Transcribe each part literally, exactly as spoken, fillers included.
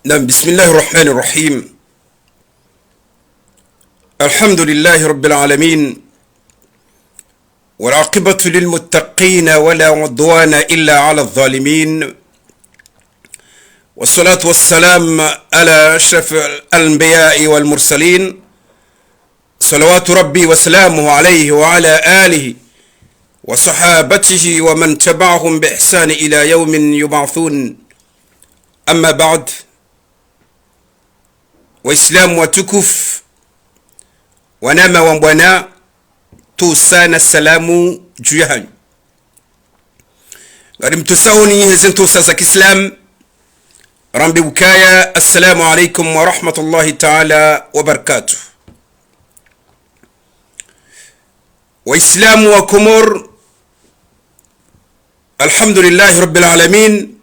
نعم، بسم الله الرحمن الرحيم. الحمد لله رب العالمين، والعاقبة للمتقين ولا عدوان إلا على الظالمين، والصلاة والسلام على أشرف الأنبياء والمرسلين، صلوات ربي وسلامه عليه وعلى آله وصحابته ومن تبعهم بإحسان إلى يوم يبعثون. أما بعد، Waislamu watukufu, wananya wa mbwana, ntsusa na salamu dju yahanyu. Ngarimntsusahoni heze ntsusa za kiislamu, rambe ukaya, assalamu alaikum wa rahmatullahi ta'ala wa barakatuh. Waislamu wa Komori, alhamdulillahi rabbil alamin,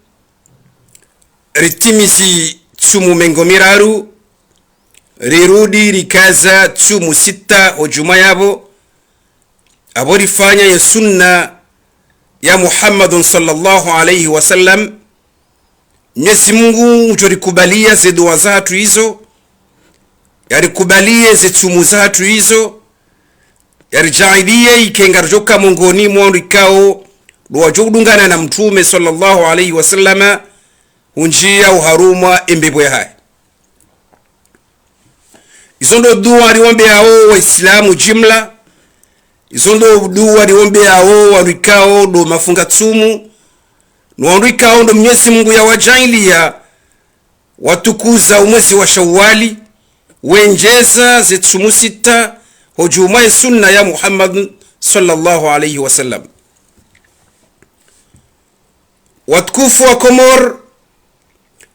ritimizi tsumu mengo miraru, rirudi rikaza tsumu sita ho djumwa yapvo, apvo rifanya ye sunna ya Muhammadun sallallahu alayhi wa sallam. Mnyezi Mungu ngudjo rikubalia ze dua zahatru izo, yarikubalie ze tsumu zahatru izo, yaridjaaliye ike ngaridjoka mongoni mwa wandru ikao ndo wadjo udungana na Mtrume sallallahu alayhi wa sallama, hundjia oharumwa embepvo yahahe. Izo ndo dua riombeao Waislamu jimla, izo ndo dua riombeao wandru ikao ndo mafunga tsumu, no wandru ikao ndo Mnyezi Mungu yawadjaaliya watukuza omwezi wa Shawwali, wendjeza ze tsumu sita, ho djumwa ye sunna ya Muhammad sallallahu alayhi wa sallam. Watukufu wa Komori,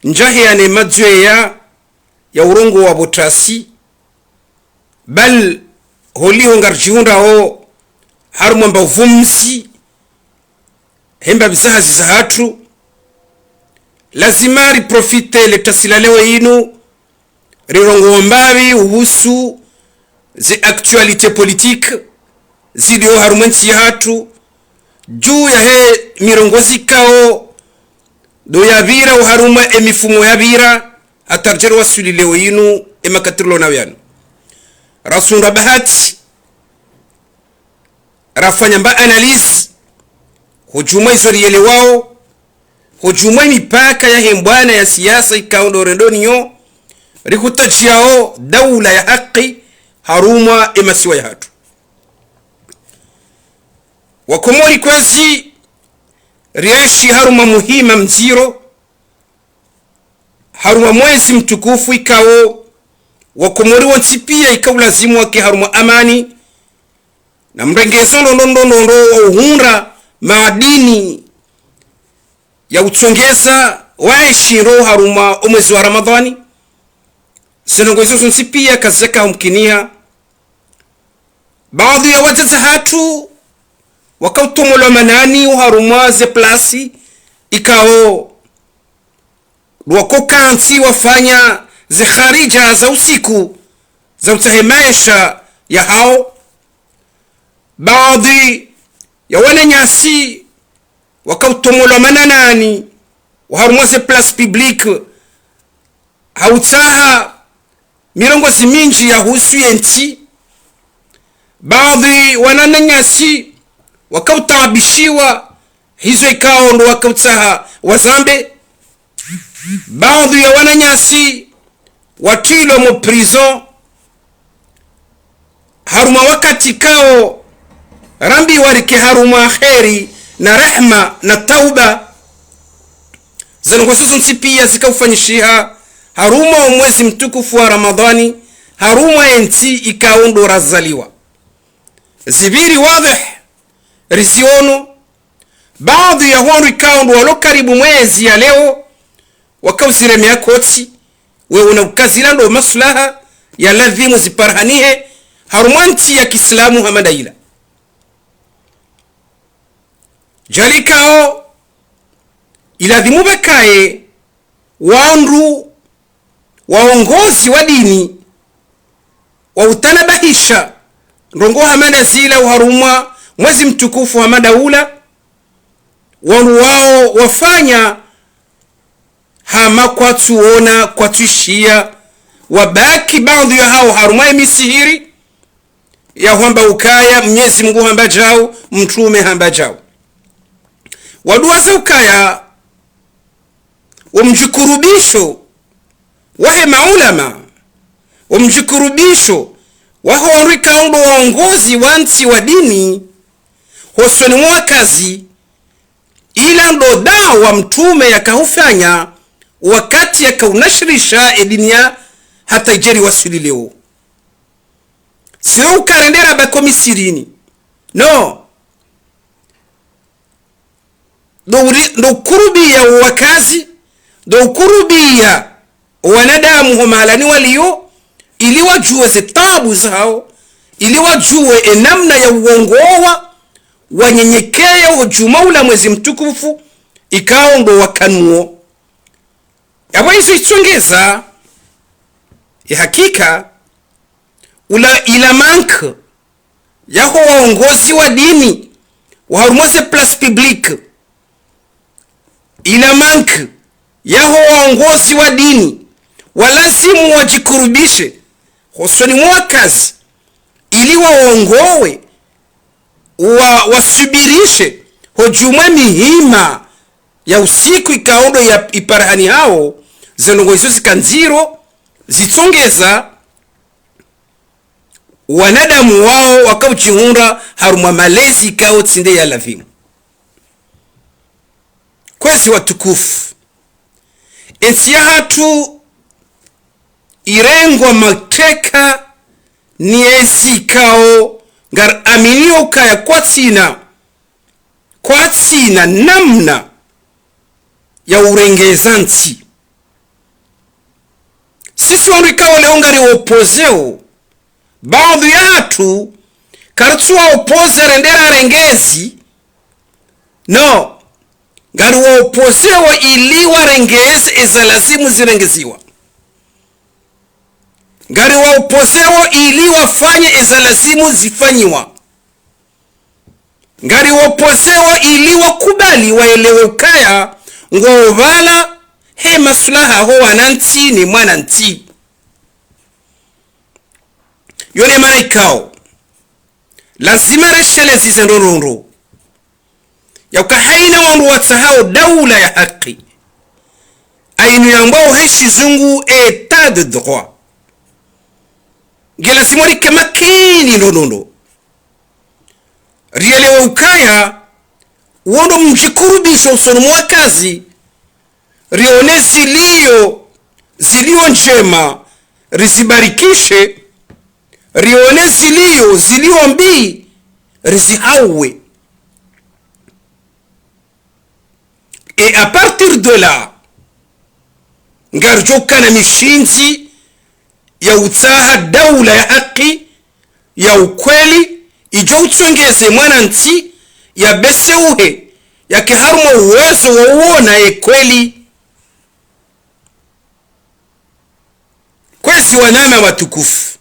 ndjahiyane madzweya ya urongoa pvo ntasi, bal holiho ngaridjihundrao harumwa mba uvumsi, hemba pvi zahazi zahatru, lazima riprofite le ntasi la leo inu, rirongoe mbapvi uhusu ze actualités politiques zilio harumwa entsi yahatru, dju yahe mirongozi ikao ndo yapvira oharumwa emifumo yapvira, hata ridjeri waswili leo inu emakati rilo nayo yanu. Rasundra bahati, rafanya mba analyse, ho djumwa izo rielewao, ho djumwa emipaka yahe mbwana ya siasa ikao ndo rendo nayo, rihutadjiao daula ya haki harumwa emasiwa yahatru. Wakomori kwezi, rienshi harumwa muhima mdziro, harumwa mwezi mtukufu ikao Wakomori wontsi pia ikao lazimu wake harumwa amani, na mrengezo ndrongoo ndrongoo wa uhundra maadini ya utsongeza waenshi ndro harumwa omwezi wa Ramadhani. Ze ndrongoo izo zontsi pia kazeka humkiniha. Baadhwi ya wadzadze hatru wakao utomolwa manani oharumwa ze plasi ikao ndo wako kantsi wafanya ze kharija za usiku za utsaha maesha yahao. Baadhwi ya wananyasi wakao utomolwa mananani oharumwa ze places publiques ha utsaha mirongozi mindji yahusu yentsi. Baadhwi wananyasi wakao utaabishiwa hizo ikao ndo wakao utsaha wazambe. Baadhwi ya wananyasi watrilwa mo prison harumwa wakati ikao rambiwa rike harumwa kheri na rehma na tauba. Ze ndrongoo izo zontsi pia zikao ufanyishiha harumwa omwezi mtukufu wa Ramadhani, harumwa entsi ikao ndo razaliwa. Zipviri wadhih riziono, baadhwi ya wandru ikao ndo walo karibu mwezi ya leo, wakao uziremea kotsi, we una ukaya zila ndo maslaha ya lazimu ziparihanihe harumwa ntsi ya kiislamu hama nda ila. Djalikao ilazimu pvakaye wandru waongozi wa dini wa utanabahisha ndrongoo hama nda zila oharumwa mwezi mtukufu hama nda ula, wandru wao wafanya ha Ama kwatsuona, kwatsuishiya, wabaki baadhwi yahawo harumwa emisihiri, ya hwamba ukaya Mnyezi Mungu hamba djau, mtrume hamba djau. Waduwaza ukaya, wo mdjikurubisho wahe maulama, wo mdjikurubisho waho wandru ikao ndo waongozi wa ntsi wa dini, hosoni mwa wakazi, ila ndo dawa mtrume yakahufanya wakati yakaunashirisha edini ya hata idjeri waswili leo. Siro ukarendera bako misihirini. No. Ndo uri-, ndo ukurubiya wakazi, ndo ukurubiya wanadamu ho mahalani waliyo, ili wadjuwe ze tabu zahawo, ili wadjuwe enamna ya uongowa, wanyenyekeye ho djumwa ula mwezi mtukufu, ikao ndo wakanuwo. Yapvo izo itsongeza, ye hakika, ula ila manque yaho waongozi wa dini, wa harumwa ze place publique, ila manque yaho waongozi wa dini, walazimu wadjikurubishe hosoni mwa wakazi, ili waongowe, wa, wasubirishe, ho djumwa mihima ya usiku ikao ndo ya iparahani hawo, ze ndrongoo izo zika ndziro, zitsongeza, wanadamu wawo wakaudjihundra harumwa malezi ikao tsi nde ya lazimu. Kwezi watukufu, entsi yahatru irengwa mateka ni ezi ikao ngaraminio ukaya kwatsina, kwatsina namna ya urengeza ntsi. Sisi wandru ikao leo ngari opposé wo, baadhwi yahatru, karitsu wa opposé rendera rengezi. No. Ngari wa opposé wo ili warengeze eza lazimu zirengeziwa. Ngari wa opposé wo ili wafanye eza lazimu zifanyiwa. Ngari wa opposé wo ili wakubali waelewe ukaya ngwao pvala he maslaha ho wanantsi ne mwanantsi. Yo nde maana ikao lazima reshelezi ze ndrongoo ndo ya uka haina wandru watsahao daula ya haki, ainu yambwao he shizungu état de droit. Nge lazimu rike makini ndrongoo ndo, rielewe ukaya wo ndo mdjikurubisho usoni mwa wakazi, rione zilio, zilio ndjema, rizibarikishe, rione zilio, zilio mbi, rizihauwe. Et à partir de là, ngaridjo ukana mishindzi ya utsaha daula ya haki, ya ukweli, idjo utsongeze mwanantsi, ya beseuhe, yake harumwa uwezo wa uona ye kweli. Kwezi wananya watukufu,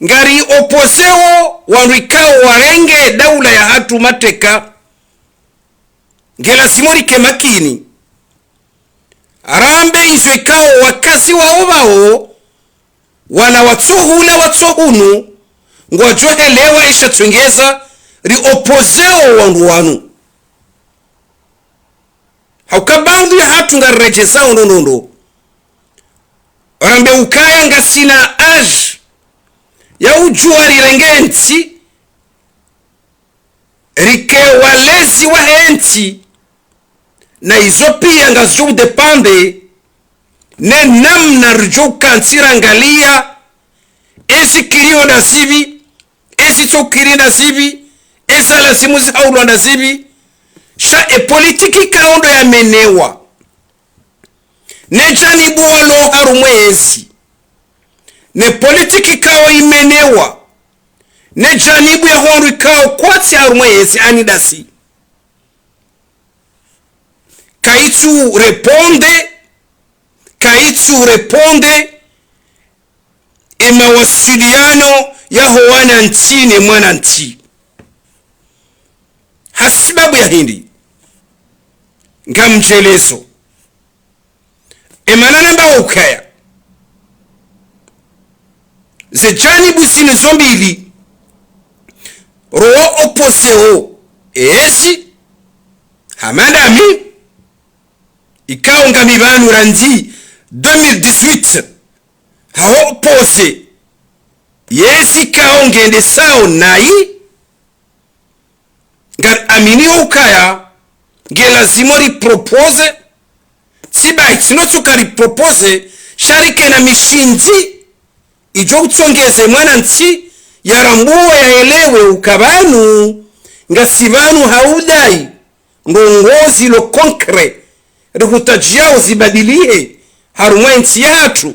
ngari opposé wo wandru ikao warenge daula yahatru mateka. Nge lazimu rike makini, rambe izo ikao wakazi wao pvao, wala watsohula watsohunu, ngwadjo helewa isha tsongeza, ri opposé wo wandru wanu. Hauka baadhwi yahatru ngariredjezao ndrongoo ndo, rambe ukaya ngasina âge ya udjuwa rirenge ntsi, rike walezi wahe ntsi, na izo pia ngazidjo udépendre ne namna ridjo ukantsi rangaliya ezi kiriyo ndazipvi, ezi tsokiri ndazipvi, eza lazimu zihaulwa ndazipvi, sha e politiki ikao ndo yamenewa, ne janibu walo harumwa yezi, ne politiki ikao imenewa, ne janibu ya hondro ikao kwatsi harumwa yezi ani ndasi. Kaitsu répondre, kaitsu répondre e mawasiliano yaho wanantsi ne mwanantsi. Hasibabu ya hindri? Ngamdjelezo. Emana namba ukaya, ze janibu zinu zo mbili, ro wa opposé o, ezi, hama ndami, ikao ngami pvanu randzi deux mille dix-huit, ha opposé, yezi ikao ngendesao nayi, ngari aminio ukaya, nge lazima ri proposé, tsi bahi tsino tsuka ri proposé, sha rike na mishindzi, idjo utsongeze mwanantsi, yarambuwe yaelewe uka pvanu, ngasi pvanu ha udayi, ndrongoo zilo concret, rihutadjiao zibadilihe, harumwa entsi yahatru.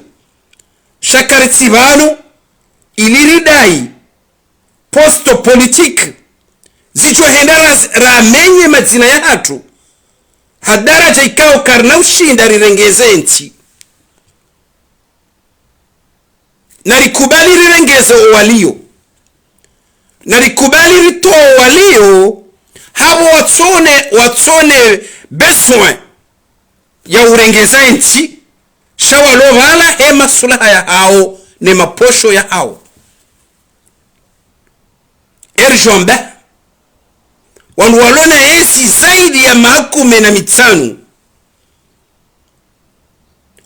Sha karitsi pvanu, ili ridayi, poste politique, zidjo henda ra-, ramenye madzina yahatru, ha daraja ikao karina ushinda rirengeze entsi. Na rikubali rirengeze owalio. Na rikubali ritowe owalio, hapvo watsone, watsone besoin ya urengeza entsi, sha walo pvala he masulaha yahao, ne maposho yahao. Eri djwamba, wandru walo na yezi zaidi ya maha kume na mitsanu,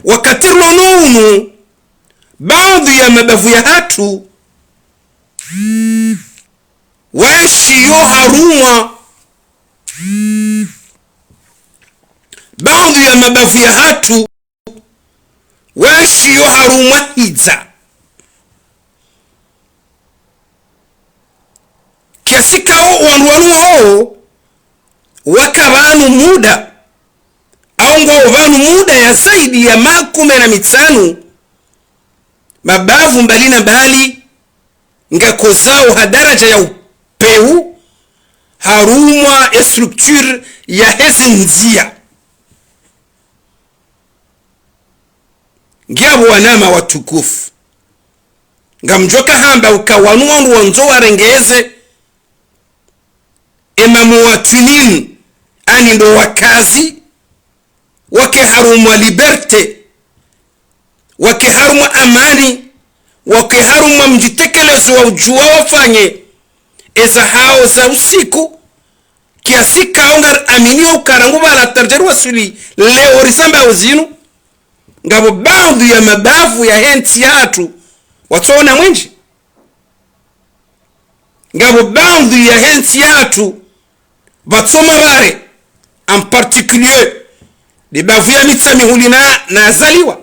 wakati rilo no unu, baadhwi ya mabavu yahatru, waishiyo harumwa, baadhwi ya mabavu yahatru, waishiyo harumwa hidza. Kiasi ikao wandru wanu wao waka pvanu muda, au ngwao pvanu muda ya zaidi ya maha kume na mitsanu, mabavu mbali na mbali, ngakozao ha daraja ya upeu, harumwa e structure ya heze ndzia. Ngiapvo wananya watukufu, ngamdjo kahamba uka wanu wandru wandzo warengeze, emamu watwinin, ani ndo wakazi, wake harumwa liberté, wake harumwa amani, wake harumwa mdjitekelezo wa udjuwa wafanye eza hao za usiku, kiasi ikao ngari aminio uka rangu pvala tardjeri wasuli leo risambao zinu, ngapvo baadhwi ya mabavu yahe ntsi yahatru watsoona mwendje. Ngapvo baadhwi yahe ntsi yahatru pvatsoma pvare, en particulier, de bavu ya Mitsamihuli na, na Azaliwa.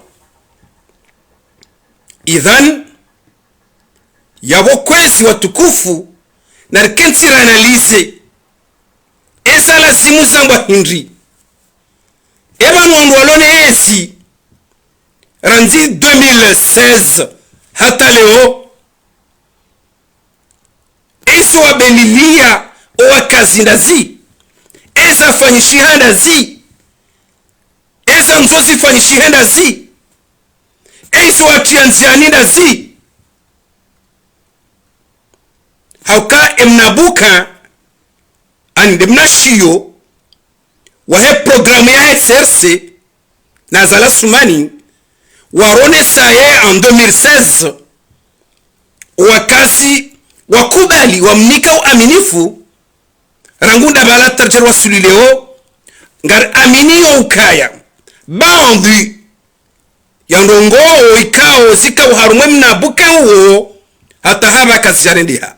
Idhan, yapvo kwezi watukufu, na rikentsi ra analyser, eza lazimu zambwa hindri. Epvanu wandru walo ne yezi, randzi deux mille seize, hata leo, ezi wabelilia owakazi ndazi, eza fanyishiha ndazi, eza ndzo zifanyishihe ndazi, ezi watria ndziani ndazi. Hauka emnabuka, ani nde mnashiyo, wahe programme ya S R C, na Azali Assoumani, waronesa ye en deux mille seize, owakazi wakubali wamnika uaminifu, rangu nda pvala tardjeri wasuli leo, ngari aminio ukaya, baadhwi ya ndrongoo ikao zikao harumwa emnabuka uwo, hata hapvaha kazidjarendeha.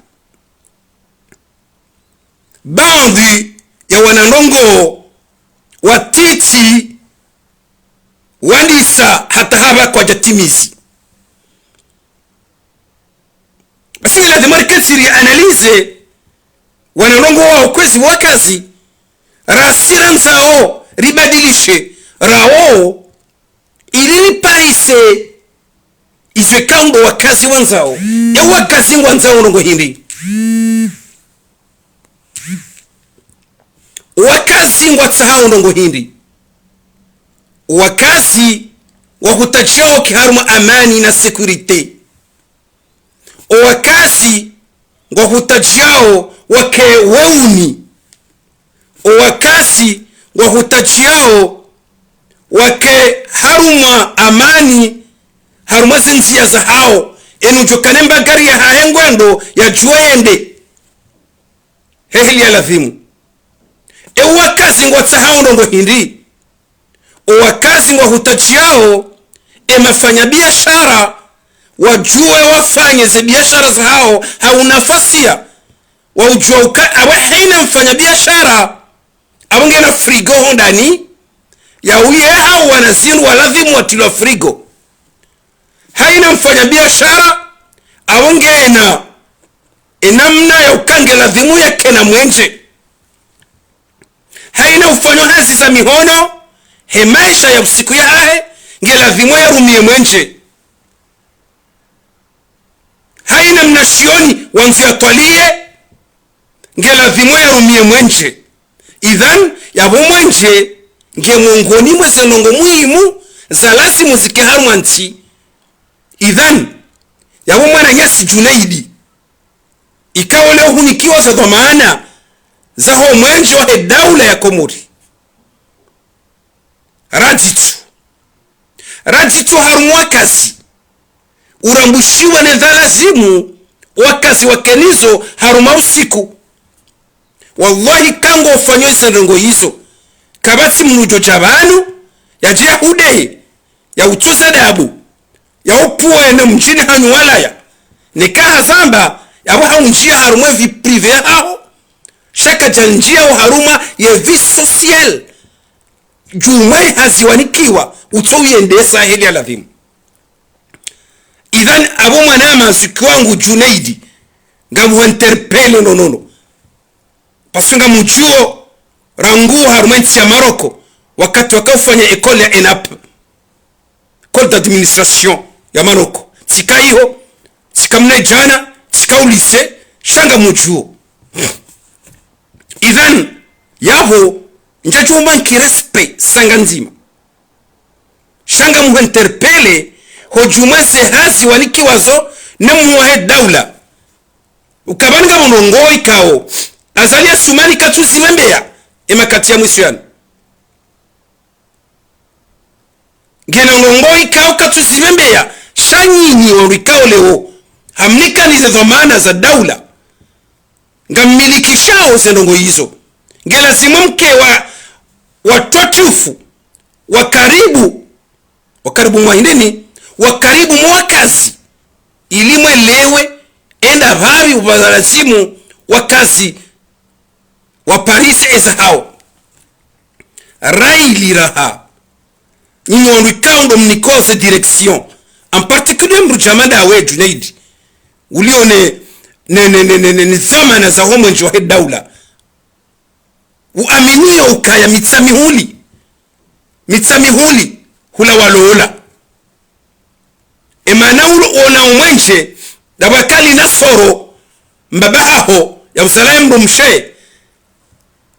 Baadhwi ya wanandrongoo watiti wandisa hata hapvaha kwadjatimizi. Basi nge lazima rikentsi ri analyser wanandrongoo wao kwezi wakazi, rasi randzao ribadilishe rawo, ili riparise izo ikao ndo wakazi wandzao. E wakazi ngwandzao ndrongoo hindri? Wakazi ngwatsahao ndrongoo hindri? Wakazi ngwahutadjiao ke harumwa amani na sécurité. Owakazi ngwahutadjiao wake weuni. Owakazi ngwahutadjiao wake harumwa amani, harumwa ze ndziya zahawo, enu djo kana ye mbagari yahahe ngwendo yadjuwa yende. He heli ya ladhimu. E wakazi ngwatsahao ndrongo hindri? O wakazi ngwahutadjiyao e mafanya biashara, wadjuwe wafanye ze biashara zahawo ha unafasiya. Waudjuwa uka, awe hayina mfanya biashara, awe ngena frigo hondani, yauye hau wana zindru wa ladhimu watilwa frigo. Hayina mfanya biashara, awe ngena e namna ya uka nge ladhimu yakena mwenje. Hayina ufanyao hazi za mihono, he maesha ya usiku yahahe, nge ladhimu yarumiye mwenje. Hayina mnashioni wandzo yatwaliye, nge ladhimu yarumiye mwenje. Idhan, yapvo mwenje nge mongoni mwa ze ndrongo muhimu za lazimu zike harumwa ntsi. Idhan, yapvo mwananyasi Junaidi, ikao leo hunikiwa ze dhwamana zaho mwenje wahe daula ya Komori. Raditsu. Raditsu harumwa wakazi. Urambushiwa ne dha lazimu wakazi wakenizo harumwa usiku. Wallahi, ka ngo ufanyao ize ndrongo izo, kapvatsi mdru djo dja pvanu, yadje yahudehe, ya utsoza adabu, ya upvuwe ne mdjini hanyu walaya. Neka hazamba, yapvo haundjiya harumwa e vie privée yahaho, sha kadja ndjiya oharumwa ye vie sociale. Djumwa ye hazi wanikiwa, utso uyendesa heli ya ladhimu. Idhan, apvo mwanama zuki wangu Junaidi, ngamuhu interpellé nonono. Parce que ngamudjuo rangu harumwa entsi ya Maroko, wakati waka ufanya école ya ENAP, école d'administration ya Maroko. Tsika iho, tsika mnadjana, tsika u lycée, sha ngamudjuo. Idhan, yapvo, ndjadjumba nki respect sanga ndzima. Sha ngamuhu interpellé, ho djumwa ze hazi wanikiwa zo, ne muhuu wahe daula. Ukaya pvanu ngapvo ndrongo ikao Azali Assoumani katsuzi pvembeya, e makati ya mwiso yanu. Ngena ndrongo ikao katsuzi pvembeya, sha nyinyi wandru ikao leo hamnikani ze dhwamana za daula, ngammilikishao ze ndrongo izo. Nge lazimu mke wa, watwatifu, wa karibu, wa karibu mwa hindrini, wa karibu mwa wakazi, ili mwelewe enda pvapvi upvaza lazimu wakazi waparise eza hawo. Raili raha. Nyinyi wandru ikao ndo mnikao ze direction. En particulier mdru djama ndawe Junaidi, ulio ne, ne, ne dhwamana zaho mwenje wahe daula. Uaminio ukaya Mitsamihuli, Mitsamihuli hula walola. E mana ulo ona omwenje, ndapvo yakali Nasoro, mbaba haho, ya uzalaye mdrumshe,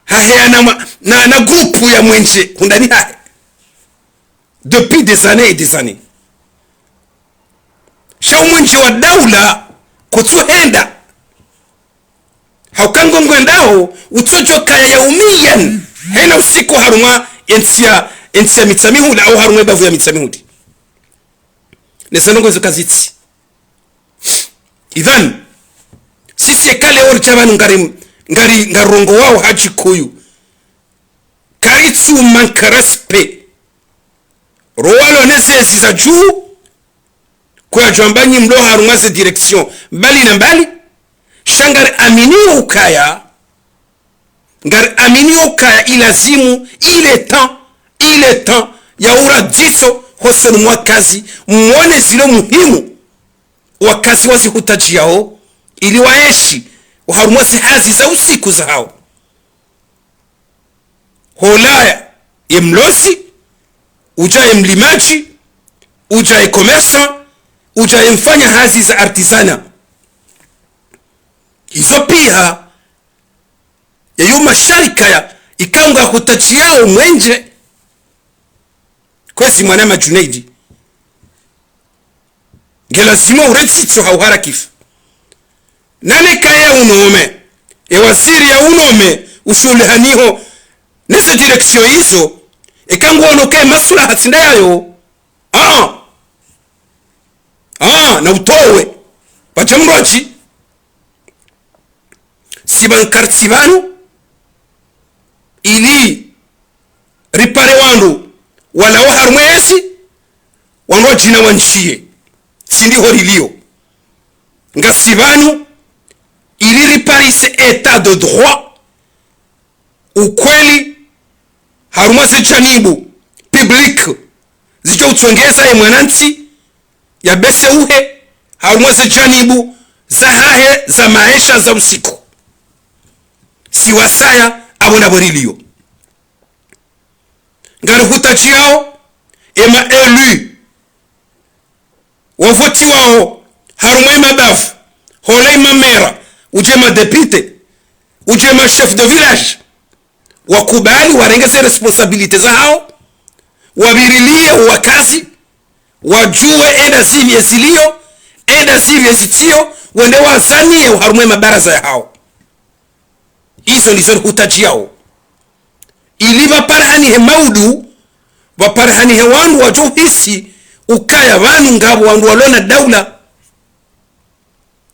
haheya na, na, na groupe ya mwenje, hundani hahe. Depuis des années et des années. Sha omwenje wa daula, kutsuhenda. Hauka ngo ngwendao, utsodjo kaya yaumiyan, hayina usiku harumwa entsi ya, entsi ya Mitsamihuli, au harumwa ebavu ya Mitsamihuli. Ne ze ndrongo izo kazitsi. Idhan, sisi eka leo ridja pvanu ngari, ngari, ngarongowao ha Shikuyu, karitsu manque respect. Rowalo ne zezi za dju, kwadjwamba nyi mlo harumwa ze direction mbali na mbali, sha ngari aminio ukaya, ngari aminio ukaya ilazimu, il est temps, il est temps, ya uradziso hosoni mwa wakazi, mwone zilo muhimu, wakazi wazihutadjiyao, ili waenshi, oharumwa ze hazi za usiku zahawo. Hola ye mlozi, udja ye mlimadji, udja ye commerçant, udja ye mfanya hazi za artisanat. Izo piya, yeyo masharika ya, ikao ngahutadjiyao mwenje. Kwezi mwanama Junaidi. Nge lazimu uretsitso ha uharakifu. Nane kaya unome, e waziri ya unome, ushuhulihaniho, ne ze direction izo, eka nguono ke masulaha tsi nda yayo, Ah, na utowe. Pvatsha mndru adji. Si pvanu, karitsi pvanu ili ripare wandru walawa harumwa yezi, wandru wadjina wandjiye. Tsi ndiho rilio. Ngasi pvanu ili riparise état de droit, ukweli, harumwa ze janibu public zidjo utsongeza ye mwanantsi ya beseuhe harumwa ze janibu zahahe za maesha za usiku. Si wasaya apvo ndapvo rilio. Ngarihutadjiyao ema élus wavotiwao harumwa emabavu, hula ema maire, udje ema député, udje ema chef de village, wakubali warenge ze responsabilité zahao, wavirilie wakazi, wadjuwe enda zipvi ezilio, enda zipvi ezitsiyo, wende wazanie harumwa emabaraza yahao. Izo ndizo rihutadjiyao. Ili pvaparihanihe maudu, pvaparihanihe wandru wadjo uhisi ukaya pvanu ngapvo wandru walo na daula.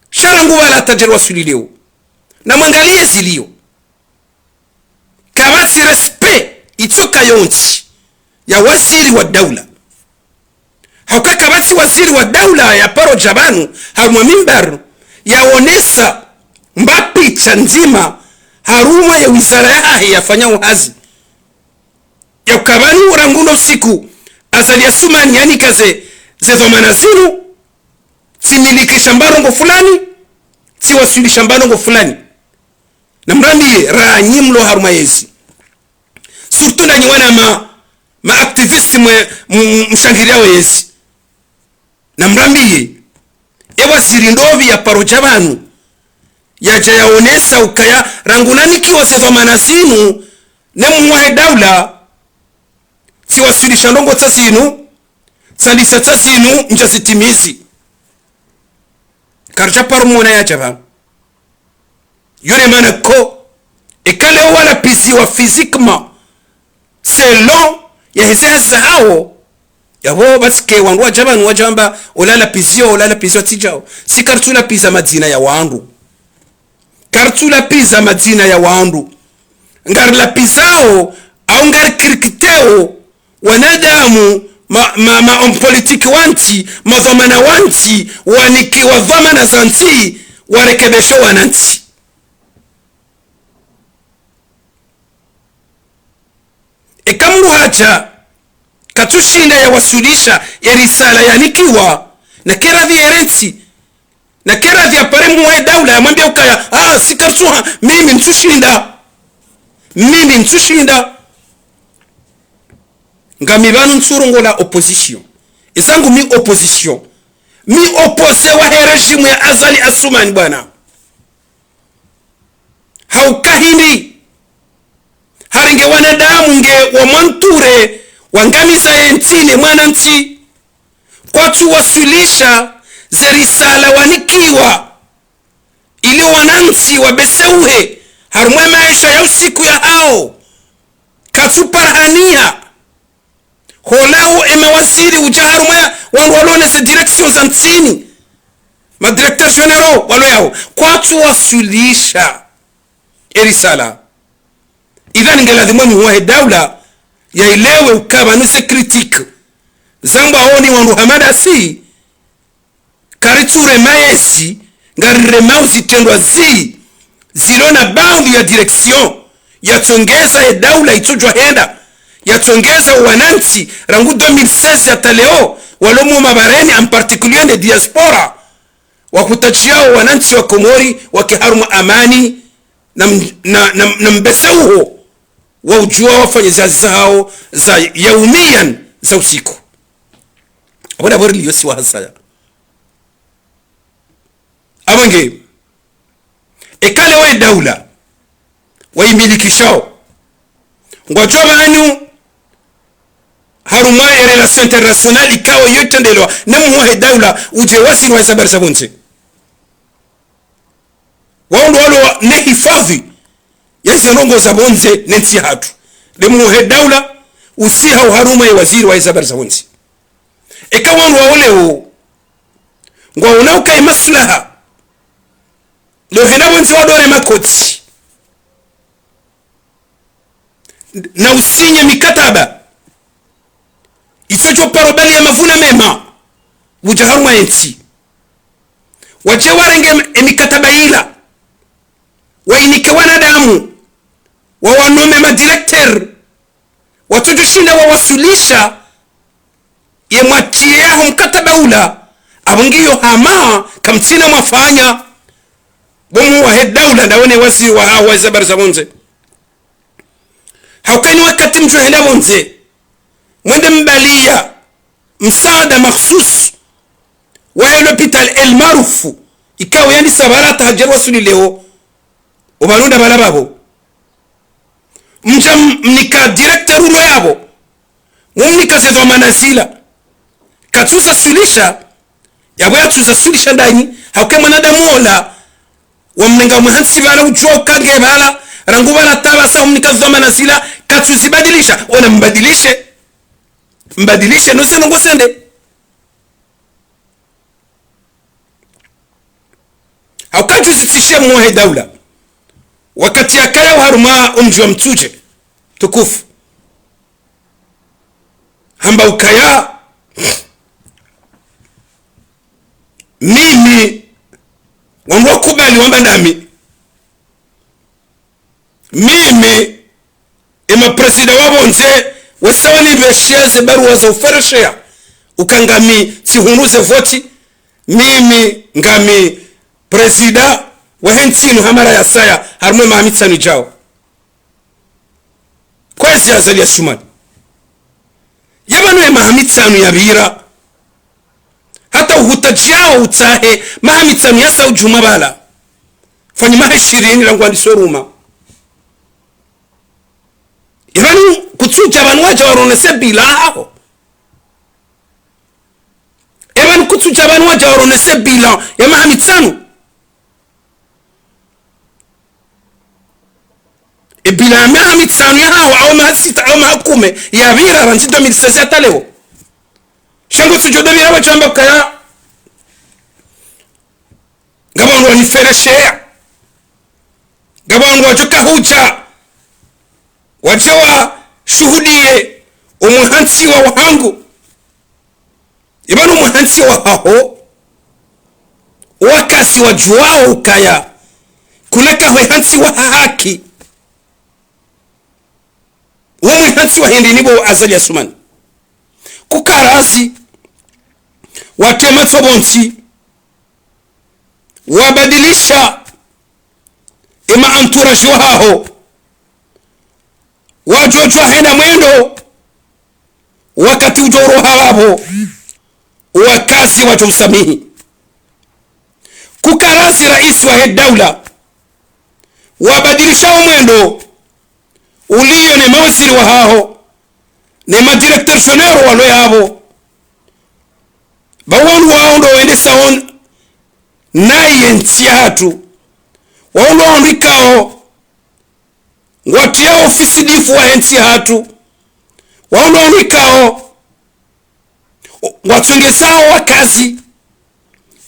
Sha rangu pvala hata djeri waswili leo, namwangaliye zilio. Kapvatsi respect itsoka yontsi ya waziri wa daula. Hauka kapvatsi waziri wa daula yaparo dja pvanu harumwa mimbar yaonesa mba picha ndzima harumwa ye wizara yahahe yafanyao hazi. Yauka pvanu rangu no usiku Azali Assoumani yanika ze, ze dhwamana zinu, tsimilikisha mba ndrongoo fulani, tsiwaswilisha mba ndrongoo fulani. Namrambiye, ranyi mlo harumwa yezi. Surtout ndanyi wana ma, ma activistes mwe, m-, m-, mshangiriyao yezi. Namrambiye, e waziri ndopvi yaparo dja pvanu, yadja yaonesa ukaya rangu nanikiwa ze dhwamana zinu, ne mhuu wahe daula, tsiwaswilisha ndrongoo tsa zinu, tsandisa tsa zinu, ndjazitimizi. Karidja paro mwona yadja pvanu. Yo nde mana ko, eka leo walapviziwa physiquement, selon yaheze hazi zahao, yapvo basi ke wandru wadja pvanu wadja wamba, ola lapviziwa, ola lapviziwa tsi djao. Si karitsu lapviza madzina ya wandru. Karitsu lapviza madzina ya wandru. Ngarilapvizao, au ngarikirikiteo, wanadamu, ma, ma, ma hommes politiques wa ntsi, madhwamana wa ntsi, wanikiwa dhwamana za ntsi, warekebeshe wanantsi. Eka mndru hadja, katsushinda yawaswilisha ye risala yanikiwa, na keradhi ye rentsi, na keradhi yapare mhuu wahe daula yamwambiye ukaya, ah, si karitsuha, mimi ntsushinda. Mimi ntsushinda. Ngami pvanu ntsurongoa opposition. Ezangu mi opposition. Mi opposé wahe régime ya Azali Assoumani bwana. Hauka hindri harenge wanadamu nge wamwanture, wangamiza yentsi ne mwanantsi. Kwatsu waswilisha ze risala wanikiwa, ili wanantsi wabeseuhe harumwa emaesha ya usiku yahao. Katsu parihaniha. Holawo emawaziri udja harumwa ya wandru walo ne ze directions za ntsini, ma directeurs généraux walo yawo, kwatsu waswilisha e risala. Idhan, nge ladhimu emhuu wahe daula yaelewe ukaya pvanu ze critiques zambwao ni wandru hama ndasi, karitsu rema yezi, ngariremao zitrendwa zi, zilo na baadhwi ya direction, yatsongeza ye daula itsodjwa hwenda, yatsongeza wanantsi, rangu deux mille seize hata leo, walo mo mabareni, en particulier ne diaspora, wahutadjiyao wanantsi wa Komori wake harumwa amani, na m-, na, na, na mbeseuho, wa udjuwa wafanye ze hazi zahao za yaumiyan za usiku. Apvo ndapvo rilio si wahasaya. Apvo nge, eka leo ye daula, wayimilikishao, ngwadjo pvanu harumwa ye relation internationale ikao yo itrendelwa ne mhuu wahe daula udje waziri wahe ze habari za pvondze. Wao ndo walo ne hifadhwi ya ze ndrongoo za pvondze ne ntsi yahatru. Nde mhuu wahe daula usiha uharumwa ye waziri wahe ze habari za pvondze. Eka wandru wa leo ngwaona uka ye maslaha ndo hwenda pvondze wadore makoti na usinye mikataba, itso tso paro bali ya mavuna mema pvudja harumwa yentsi. Wadje warenge emikataba yila, wayinike wanadamu, wawanome madirecteur, watsodjoshinda wawaswilisha ye mwatiye yaho mkataba ula, apvo ngiyo hama kamtsina mwafanya. Bo mhuu wahe daula, ndawe ne waziri wahaho wa ze habari za pvondze. Hauka yinu wakati mdjo hwenda pvondze, mwende mbaliya msaada makhsus wahe l'hôpital El Maarouf, ikao yandisa pvala hata hadja waswili leo, opvanu nda pvala pvapvo. Mdja m-, mnika directeur ulo yapvo, mumnika ze dhwamana zila. Katsuzaswilisha, yapvo yatsuzaswilisha ndanyi, hauka ye mwanadamu ola, wamnenga mwe hantsi pvala udjuwa uka nge pvala, rangu pvala hata pvasa umnika dhwamana zila, katsuzibadilisha, ona mbadilishe. Mbadilishe, no ze ndrongoo zende. Hauka djuzi tsishe mhuu wahe daula, wakati yakaya oharumwa omdji wa Mitsudje tukufu, hamba ukaya, mimi, wandru wakubali wamba ndami, mimi, ema président wa pvondze, wesa wanipveshe ze baruwa za uferesheya uka ngami tsihundru ze voti, mimi ngami président wahe ntsi inu ha mara ya saya harumwa emaha mitsanu idjao. Kwezi Azali Assoumani. Yapvanu emaha mitsanu yapvira. Hata uhutadjao utsahe maha mitsanu yasa udjuma pvala. Fanyi maha ishirini rangu wandiso ruma. Yapvanu kutsudja pvanu wadja waronese bilan haho. Yapvanu kutsudja pvanu wadja waronese bilan ya maha mitsanu. E bilan ya maha mitsanu yahaho, au maha sita, au maha kume, yapvira randzi deux mille seize hata leo. Sha ngo tsudjo do pvira wadjo amba ukaya ngapvo wandru waniferesheya. Ngapvo wandru wadjo kahudja, wadje washuhudiye omwahantsiwa wahangu. Yapvanu omwahantsiwa wahaho, owakazi wadjuwao ukaya kuna kahwe hantsiwa ha haki. Wo mwahantsiwa hindri ni bo Azali Assoumani. Kuka razi, watrema tso pvontsi, wabadilisha ema entourage wahaho, wadjodjuwa hwenda mwendo, wakati udjo uroha pvapvo, owakazi wadjo usamihi. Kuka razi raisi wahe daula, wabadilisha omwendo uliyo ne mawaziri wahaho, ne madirecteur généraux walo yapvo, ba wandru wao ndo wendesao nayi yentsi yahatru. Wao ndo wandru ikao ngwatriyao ufisidifu wahe ntsi yahatru. Wao ndo wandru ikao ngwatsongezao wakazi,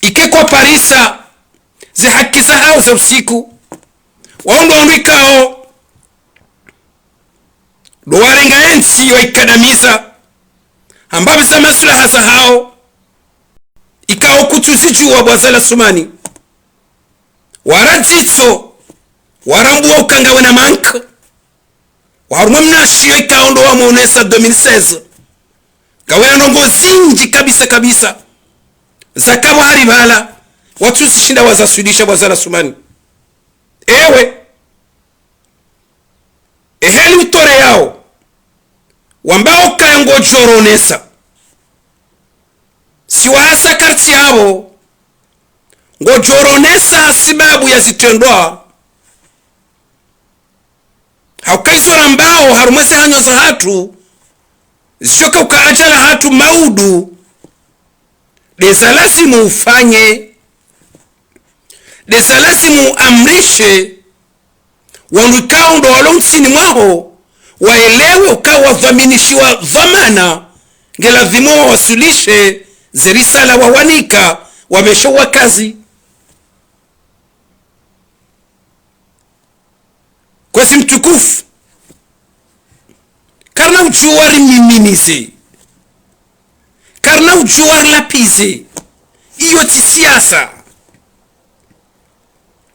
ike kwaparisa ze haki zahawo za usiku. Wao ndo wandru ikao ndo warenga yentsi waikadamiza, hamba pvi za maslaha zahawo, ikao kutsuzidjuwa bo Azali Assoumani. Wara dzitso, warambuwa uka ngawe na manque. Harumwa mnashiyo ikao ndo wamwonesa deux mille seize, ngawe na ndrongoo zindji kabisa kabisa, zaka pvo hari pvala, watsuzishinda wazaswilisha bo Azali Assoumani. Ewe, eheli utoreyao, wambao ukaya ngodjoronesa, si wahasa kartsi yapvo, ngodjoronesa ha sibabu ya zitrendwa. Hauka izo rambao harumwa ze hanyo zahatru, zishoka uka adjala hatru maudu, ndeza lazimu ufanye, ndeza lazimu uamrishe, wandru ikao ndo walo ntsini mwaho, waelewe uka wadhwaminishiwa dhwamana Nge lazimu wawaswilishe ze risala wawanika, wapveshe wakazi. Kwezi mtukufu, karina udjuwa rimiminize, karina udjuwa rilapize, iyo tsi siasa.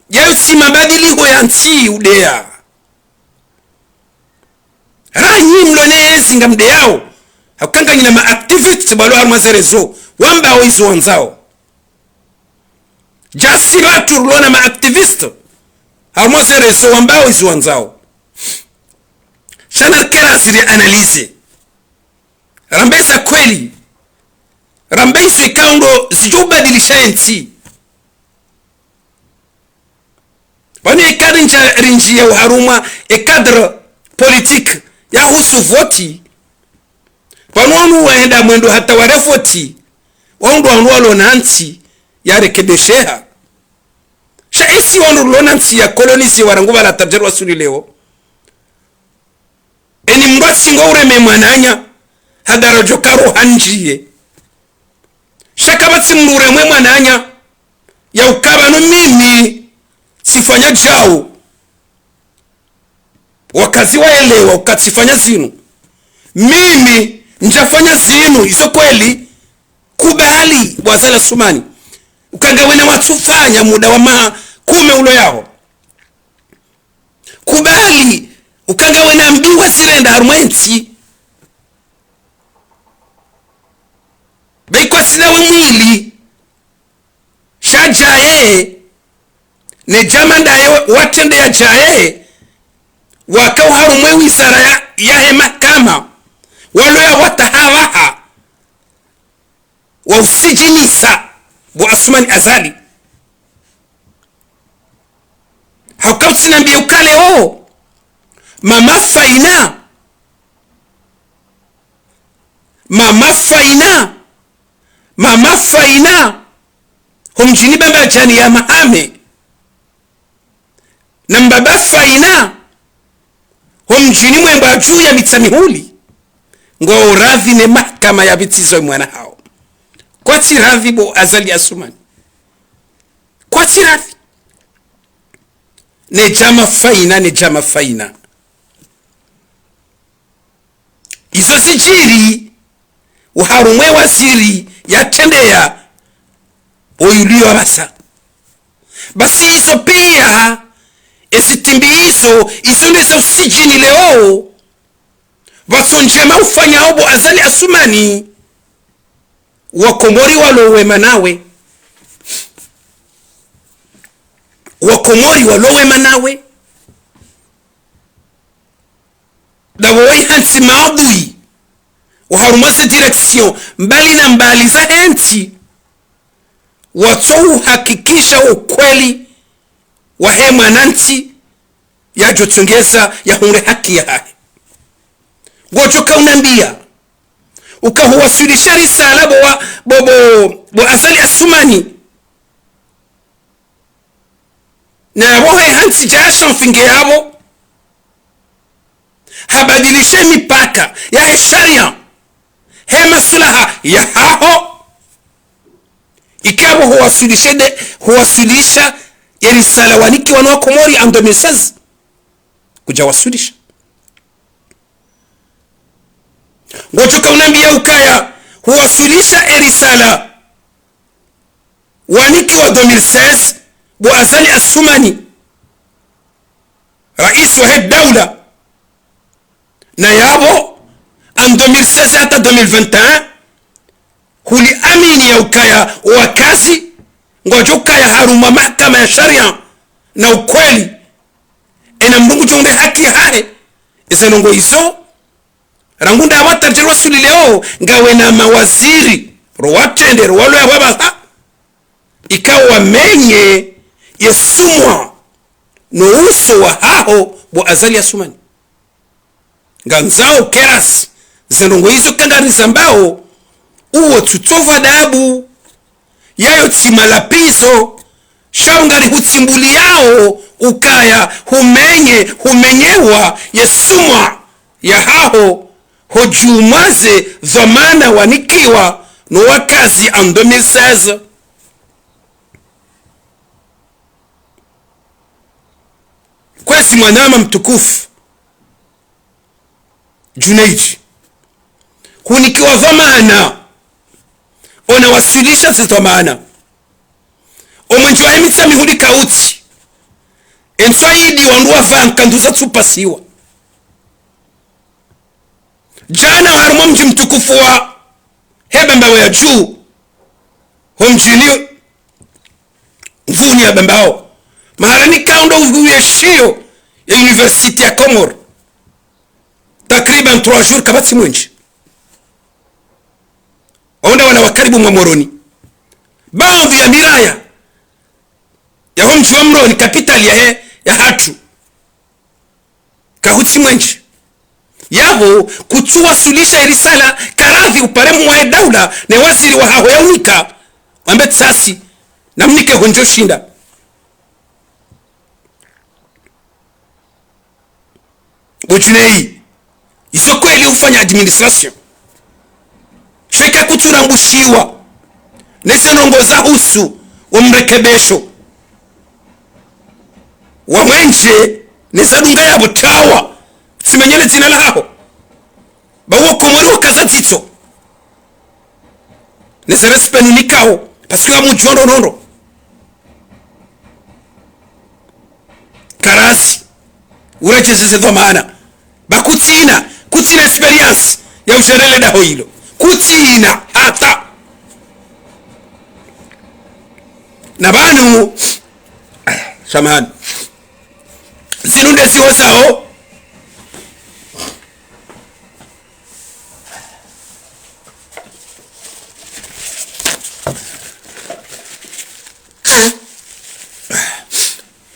Yayo tsi mabadiliho ya ntsi udeya. Ranyi mlo ne ezi ngamdeyao, hauka nganyina ma activistes walo harumwa ze réseaux, wambao izo wandzao. Djasi ratru rilo na ma activistes harumwa ze réseaux wambao izo wandzao. Sha narike razi ri analyser. Rambe za kweli. Rambe izo ikao ndo zidjo ubadilisha ye ntsi. Pvanu eka rindja, rindjiya oharumwa e cadre politique yahusu voti. Pvanu wanu wahenda mwendo hata ware voti, wao ndo wanu walo na ntsi yarekebesheha. Sha esi wanu rilo na ntsi ya colonisé wa rangu pvala tadjeri wasuli leo. Eni mndru atsi ngo ureme mwananya, hadhara djo karo handjiye. Sha kapvatsi mndru ureme mwananya, ya uka pvanu mimi tsifanya djau. Wakazi waelewa uka tsifanya zinu. Mimi ndjafanya zinu, izo kweli, kubali, bo Azali Assoumani. Uka ngawe na watsufanya muda wa maha kume ulo yaho. Kubali, uka ngawe na mbi wazirenda harumwa entsi. Be kwasina we mwili. Sha djaye, ne djama ndaye wa-, watrende ya djaye, wakao harumwa e wizara ya, yahe mahakama, walo ya wataha pvaha, wa usijinisa, bo Assoumani Azali. Hauka utsinambie uka leo, mama Faina, mama Faina, mama Faina, ho mdjini Bambadjani ya Mahame, na mbaba Faina, ho mdjini Mwembwadju ya Mitsamihuli, ngwao radhi ne mahakama ya pvitsizo mwana hao. Kwatsi radhi bo Azali Assoumani. Kwatsi radhi. Ne djama Faina, ne djama Faina. Izo zidjiri, oharumwa e waziri ya trendeya, oyuliyo apvasa. Basi izo pia, ezitimbi izo, izo ndeza usijini leo. Pvatso ndjema ufanyao bo Azali Assoumani. Wakomori walo wema nawe. Wakomori walo wema nawe. Ndapvo waihantsi maadui, oharumwa ze direction mbali na mbali zahe ntsi, watso uhakikisha ukweli wahe mwanantsi, yadjo tsongeza yahundre haki yahahe. Ngodjo ka unambia, uka huwaswilisha risala bo wa, bo, bo, bo Azali Assoumani. Na yapvo he hantsi djasha mfinge yapvo. Habadilishe mipaka yahe sharia. He maslaha yahaho. Ika yapvo huwaswilishe de, huwaswilisha ye risala wanikiwa no Wakomori en deux mille seize. Kudjawaswilisha. Ngodjo ka unambia ukaya, huwaswilisha e risala wanikiwa deux mille seize, bo Azali Assoumani, raisi wahe daula. Na yapvo, en deux mille seize hata deux mille vingt et un, huliamini ya ukaya owakazi, ngwadjo ukaya harumwa mahakama ya sharia, na ukweli, ena mndru ngudjo hundre haki yahahe, eza ndrongoo izo, rangu ndapvo hata ridjeri wasuli leo, ngawe na mawaziri, ro watrende, ro walo yapvo apvaha, ikao wamenye ye sumwa no uso wahaho bo Azali Assoumani. Ngandzao kerasi, ze ndrongoo izo ka ngarizambao, uwo tsutsopva adabu, yayo tsi malapvizo, sha ngari hutsimbuliao ukaya humenye, humenyewa ye sumwa yahaho, Ho djumwa ze dhwamana wanikiwa no wakazi en deux mille seize. Kwezi mwanama mtukufu Junaid, hunikiwa dhwamana, ona waswilisha ze dhwamana. Omwenje wahe Mitsamihuli kautsi. Entswa idi wandru wapva nkandu zatsupasiwa. Djana harumwa mdji mtukufu wahe Bambao ya Dju, ho mdjini Mvuni ya Bambao, mahala nikao ndo uyeshiyo ya Université ya Comores, takriban trois jours kapvatsi mwenje. Wao nda wala wa karibu mwa Moroni. Baadhwi ya miraya yaho mdji wa Moroni, kapitali yahe, yahatru, kahutsi mwenje. Yapvo kutsuwaswilisha irisala, karadhi upare mwahe daula ne waziri wahaho ya unika, wambe tsasi, namnike ho ndjo shinda. Bo Junaid, izo kweli hufanya administration. Sha eka kutsurambushiwa neze ndrongoo zahusu wo mrekebesho wa mwenje, neza dunga yapvo tawa, tsimenyele dzina lahaho. Ba wo Komori wakaza dzitso. Neze respect nunikao, parce que ngamdjuwa ndro ndro ndro. Karasi, uredjeze ze dhwamana. Ba kutsina, kutsina expérience ya usherele daho ilo. Kutsina, hata. Na pvanu, samahani. Zinu nde zihozao.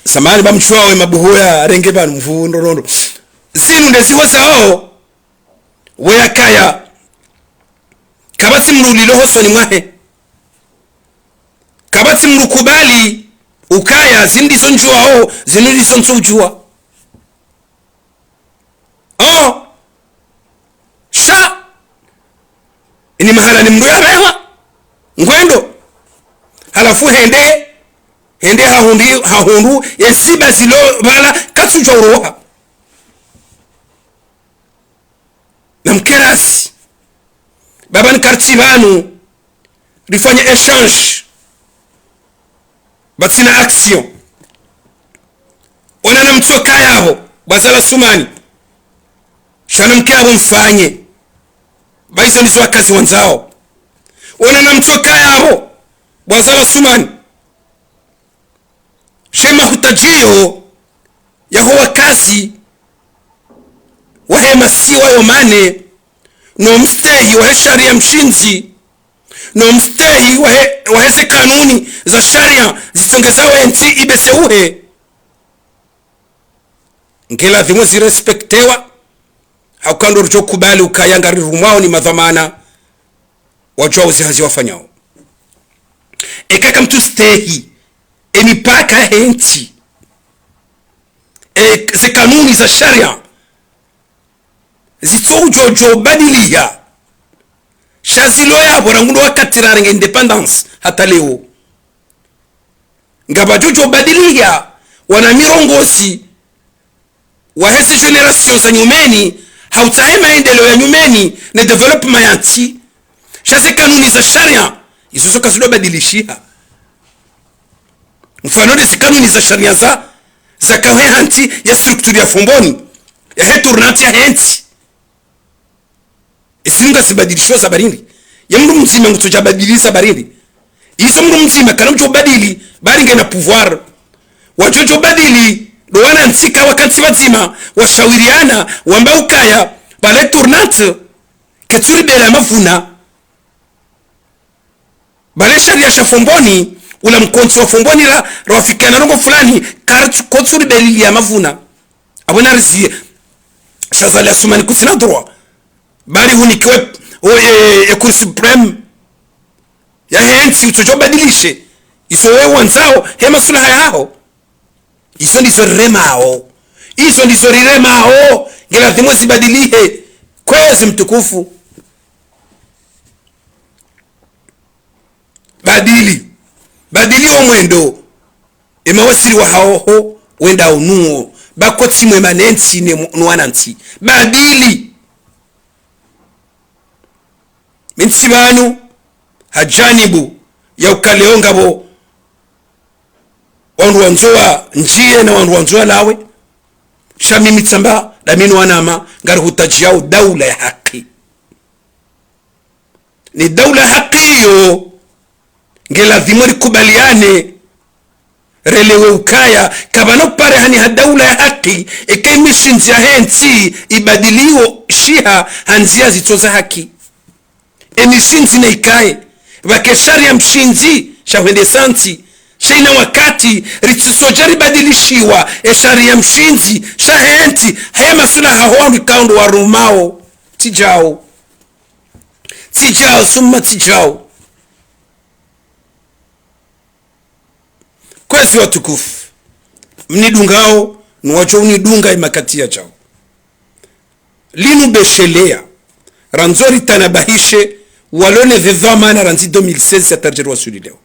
Samahani, ba mshuwa we mabuhu ya renge pvanu mvu ndro ndro ndro. Zinu nde zihozao, we yakaya, kapvatsi mdru ulilo hosoni mwahe. Kapvatsi mdru kubali ukaya zinu ndizo ndjuwao, zinu ndizo ntsudjuwa. Oh. Sha ini mahala ni mdru ya pveha ngwendo. Halafu hende, hende hahundri, hahundru ye ziba zilo pvala, katsudjuwa uroha. Na mkerasi. Baba ni karti pvanu, rifanye échange. Ba tsina action. Ona namtsoka yapvo, bo Azali Assoumani. Sha namke yapvo mfanye. Ba izo ndizo wakazi wandzao. Ona namtsoka yapvo, bo Azali Assoumani. She mahutadjio yaho wakazi wahe masiwa yo mane, no mstehi wahe sharia mshindzi, no mstehi wahe, wahe ze kanuni za sharia zitsongezao entsi ibese uhe. Nge ladhimu zirespektewa, hauka ndo rudjo kubali ukaya ngarirumwao ni madhwamana wadjuwao ze hazi wafanyao. Eka kamtsustehi emipaka yahe ntsi, e, ze kanuni za sharia zitso udjo, djo badiliha. Sha zilo yapvo rangu ndo wakati rarenge indépendance hata leo. Ngapvadjo djo badiliha, wana mirongozi wahe ze génération za nyumeni, hautsaha maendeleo ya nyumeni ne développement ya ntsi. Sha ze kanuni za sharia, izo zo kazidjo badilishiha. Mfano nde ze kanuni za sharia za, zaka he hantsi ya structure ya Fomboni, yahe tournante yahe ntsi. Ezi nunga zibadilishiwa za barindi. Ye mdru mdzima ngutsodja badili za barindi. Izo mdru mdzima kana udjo badili, bari ngena pouvoir. Wadjo djo badili, ndo wana ntsi ka wakantsi pvadzima, washawiriana, wamba ukaya, pvale tournante, ketsuribela mavuna. Pvale sharia sha Fomboni, ula mkontsi wa Fomboni ra, rawafikiana ndrongoo fulani, kari tsu-, kotsuribelilia mavuna. Apvo nariziye, sha Azali Assoumani kutsina droit. Bari hunikiwe, o, e, e Cour suprême yahe ntsi utsodjo badilishe. Izo we wandzao, he maswilaha yaho. Izo ndizo riremao. Izo ndizo riremao. Nge ladhimu zibadilihe. Kwezi mtukufu. Badili. Badili omwendo. Emawaziri wa haho wenda unuo. Ba kotsi mwema ne ntsi ne mu-, no wanantsi. Badili. Mi ntsi pvanu, ha janibu ya uka leo ngapvo wandru wandzo wandjiye na wandru wandzo walawe. Sha mimi tsamba, dami no wanama, ngari hutadjiyao daula ya haki. Ne daula ya haki iyo, nge lazimu rikubaliane, relewe ukaya, kapvana upare hani ha daula ya haki, eka emishindzi yahe ntsi ibadiliwo shiha ha ndziya zitso za haki. Emishindzi na ikaye, pvwake sharia mshindzi, sha hwendesa ntsi, sha ina wakati, ritsisodja ribadilishiwa, esharia mshindzi, shahe ntsi, he maswilaha ho wandru ikao ndo warumao. Tsi djao. Tsi djao, summa tsi djao. Kwezi watukufu, mnidungao, no wadjo unidunga emakati yadjao. Linu besheleya, randzo ritanabahishe, walo ne pvepvamana randzi deux mille seize hata ridjeri wasuli leo.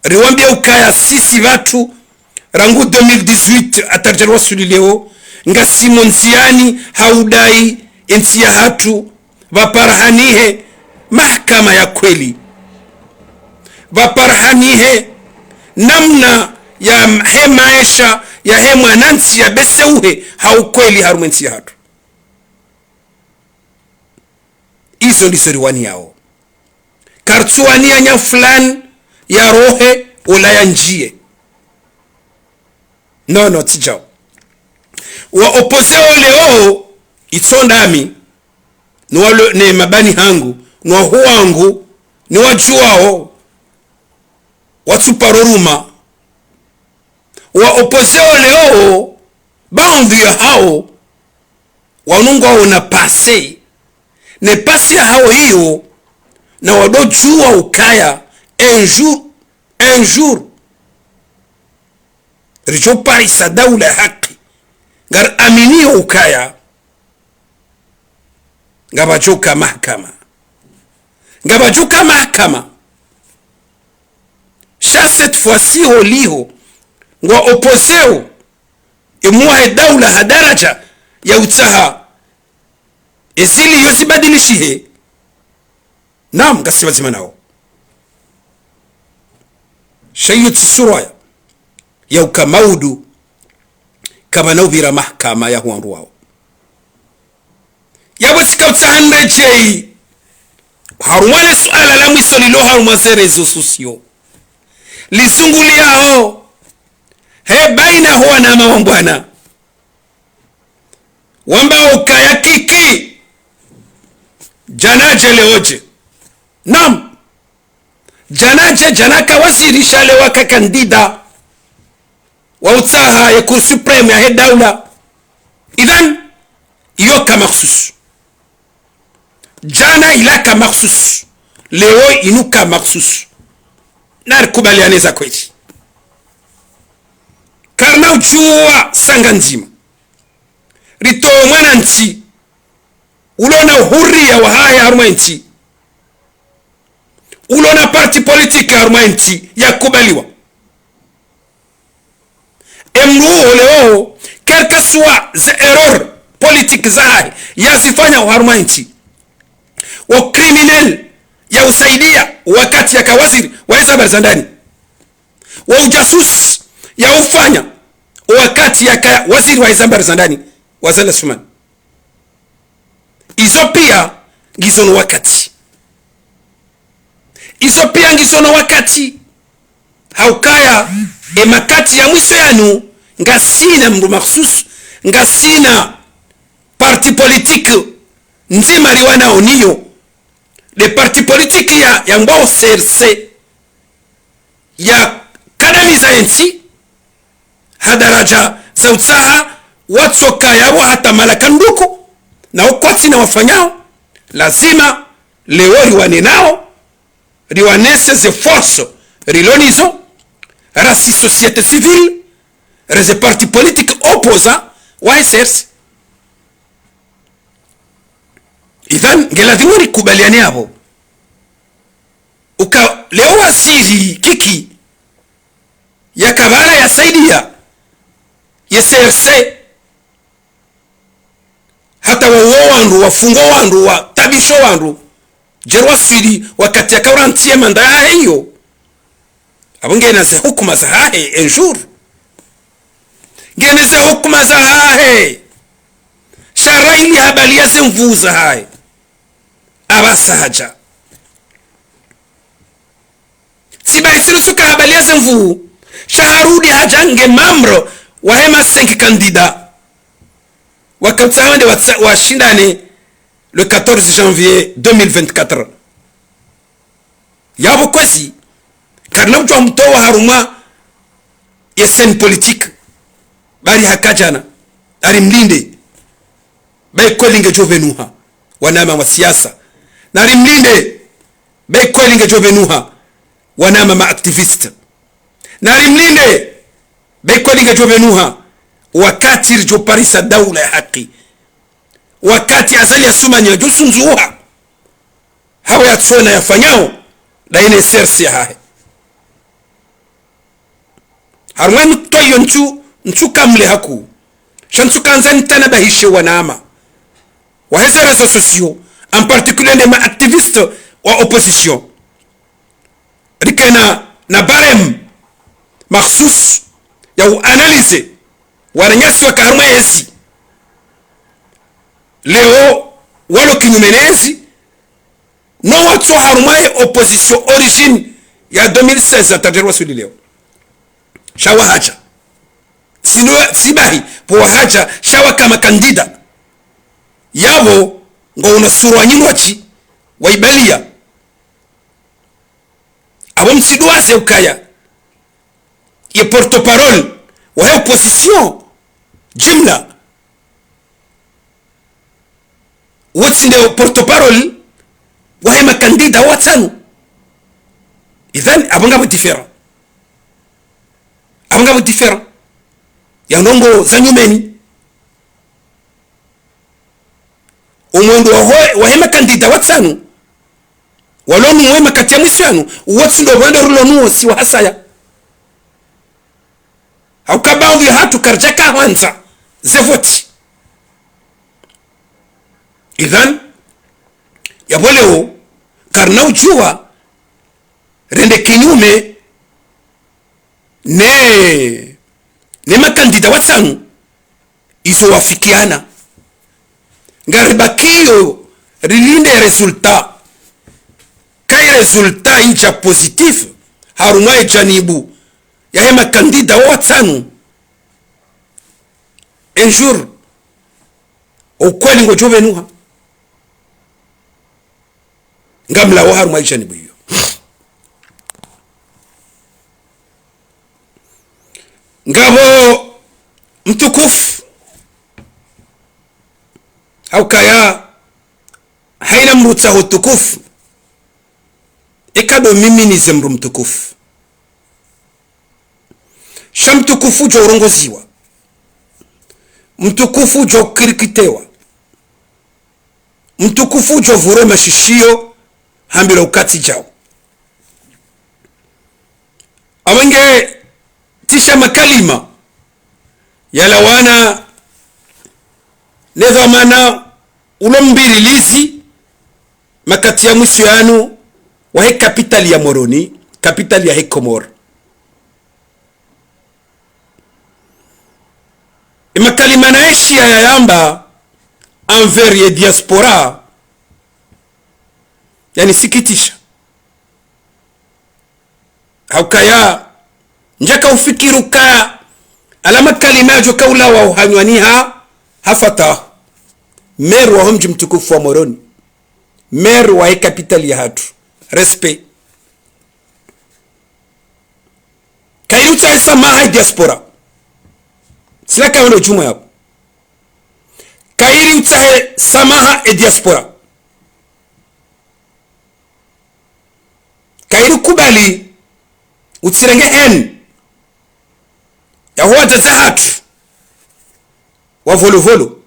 Riwambia ukaya sisi pvatsu, rangu deux mille dix-huit hata ridjeri wasuli leo, ngasi mo ndziyani ha udai entsi yahatru, pvaparahanihe mahakama ya kweli. Pvaparahanihe namna yahe maesha yahe mwanantsi yabeseuhe ha ukweli harumwa entsi yahatru. Izo ndizo riwaniyao. Karitsuwaniya nya fulani yarohe ola yandjiye. Non, non, tsi djao. Wa opposé wo leo, itso ndami, ni walo ne mabani hangu, ni wahu wangu, ni wadjuwao, watsuparo ruma. Wa opposé wo leo, baadhwi yahao, wanu ngwaona passé, ne passé yahao iyo, na wadodjuwa ukaya, un jour, un jour, ridjo parisa daula ya haki, ngari aminio ukaya, ngapvadjoka mahakama. Ngapvadjoka mahakama. Sha cette fois-ci holiho, ngwa opposé wo, emwahe daula ha daraja ya utsaha ezili yo zibadilishihe. Naam, ngasi pvadzima nao. Sha iyo tsi surwa ya, ya uka maudu, kapvana upvira mahakama ya hwandru wao. Yapvo tsika utsaha nredjeyi, harumwa le suala la mwiso lilo harumwa ze réseaux sociaux. Lizunguliyao, he baina ho wanama wa mbwana. Wamba ukaya Kiki, djana dje leo dje. Naam. Djana dje, djana ka waziri sha leo aka candidat wa utsaha ye Cour suprême yahe daula. Idhan, iyo ka makhsus. Djana ila ka makhsus. Leo inu ka makhsus. Narikubaliane za kweli. Karina udjuwa sanga ndzima. Ritowe mwanantsi ulo na uhuriya wahahe harumwa entsi, ulo na parti politique harumwa entsi yakubaliwa. Emndru uwo leo, quel que soit ze erreur politique zahahe yazifanya harumwa entsi, wo criminel yausaidia wakati yaka waziri wa ze habari za ndani, wo ujasusi yaufanya wakati yaka waziri wa ze habari za ndani, wa Azali Assoumani. Izo pia ngizo no wakati. Izo pia ngizo no wakati. Haukaya, emakati ya mwiso yanu, ngasina mndru makhsus, ngasina parti politique ndzima riwanao niyo. Le parti politique ya, yambwao C R C, yakadamiza entsi, ha daraja za utsaha, watsoka yapvo hata mala kanduku, na ukwatsina wafanyao, lazima leo riwane nao, riwanese ze force rilo nizo, rasi société civile, re ze parti politique opposant wa C R C. Idhan, ngeladhimu rikubaliane apvo. Uka leo wasiri Kiki, yakapvala yasaidia ye C R C, hata wauo wandru, wafungo wandru, watabisho wandru. Djeri waswili wakati yakaura ntsi ye manda yahe iyo. Apvo ngena ze hukuma zahahe, un jour. Ngena ze hukuma zahahe. Sha raili habaliya ze nvuu zahahe. Apvasa hadja. Tsi bahi tsi rusuka habaliya ze nvuu. Sha harudi hadja nge membre wahe ma cinq candidats. Waka utsaha wende watsa-, washindane le quatorze janvier deux mille vingt-quatre. Yapvo kwezi, karina udjuwa mtowa harumwa ye scène politique. Bari haka djana, nari mlinde. Bayi kweli ngedjo pvenuha, wanama wa siasa. Nari mlinde, bayi kweli ngedjo pvenuha, wanama ma activistes. Nari mlinde, bayi kweli ngedjo pvenuha, wakati ridjo parisa daula ya haki. Wakati Azali Assoumani yadjo sundzuha, hawe yatsona yafanyao, nda yine C R C yahahe. Harumwa nukutwa iyo ntsu, ntsuka mle haku. Sha ntsuka ndzani tanabahishe wanama wahe ze réseaux sociaux, en particulier nde ma activistes wa opposition. Rikena na barème makhsus ya u analyser wananyasi waka harumwa yezi. Leo walo kinyume nezi, no watso harumwa ye opposition origine ya deux mille seize hata djeri waswili leo. Sha wahadja. Tsi no, tsi bahi, pvo wahadja, sha waka ma candidats. Yapvo, ngo una sura nyinyi watsi, waibaliya. Apvo mtsidjuwa ze ukaya ye porte-parole wahe opposition jimla, wotsi nde porte-parole wahe ma candidats watsanu. Idhan, apvo ngapvo différence. Apvo ngapvo différence ya ndrongoo za nyumeni. Umwendo waho, wahe ma candidats watsanu, walo nuwo ye makati ya mwiso yanu, uwo tsi ndo pvwende rulo nuwo si wahasaya. Hauka baadhwi yahatru karidjaka hwandza ze voti. Idhan, yapvo leo, karina udjuwa rende kinyume ne, ne ma candidats watsanu, izo wafikiana. Ngaribakiyo rilinde résultat. Kayi résultat idja positif, harumwa ye janibu yahe ma candidats watsanu, un jour, ukweli ngodjo pvenuha. Ngamlawo harumwa ye janibu iyo. Ngapvo mtukufu, haukaya hayina mdru utsaho utukufu, eka ndo mimi nize mdru mtukufu. Sha mtukufu udjo urongoziwa. Mtukufu udjo ukirikitewa. Mtukufu udjo uvurwe mashishiyo, hambila ukati djao. Apvo nge tisha makalima yalawana ne dhwamana ulo mbirilizi makati ya mwiso yanu wahe kapitali ya Moroni, kapitali yahe Komori. Ye makalima nayeshiya yayamba envers ye diaspora, yanisikitisha. Haukaya, ndjaka ufikiri ukaya yala makalima yadjoka ulawa uhanywani ha, ha Fatah, maire waho mdji mtukufu wa Moroni, maire wahe kapitali yahatru. Respect. Kayiri utsahe samaha ye diaspora. Sina kayondo djumwa yapvo. Kayiri utsahe samaha ye diaspora. Kayiri kubali utsirenge haine yaho wadzadze wahatru wa Volovolo.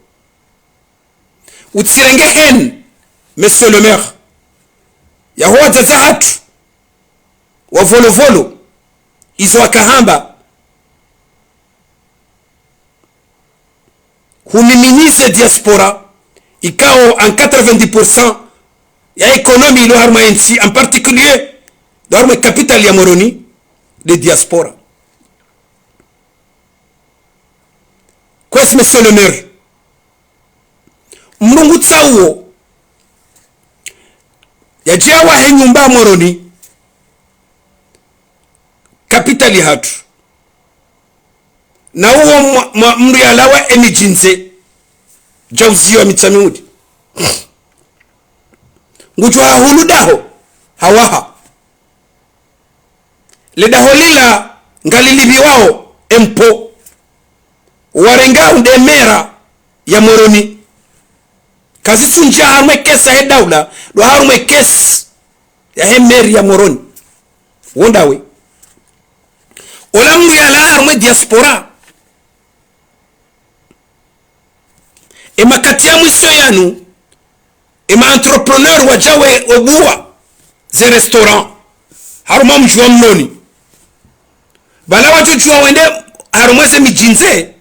Utsirenge haine Monsieur le maire, yaho wadzadze hatru wa Volovolo, izo wakahamba, humiminize diaspora, ikao en quatre-vingt-dix pour cent ya économie ilo harumwa entsi, en particulier ndo harumwa capitale ya Moroni, nde diaspora. Kwezi, monsieur le maire, mlungu tsauo yadje yawahe nyumba Moroni, capitale yahatru. Na uwo mwa, mwa, mndru yalawa emidjini ze, djauziwa Mitsamihuli. Ngudjo hahulu daho, hawaha. Le daho lila ngalilipviwao empo. Warenga unde mera ya Moroni. Kazisundja harumwa ekesi yahe daula, ndo harumwa ekesi yahe meri ya Moroni. Wondawe. Ola mndru yalawa harumwa diaspora. Emakati ya mwiso yanu, ema entrepreneur wadja we, webuwa ze restaurant harumwa mdji wa Moroni. Pvala wadjodjuwa wende harumwa ze midjini ze,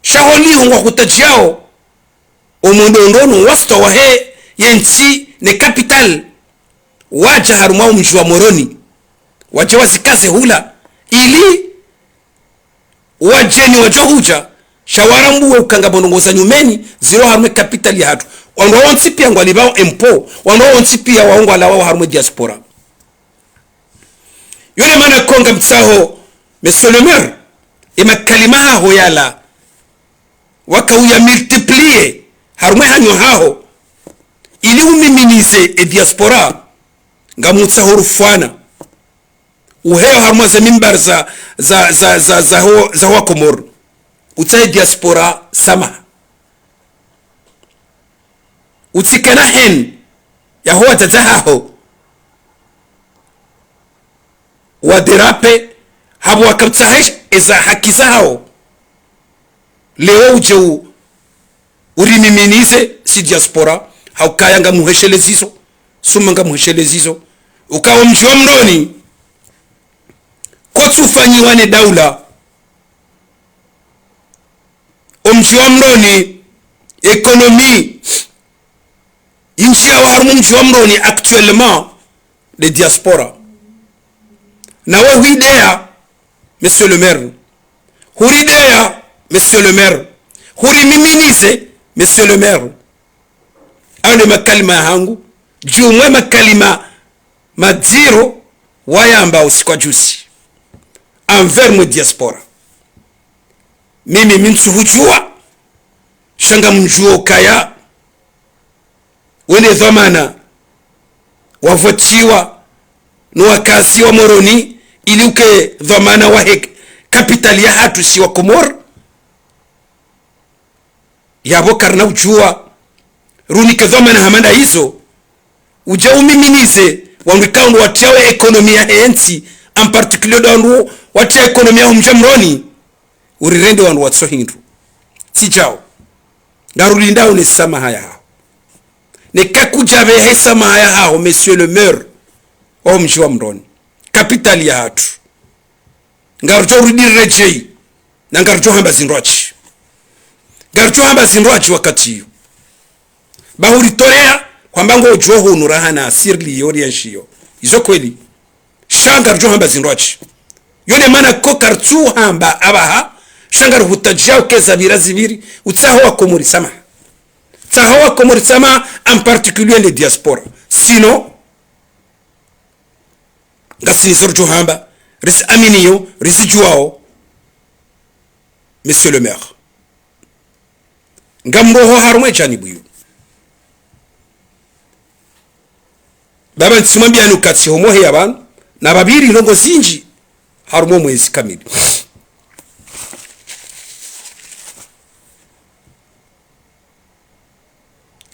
sha holiho ngwahutadjiyao omwendo ndrongoo wastwa wahe yentsi ne capitale, wadja harumwa omdji wa Moroni, wadje wazikaze hula, ili wadjeni wadjo hudja, sha warambuwe uka ngapvo ndrongoo za nyumeni zilo harumwa capitale yahatru. Wandru wontsi pia ngwalipvao empo, wandru wontsi pia wao ngwalawao harumwa diaspora. Yo nde mana ko ngamtsaho, monsieur le maire, emakalima haho yala, waka uya multiplier harumwa ehanyo haho, ili umiminize e diaspora, ngamtsaho rufwana uheyo harumwa ze mimbari za, za, za, za, za ho, za ho Wakomori. Utsahe diaspora samaha. Utsikena heni yaho wadzadze haho wadéraper, hapvo waka utsaha eza haki zahawo. Leo udje u, urimiminize si diaspora, ha ukaya ngamuheshelezizo, suma ngamuheshelezizo. Ukao mdji wa Moroni kotsufanyiwa ne daula. Omdji wa Moroni, économie yindjiyao harumwa omdji wa Moroni actuellement, nde diaspora. Nawe huideya, monsieur le maire. Hurideya, monsieur le maire. Hurimiminize, monsieur le maire. Hayo nde makalima yahangu, djumwa emakalima madziro wayamba usiku wa juzi envers mwe diaspora. Mimi mi ntsuhudjuwa, sha ngamdjuwo ukaya wende dhwamana wavotiwa no wakazi wa Moroni ili uke dhwamana wahe capitale yahatru si Wakomori. Yapvo karina udjuwa runike dhwamana hama nda izo, udje umiminize wandru ikao ndo watriyao économie yahe ntsi, en particulier ndo wandru watriya économie yaho mdji wa Moroni, urirende wandru watso hindru. Tsi djao. Ngarulindao ne samaha yahaho. Neka kudjapveha e samaha yahaho, monsieur le maire waho mdji wa Moroni, capitale yahatru, ngarudjo uridi redjeyi, na ngarudjo hamba zindrwadji. Ngarudjo hamba zindrwadji wakati iyo. Ba huritoleya hwamba ngodjo hunu rahana asirli yo rienshiyo. Izo kweli. Sha ngarudjo hamba zindrwadji. Yo nde mana ko karitsu hamba apvaha, sha ngaruhutadjiyao ukeza pvira zipviri, utsaho Wakomori samaha. Tsaho Wakomori samaha, en particulier nde diaspora. Sinon, ngasina izo ridjo hamba, riziaminiyo, rizidjuwao, monsieur le maire. Ngamroho harumwa e janibu iyo. Baba ntsimwambiyani uka tsi homohe ya pvanu, na pvapviri ndrongoo zindji harumwa omwezi kamili.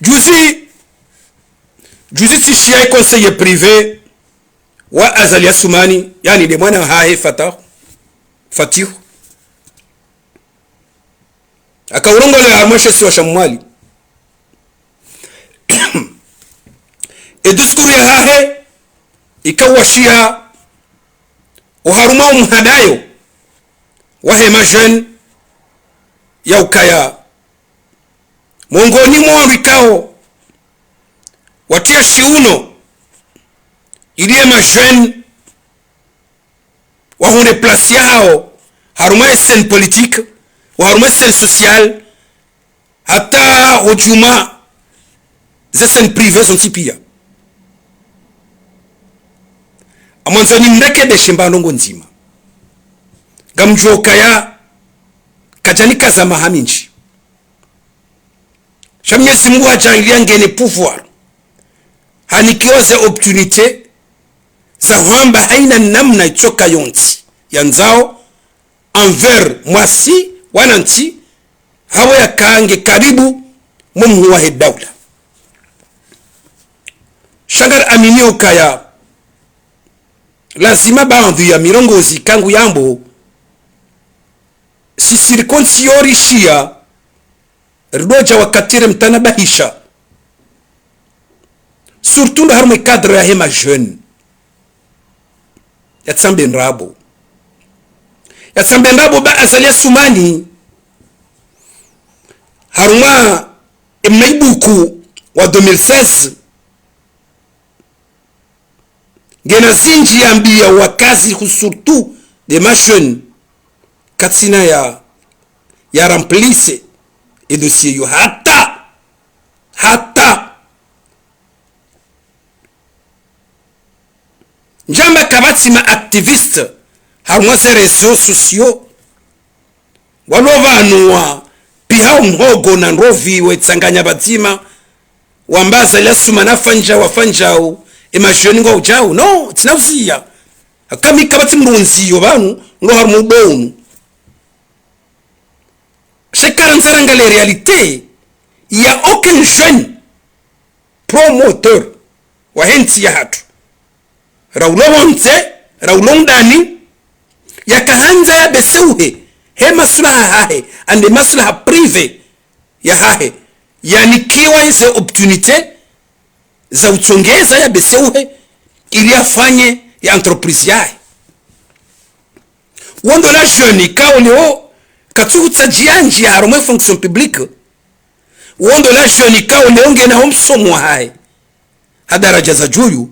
Juzi, juzi tsishiya e conseiller privé wa Azali Assoumani, yaani nde mwana hahe Fatah, Fatihu. Aka urongoleya harumwa she isiwa sha Mwali. E discours yahahe ikao washiya oharumwa omhadayo wahe ma jeunes, ya ukaya mongoni mwa wandru ikao watriya shiuno ili ye ma jeunes wahundre place yahawo harumwa ye scène politique, wa harumwa ye scène sociale, hata hudjuma ze scènes privées zontsi piya. Ngamwandzo nimrekebeshe mba ndrongoo ndzima. Ngamdjuo ukaya kadjanikaza maha mindji. Sha Mnyezi Mungu hadjaaliya ngena pouvoir, hanikiwa ze opportunités za hwamba haina namna itsoka yontsi yandzao envers mwasi wanantsi, hawu yaka nge karibu mwa mhuu wahe daula. Sha ngari aminio ukaya lazima baadhwi ya mirongozi ikao nguyambo, si circonstance yo rishiya, ridjo dja wakati rimtanabahisha. Surtout ndo harumwa ye cadre yahe ma jeunes. Yatsambe ndrabo. Yatsambe ndrabo ba Azali Assoumani, harumwa ye mna ibuku wa deux mille seize, ngena zindji yambiya wakazi, surtout nde ma jeunes, katsina ya, ya remplisse e dossier yo hata, hata. Ndjamba kapvatsi ma activistes harumwa ze réseaux sociaux walo pvanu wapviha omhogo na ndrovi wetsanganya pvadzima, wamba Azali Assoumani afanya, wafanya, e ma jeunes ngwao djao. Non, tsina uziya. Haka mi kapvatsi mdru ndziyo pvanu, ndo harumwa ubo unu. Sha eka randza rangalie réalité, il y a aucun jeune promoteur wahe ntsi yahatru, ra ulo pvondze, ra ulo ndani, yakahandza yabeseuhe he maslaha yahahe, ande maslaha privé yahahe, yanikiwa ize opportunités za utsongeza yabeseuhe ili yafanye ye entreprise yahe. Wo ndo la jeune ikao leo katsuhutsaha ndjiya ndjiya harumwa ye fonction publique. Wo ndo la jeune ikao leo ngena ho msomo wahahe ha daraja za djuu,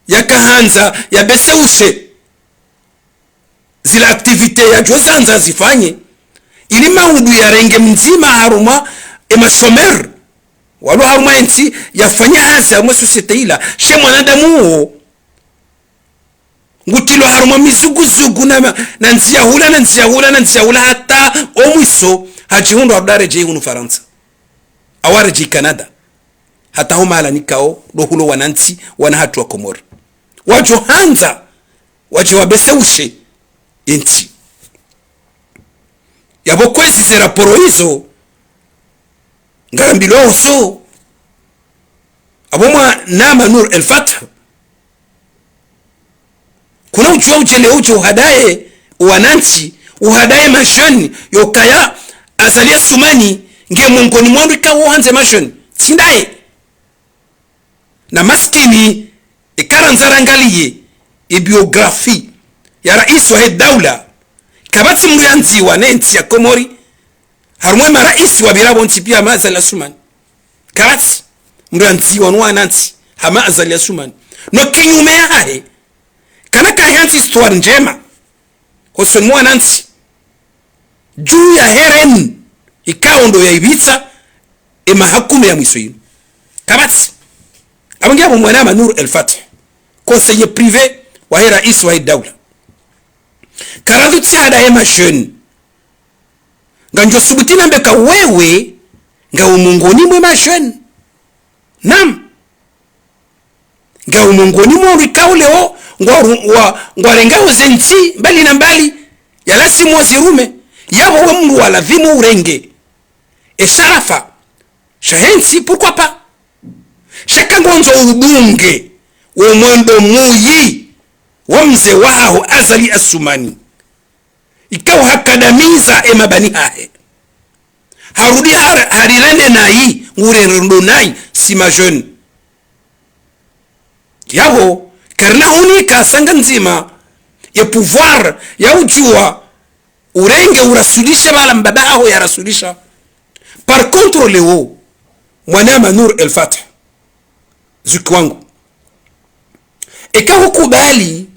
yakahandza yabeseushe zila activités yadjo zandza zifanye, ili maudu yarenge mdzima harumwa e ma chômeurs walo harumwa ye ntsi, yafanye hazi harumwa société ila. She mwanadamu wo ngutilwa harumwa mizuguzugu na, na ndziya hula, na ndziya hula, na ndziya hula, hata omwiso hadjihundru harudi haredjei hunu Farantsa, au haredjei Canada, hata ho mahala nikao ndo hulo wanantsi, wana hatru wa Komori. Wadjo handza wadje wabeseushe ye ntsi. Yapvo kwezi ze raporo izo ngarambilwao zo, apvo mwanama Nour El Fath, kuna udjuwa udjele udjo uhadaye wanantsi, uhadaye ma jeunes, yokaya Azali Assoumani nge mongoni mwa wandru ikao wandze ma jeunes. Tsi ndaye. Na maskini, eka randza rangaliye e biographie ya raisi wahe daula, kapvatsi mdru yandziwa ne ntsi ya Komori harumwa e maraisi wapvira pvontsi piya hama Azali Assoumani. Kapvatsi mdru yandziwa no wanantsi hama Azali Assoumani. No kinyume yahahe, kana kahandzi histoire ndjema hosoni mwa wanantsi djuu yahe reni ikao ndo yaipvitsa e maha kume ya mwiso yinu. Kapvatsi. Apvo nge apvo mwanama Nour El Fath, conseiller privé wahe raisi wahe daula. Karandzu tsi hadaye ma jeunes. Ngandjo subuti nambe ka wewe ngawe mongoni mwe ma jeunes. Naam. Ngawe mongoni mwa wandru ikao leo ngwa, wa, ngwarengao ze ntsi mbali na mbali, yalazimu wazirume. Yapvo we mdru waladhimu urenge e sharafa shahe ntsi, pourquoi pas? Sha eka ngwandzo udunge wo mwendo muyi wa mze wahaho Azali Assoumani, ikao hakadamiza e mabani hahe, harudi har-, harirende nayi, ngurendo nayi si ma jeunes. Yapvo, karina hunika sanga ndzima ya pouvoir ya udjuwa urenge urasulishe pvala mbaba haho yarasulisha. Par contre, leo, mwanama Nour El Fath, zuki wangu, eka hukubali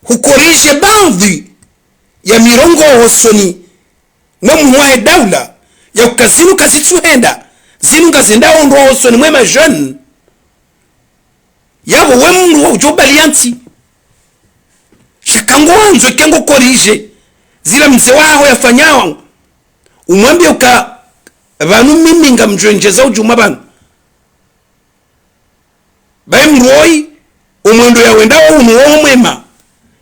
hukorije baadhwi ya mirongo hosoni mwa mhuu wahe daula, ya uka zinu kazitsuhenda, zinu ngazendao ndro hosoni mwe ma jeunes. Yapvo we mndru wa udjo ubali yentsi. Sha ka ngwandzo eka ngokorije zila mze waho yafanyao, umwambie uka pvanu mimi ngamdjo ndjeza udjuma pvanu. Bahi mndru woyi, omwendo yawendao unu wo mwema.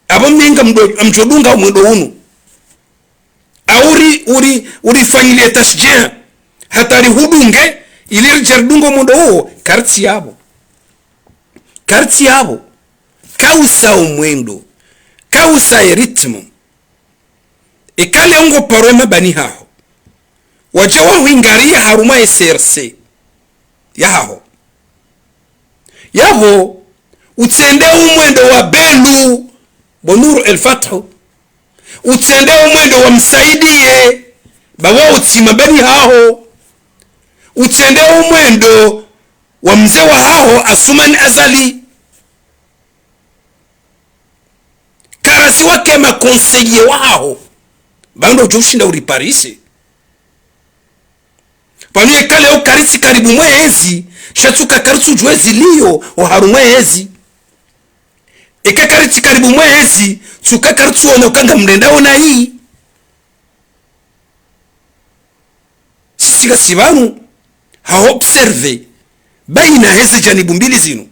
Apvo mimi ngamdjo, ngamdjo dunga omwendo unu. Au uri, uri, urifanyilie tashjia, hata rihudunge, ili ridje ridunge omwendo uwo, karitsi yapvo. Karitsi yapvo. Kausa omwendo. Kausa e rythme. Eka leo ngo paro e mabani haho, wadja wahwingariya harumwa e C R C yahaho. Yapvo, utsende omwendo wa Belou, bo Nour El Fath. Utsende omwendo wa Msaidié, ba wo utsi mabani haho. Utsende omwendo wa mze wahaho, Assoumani Azali. Karazi wake ma conseillers wahaho. Ba ndo udjo ushinda uriparise. Pvanu eka leo karitsi karibu mwe ezi, sha tsuka karitsudjuwa ezi zilio oharumwa ezi. Eka karitsi karibu mwe ezi, tsuka karitsuona uka ngamrendao nayi. Sisi ngasi pvanu, ha observer, bayina heze janibu mbili zinu.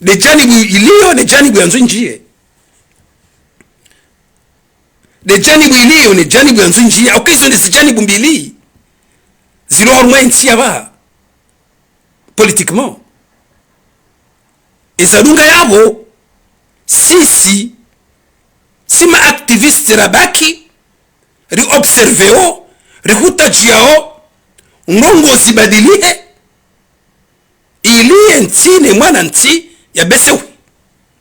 Nde janibu ilio, ne janibu yandzo indjiye. Nde janibu ilio, ne janibu yandzo indjiye. Au ka izo nde zijanibu mbili zilo harumwa entsi ya pvaha. Politiquement. Eza dunga yapvo, sisi, si ma activistes rabaki, ri observeo, ri hutadjiao, ndrongoo zibadilihe, ili entsi ne mwanantsi ya besewe.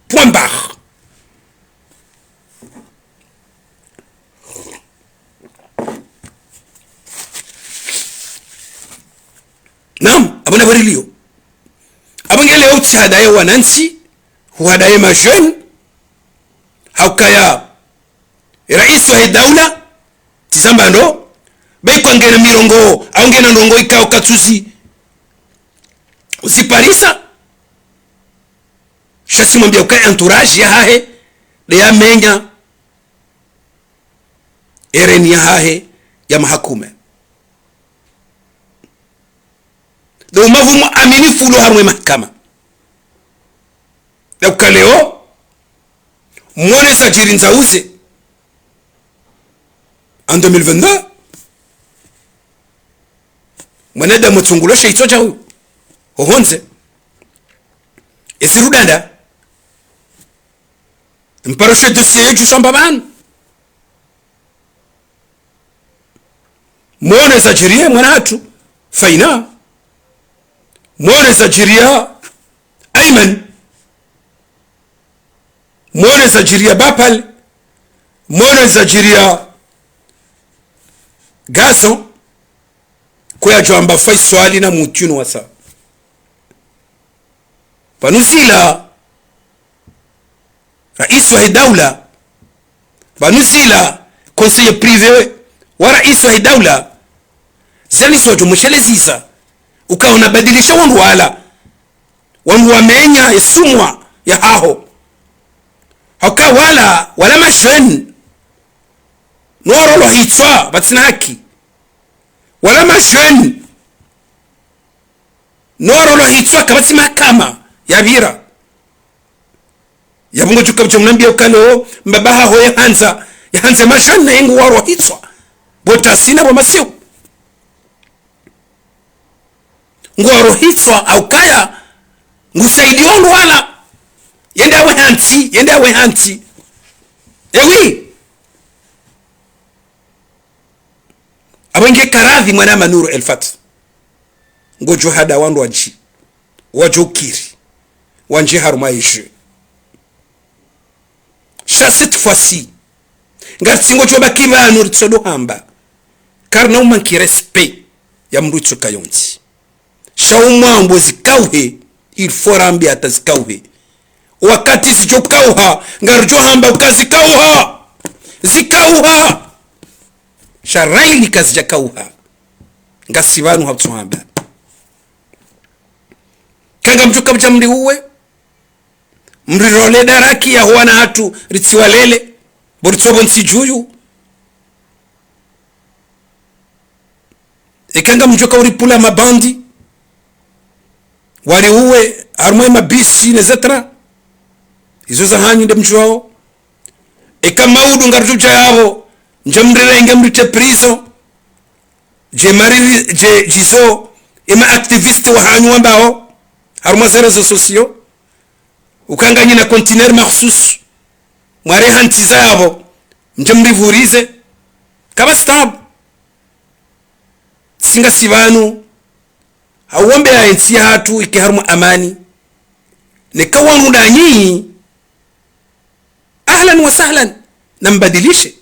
Point barre. Naam, apvo na pvo rilio. Apvo nge leo utsi hadaye wanantsi, huhadaye ma jeunes, ha ukaya raisi wahe daula, tsi zamba ndo, bahi kwa ngena mirongo, au ngena ndrongoo ikao katsuzi uziparisa. Sha tsi mwambia uka entourage yahahe, nde yamenya e reni yahahe ya mahakume. Nde umavu mwa aminifu ulo harumwa e mahakama. Nde uka leo, mwone zadjiri ndzauze. En deux mille vingt-deux, mwanadamu tsungulwa she itsodja uyu. Hohondze. Ezi rudanda. Mparo she dossier yedju samba pvanu. Mwone zadjiriye mwana hatru, Faina. Mwone zadjiriya Ayman. Mwone zadjiriya Bapal. Mwone zadjiriya Gazo. Kuyadjo amba Faiswali na mutunu wasa. Pvanu zila raisi wahe daula, pvanu zila conseiller privé wa raisi wahe daula, zani sodjo mweshelezisa, uka unabadilisha wandru wala, wandru wamenya esumwa yahaho. Hauka wala, wala ma jeunes, no warolwa hitswa, pvatsina haki. Wala ma jeunes, no warolwa hitswa kapvatsi mahakama yapvira. Yapvo ngodjo uka pvudja mnambie uka leo, mbaba haho yahandza, yahandze ma jeunes na ye ngu warolwa hitswa. Bo Tasina bo Masiu. Ngu warolwa hitswa ha ukaya, ngu saidiao wandru wala. Yende awe hantsi, yende awe hantsi. Eh oui. Apvo nge karadhi mwanama Nour El Fath. Ngodjo hada wandru wadji, wadjo ukiri. wandje harumwa ye jeu. Sha cette fois-ci, ngaritsingo djo baki pvanu ritsodo hamba. Karina umanki respect ya mdru itsoka yontsi. Sha umwambo zikauhe, il faut rambe hata zikauhe. Wakati zidjo kauha, ngaridjo hamba uka zikauha. Zikauha. Sha raili kazidja kauha. Ngasi pvanu hapvutsu hamba. Eka ngamdjo ka mdja mriuwe. Mrirole daraki ya huwana hatru ritsiwalele. Bo ritsobo ntsi djuyu. Eka ngamdjo ka uripvula mabandi. Wariuwe, harumwa ye mabisi, ne zetera. Izo zahanyu nde mdjuwao. Eka maudu ngaridjo dja yapvo. Mdje mrirenge mritre prison. Dje mariri, dje, djizo, ema activistes wahanyu wambao, harumwa ze réseaux sociaux, uka nganyina conteneur makhsus, mwareha ntsi zapvo, mdje mripvurize, kapvatsi taabu. Si ngasi pvanu, hauombeya entsi yahatru ike harumwa amani, neka wanu ndanyi, ahlan wa sahlan, nambadilishe.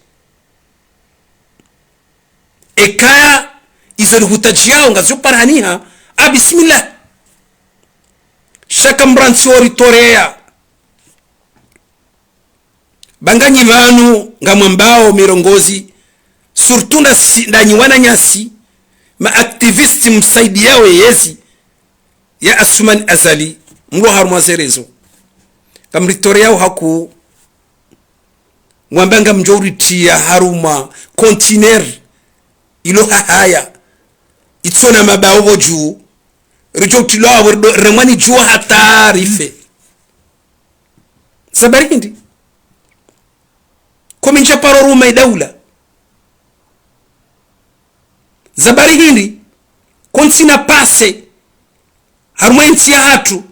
Eka izo rihutadjiyao ngazio paraniha, a bismillah. Sha kamrantsi wo ritoreya. Ba nganyi pvanu ngamwambao mirongozi, surtout nda si, ndanyi wananyasi, ma activistes msaidiyao yezi ya Assoumani Azali, mlo harumwa ze réseaux. Kamritoreyao haku Ngwamba ngamdjo uritriya harumwa conteneur ilo hahaya, itsona mabao pvo dju, ridjo utrilwa apvo rido, remwani djuwa hata rife. Za bari hindri? Ko mi ndja paro ruma idaula. Za bari hindri? Ko ntsina pase harumwa entsi yahatru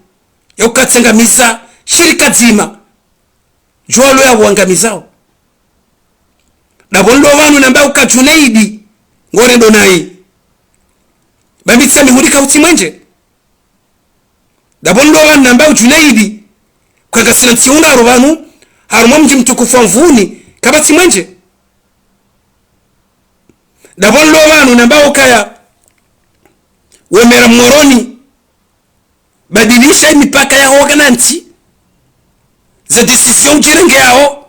ya ukatsangamiza shirika dzima. Djuwa lo ya wangamizao. Dapvo nilo pvanu namba uka Junaidi ngorendo nayi. Ba mi tsamihulika utsi mwenje. Dapvo nilo pvanu namba u Junaidi, uka ngasina ntsihu ndraru pvanu harumwa mdji mtukufu wa Mvuni, kapvatsi mwenje. Dapvo nilo pvanu namba ukaya wemera Moroni, badilisha emipaka yaho wakana ntsi, ze décision udjirenge yaho,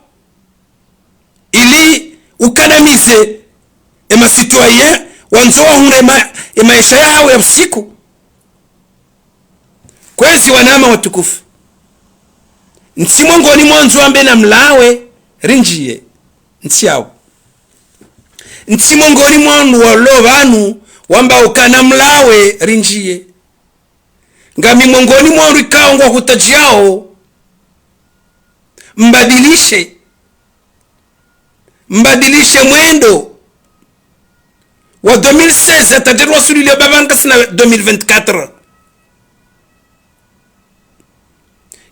ili ukadamize ema citoyen wandzo wahundre ema, emaesha yahawo ya usiku. Kwezi wanama watukufu, ntsi mongoni mwa wandzo wambe namlawe rindjiye ntsi yawo. Ntsi mongoni mwa wandru walo pvanu wamba uka namlawe rindjiye. Ngami mongoni mwa wandru ikao ngwahutadjiyao mbadilishe, mbadilishe mwendo wa deux mille seize, hata ndjeri wasulile pvapvo ngasina deux mille vingt-quatre.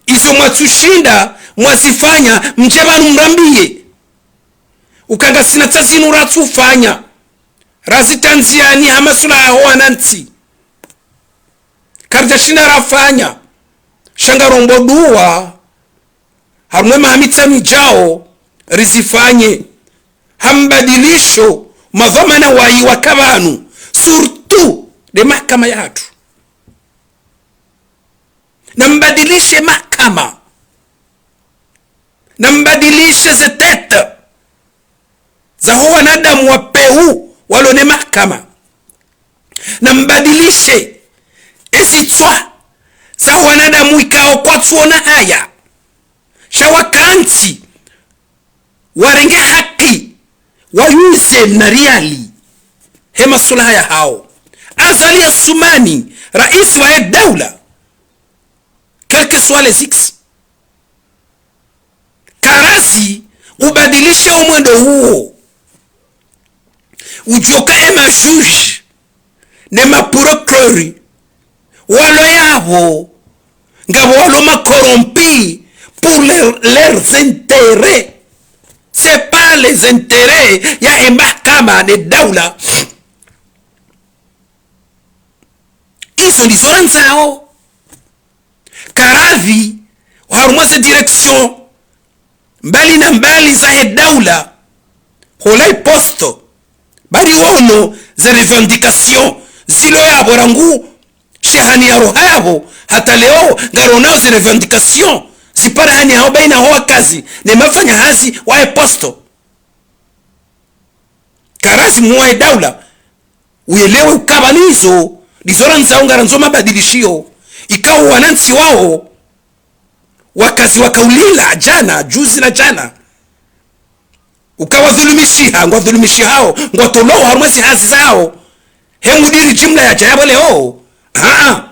Izo mwatsushinda mwazifanya, mdje pvanu mrambiye uka ngasina tsa zinu ratsufanya. Razitandziyani ha maswilaha yaho wanantsi. Karidjashinda rafanya. Sha ngarombo duwa, harumwa emaha mitsanu idjao, rizifanye. Ha mbadilisho, madhwamana wayi waka pvanu, surtout nde mahakama yahatru. Nambadilishe mahakama. Nambadilishe ze tête zaho wanadamu wa pewu walo ne mahakama. Nambadilishe ezitswa zaho wanadamu ikao kwatsuona haya. Sha wakantsi warenge haki, wayuze mna riali he maswilaha yahawo. Azali Assoumani, raisi wa edaula, quel que soit les X. Karazi ubadilishe omwendo uwo. Udjoka ema juge ne ma procureur walo yapvo, ngapvo walo ma corrompus pour leur, leurs intérêts. C'est pas les intérêts ya emahakama ne daula. Izo ndizo randzao. Karavi mbali, oharumwa ze direction mbali na mbali zahe daula, hula iposto, bali wono ze revendication zilo yapvo rangu shehani ya roha yapvo, hata leo ngaronao ze revendication zipara hani yaho baina ho wakazi ne mafanya hazi wahe posto. Karazi mwa ye daula, uyelewe ukaya pvanu izo, ndizo randzao ngarandzo mabadilishio, ikao wanantsi wao, wakazi wakaulila, jana, juzi na jana. Uka wadhulumishiha, ngwadhulumishihao, ngwatolwao harumwa zi hazi zao. He mudiri jimla yadja yapvo leo. Aa.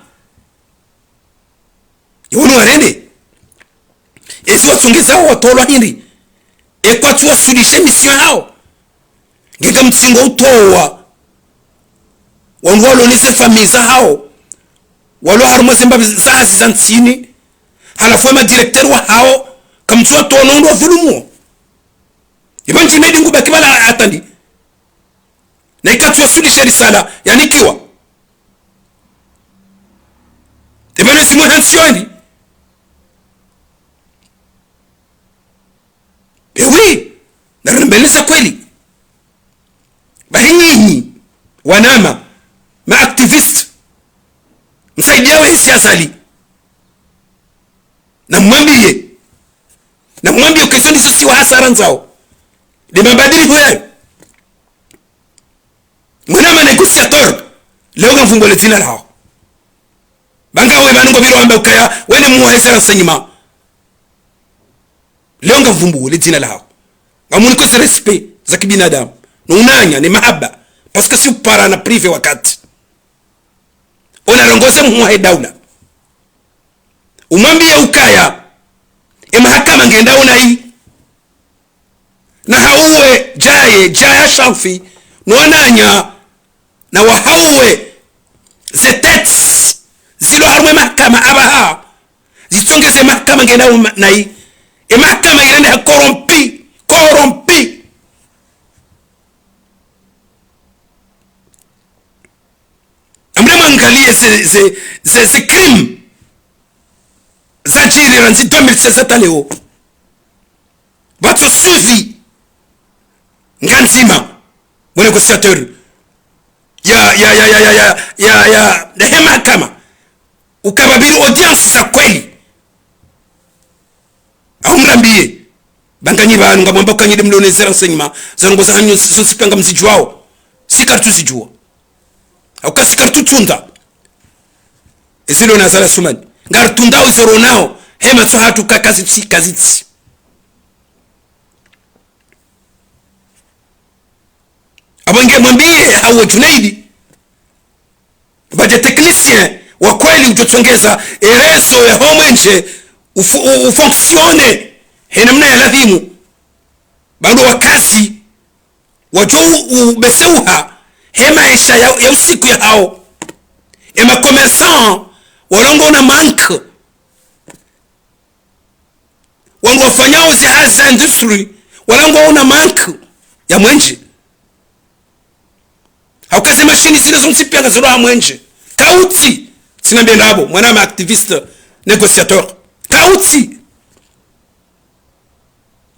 Iwo ni warende. Ezi watsongezao watolwa hindri. E kwatsu waswilishe mission hao. Nge kamtsingo utowa. Wandru walo ne ze famille zahao. Walo harumwa ze mbapvi za hazi za ntsini. Halafu we madirecteur wahao. Kamtsu watowa no ndo wadhulumuo. Ipvo ntsi medi ngubaki pvala atandi. Na ikatsu waswilishe risala, yanikiwa. Ipvo no zimwe hantsi yo ndi. Eh oui, narambeleza kweli. Bahi nyinyi, wanama, ma activistes, msaidiao hesi Azali. Namwambiye. Namwambiye uka izo ndizo si waha sa randzao. Nde mabadiliho yayo. Mwanama négociateur. Leo ngamvumbuo le dzina laho. Ba ngawe pvanu ngopviro wamba ukaya, wende muwahe ze renseignements. Leo ngamvumbuo le dzina laho. Ngamuniko ze respect za kibinadamu. No unanya, ne mahaba. Parce que si upara na privé wakati. Ona rongoze mhuu wahe daula. Umwambiye ukaya, e mahakama ngendao nayi. Na hauwe, djaye, djaya Shanfi, no wananya, na wahauwe, ze têtes, zilo harumwa e mahakama apvaha, zitsongeze mahakama ngendao ma-, nayi. E mahakama irende ha corrompu, corrompu. Amre mwangaliye ze, ze, ze, ze crime zadjiri randzi deux mille seize hata leo. Pvatso suivi. Ngandzima. Bo négociateur. Ya, ya, ya, ya, ya, ya, ya, ya, ya he mahakama. Uka pvapviri audience za kweli. Au mrambiye. Ba nganyi pvanu ngamwamba uka nyi nde mlo ne ze renseignements, ze ndrongoo zahanyu zontsi pia ngamzidjuwao. Si karitsuzidjuwa. Au ka si karitsutunda. Ezi ndo na Azali Assoumani. Ngaritundao izo ronao. He matso hatru ka kazitsi, kazitsi. Apvo nge mwambiye hauwe Junaidi. Pvadje technicien wa kweli udjo tsongeza e réseau ya ho mwenje ufu-, u-, ufonctionne he namna ya ladhimu. Ba ndo wakazi wadjo u-, ubeseuha he maesha ya, ya usiku yahao. E ma commerçants walongo na manque. Wandru wafanyao ze hazi za industrie, walangwa una manque ya mwenje. Hauka ze machines zile zontsi pia ngazilo ha mwenje. Kautsi, tsinambiye ndapvo, mwanama activiste, négociateur. Kautsi.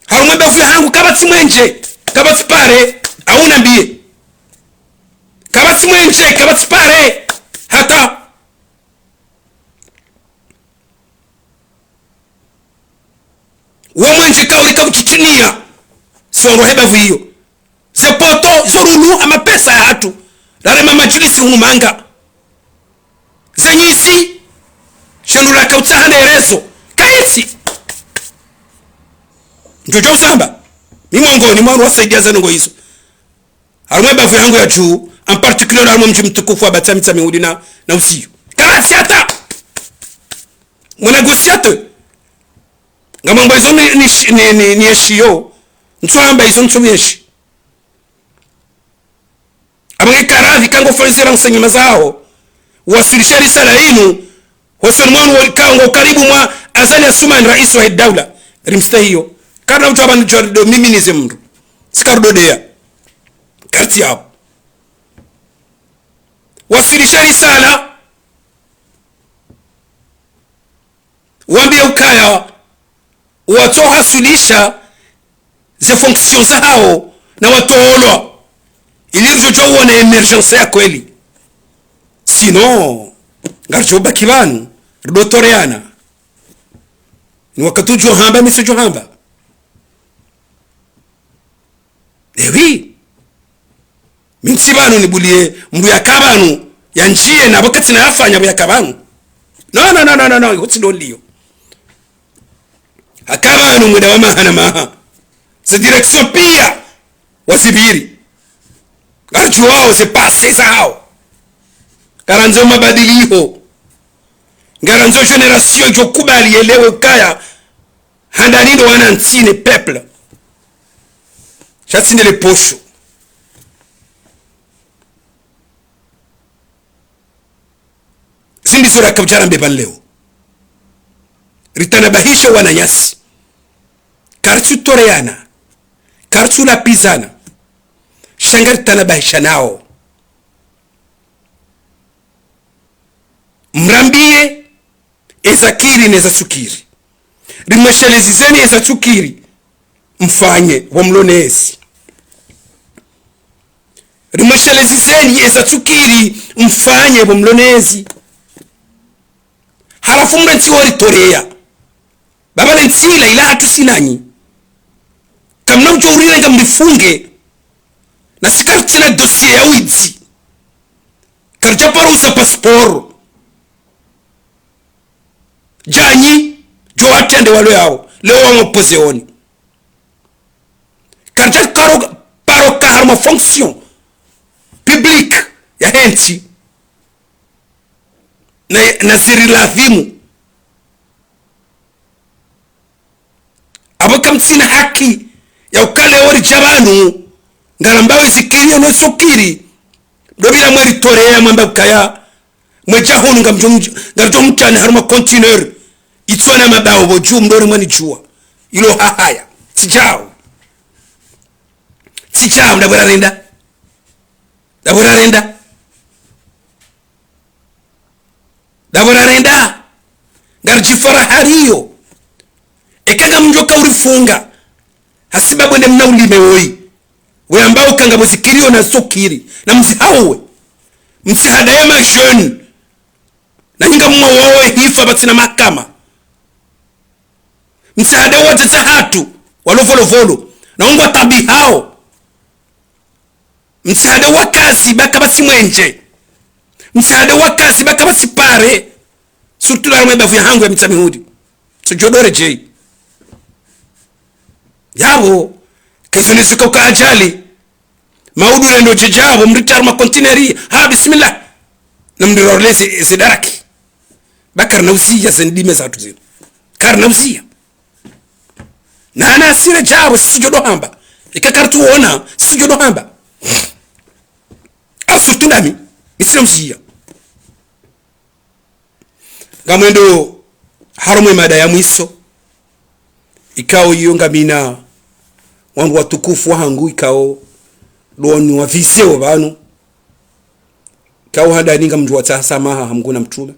Harumwa e bavu yahangu, kapvatsi mwenje, kapvatsi pare, au nambiye. Kapvatsi mwenje, kapvatsi pare, hata. Wo mwenje kaurika utsitsiniya. Si wandru wahe bavu iyo. Ze poto, zo rulu, ha mapesa yahatru. Rarema madjilisi hunu manga. Ze nyizi, shandru raka utsaha ne réseau. Kaitsi. Ndjo djo uzamba. Mi mwongoni mwa wandru wasaidiya ze ndrongoo izo. Harumwa e bavu yahangu ya dju, en particulier harumwa mdji mtukufu wa Batsa Mitsamihuli na, na Usiyu. Kapvatsi hata. Mwana négociateur. Ngamwamba izo ni, ni, ni, ni, ni eshiyo. Ntsu amba izo ntsu myeshi. Apvo nge karadhi ka ngo fanyisa renseignements zaho. Waswilishe risala inu. Hosoni mwanu wali ka ngo karibu mwa Azali Assoumani, raisi wa daula. Rimstehiyo. Karina utsaha pvanu djwari do mimi nize mndru. Sikarudodeya. Karti yapvo. Waswilishe risala. Wambiye ukaya, watsohaswilisha ze fonctions zahawo na watolwa. Ili ridjo djo wona émergence ya kweli. Sinon, ngaridjo baki pvanu, ridotoreana. Ni wakati udjo hamba, mi tsidjo hamba. Eh oui. Mi ntsi pvanu nibuliye mndru yaka pvanu, yandjiye na pvo katsina yafanya pvo yaka pvanu. Non, non, non, non, non, non, iho tsi ndo liyo. Haka pvanu mwenda wa maha na maha. Ze direction piya wazipviri. Ngaridjuwao ze passé zahawo. Ngarandzo mabadiliho. Ngarandzo génération idjo kubali yelewe ukaya handani ndo wanantsi ne peuple. Sha tsi nde le posho. Zindri zo rakabudjara mbe pvanu leo. Ritanabahishe wananyasi. Karitsu toreyana. Karitsu lapvizana. Sha ngaritanabahishanao. Mrambiye eza kiri neza tsukiri. Rimweshelezizeni eza tsukiri, mfanye pvo mlonezi. Rimweshelezizeni eza tsukiri, mfanye pvo mlonezi. Halafu mrantsi waritoreya. Baba le ntsi la ila hatru sinanyi. Kamna udjo urirenga mrifunge. Na si karitsina dossier ya widzi. Karidja paro uza passeport. Djanyi, djo watrende walo yawo, leo wamwopoze oni. Karidja karo, paro ka harumwa fonction publique yahe ntsi. Na, na ziri ladhimu. Apvo kamtsina haki ya ukaya leo ridja pvanu, ngarambao ezi kiri yo no zo kiri, ndo pvila mweritoreya mwamba ukaya, mwedja hunu ngamdjo mdj-, ngaridjo mtrani harumwa conteneur, itsona mabao pvo dju mndro ri mwanidjuwa. Ilo hahaya. Tsidjao. Tsidjao, ndapvo rarenda. Ndapvo rarenda. Ndapvo rarenda. Ngaridjifuraha riyo. Eka ngamdjo ka urifunga. Hasibabu nde mna ulime woyi. Weyambao uka ngapvo zi kiri yo na zo kiri. Na mzihauwe. Msihadaye ma jeunes. Na nyinga mwa wawo hifa pvatsina mahakama. Msihadaye wadzadze hatru. Walo Volovolo. Na ungwa tabi hawo. Msihadaye wakazi ba kapvatsi mwenje. Msihadaye wakazi ba kapvatsi pare. Surtout la harumwa bavu ya hangu ya Mitsamihuli. Tsodjo dore djeyi. Yapvo, kaizo nizo ka uka ajali. Maudu rendo djedja pvo, mritra harumwa conteneur. Ha, bismillah. Na mndro rorele ze, ze daraki. Ba karina uziya ze ndimi zahatru zinu. Karina uziya. Na, na sire djapvo, sisi djo ndo hamba. Ika karitsu wona, sisi djo ndo hamba. Au surtout ndami, mi tsina uziya. Ngamwendo harumwa mada ya mwiso. Ikao iyo ngamina wandru watukufu wahangu, ikao ndo wanu wa visé wo pvanu. Ikao handani ngamdjo watsaha samaha ha Mngu na mtrume.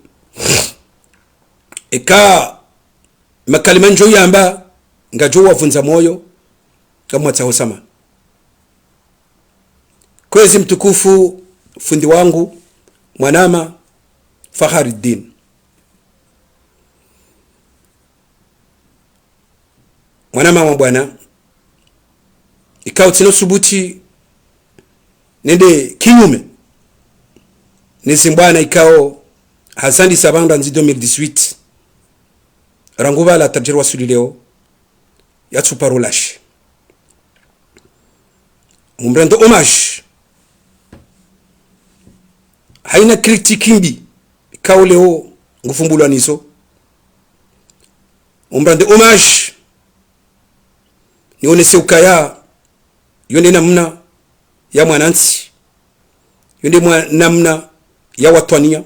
Eka makalima ndjo yamba, ngadjo wavundza moyo, ngamwatsaho samaha. Kwezi mtukufu, fundi wangu, mwanama, Fakhariddin. Mwanama wa bwana, ikao tsina usubuti nende kinyume ne zimbwana ikao hazandisa pvandza ndzi deux mille dix-huit. Rangu pvala tadjiri wasuli leo, yatsuparo lashe. Mumrende hommage. Haina critique mbi ikao leo ngufumbulwa nizo. Mumrende hommage. Nionese ukaya, yo nde namna ya mwanantsi. Yo nde mwa-, namna ya watwaniya.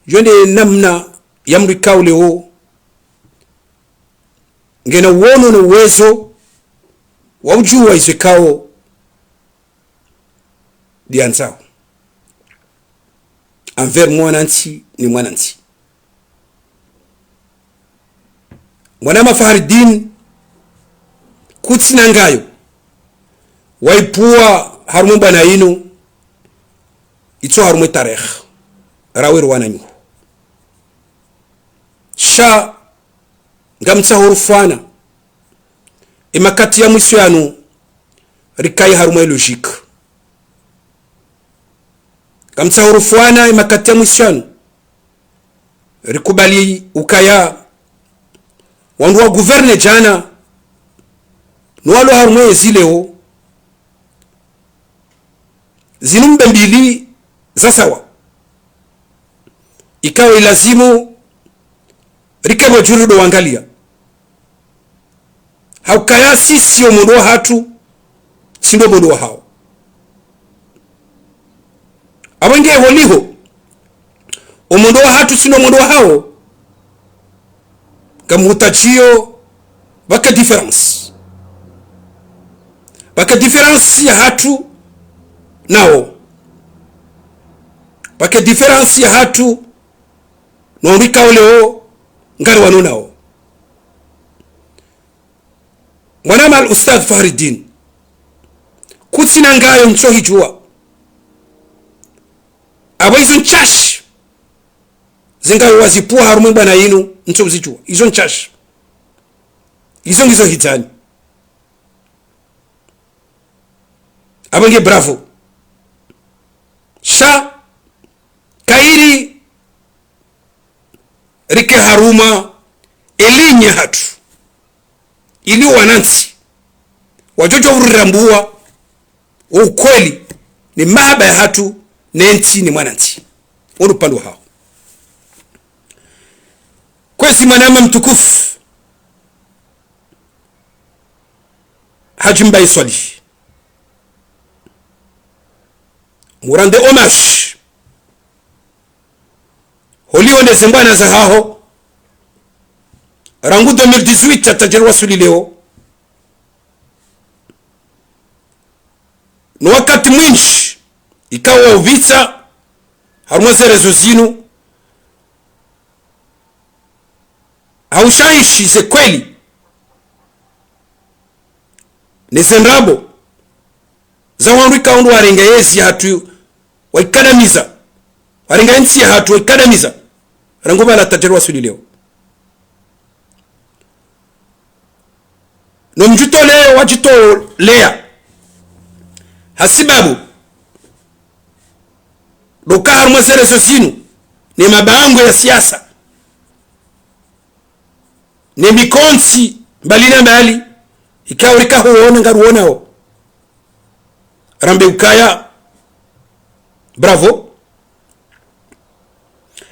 Yo nde namna ya mndru ikao leo ngena uwono no uwezo wa udjuwa izo ikao ndiyandzao. Envers mwanantsi ni mwanantsi. Mwanama Fahridin, kutsina ngayo waipvua harumwa mbwana inu, itso harumwa tarehi, rawe rwana nyuhu. Sha, ngamtsaho rufwana, emakati ya mwiso yanu, rikayi harumwa logique. Ngamtsaho rufwana, emakati ya mwiso yanu, rikubali ukaya wandru wa gouverner djana, no walo harumwa ezi leo, zinu mbe mbili za sawa. Ikao ilazimu rike pvo djuu ndo wangalia. Haukaya sisi omwendo wahatru, tsi ndo mwendo wahao. Apvo nge holiho, omwendo wahatru tsi ndo mwendo wahao, ngamhutadjio pvake différence. Pvake différence yahatru nawo. Pvake différence yahatru no wandru ikao leo ngari wanu nawo. Mwanama al-Ustadh Fahridin, kutsina ngayo ntsohidjua. Apvo izo ntsashi zingayo wazipvua harumwa mbwana inu, ntsozidjua. Izo ntsashi. Izo ngizo hidzani. Apvo nge bravo. Sha, kayiri rike harumwa eligne yahatru, ili wanantsi wadjodjo urirambua wo ukweli, ni mahaba yahatru, ne ntsi, ni mwanantsi. Wo ndo upande wahao. Kwezi mwanama mtukufu, Hadji Mbaye Swalihi, ngu rendre hommage holiho nde ze mbwana zahaho, rangu deux mille dix-huit hata djeri wasuli leo. No wakati mwindji ikao upvira harumwa ze réseaux zinu, haushayishi ze kweli ne ze ndrabo za wandru ikao ndo warenga yezi yahatru waikadamiza, warenga entsi yahatru waikadamiza, rangu pvala hata djeri wasuli leo. No mdjitolea wadjitolea. Hasibabu ndo uka harumwa ze réseaux zinu, ne mabangwe ya siasa, ne mikontsi mbali na mbali, ikao rika huona ngaruonao, rambe ukaya bravo.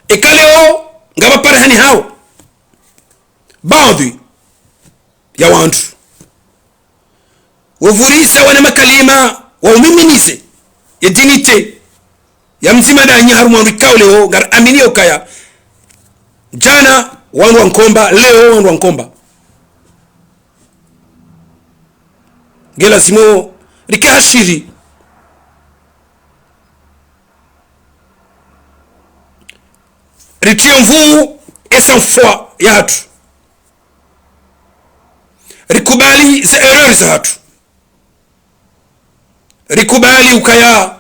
Eka leo ngapvo parahani hawo baadhwi ya wandru wavuriza wana makalima wa umiminize ye dignité ya mdzima ndanyi harumwa wandru ikao leo ngari aminio ukaya djana wandru wa nkomba, leo wandru wa nkomba. Nge lazimu rike hashiri, ritrie nvuu e sang-froid yahatru, rikubali ze erreur zahatru, rikubali ukaya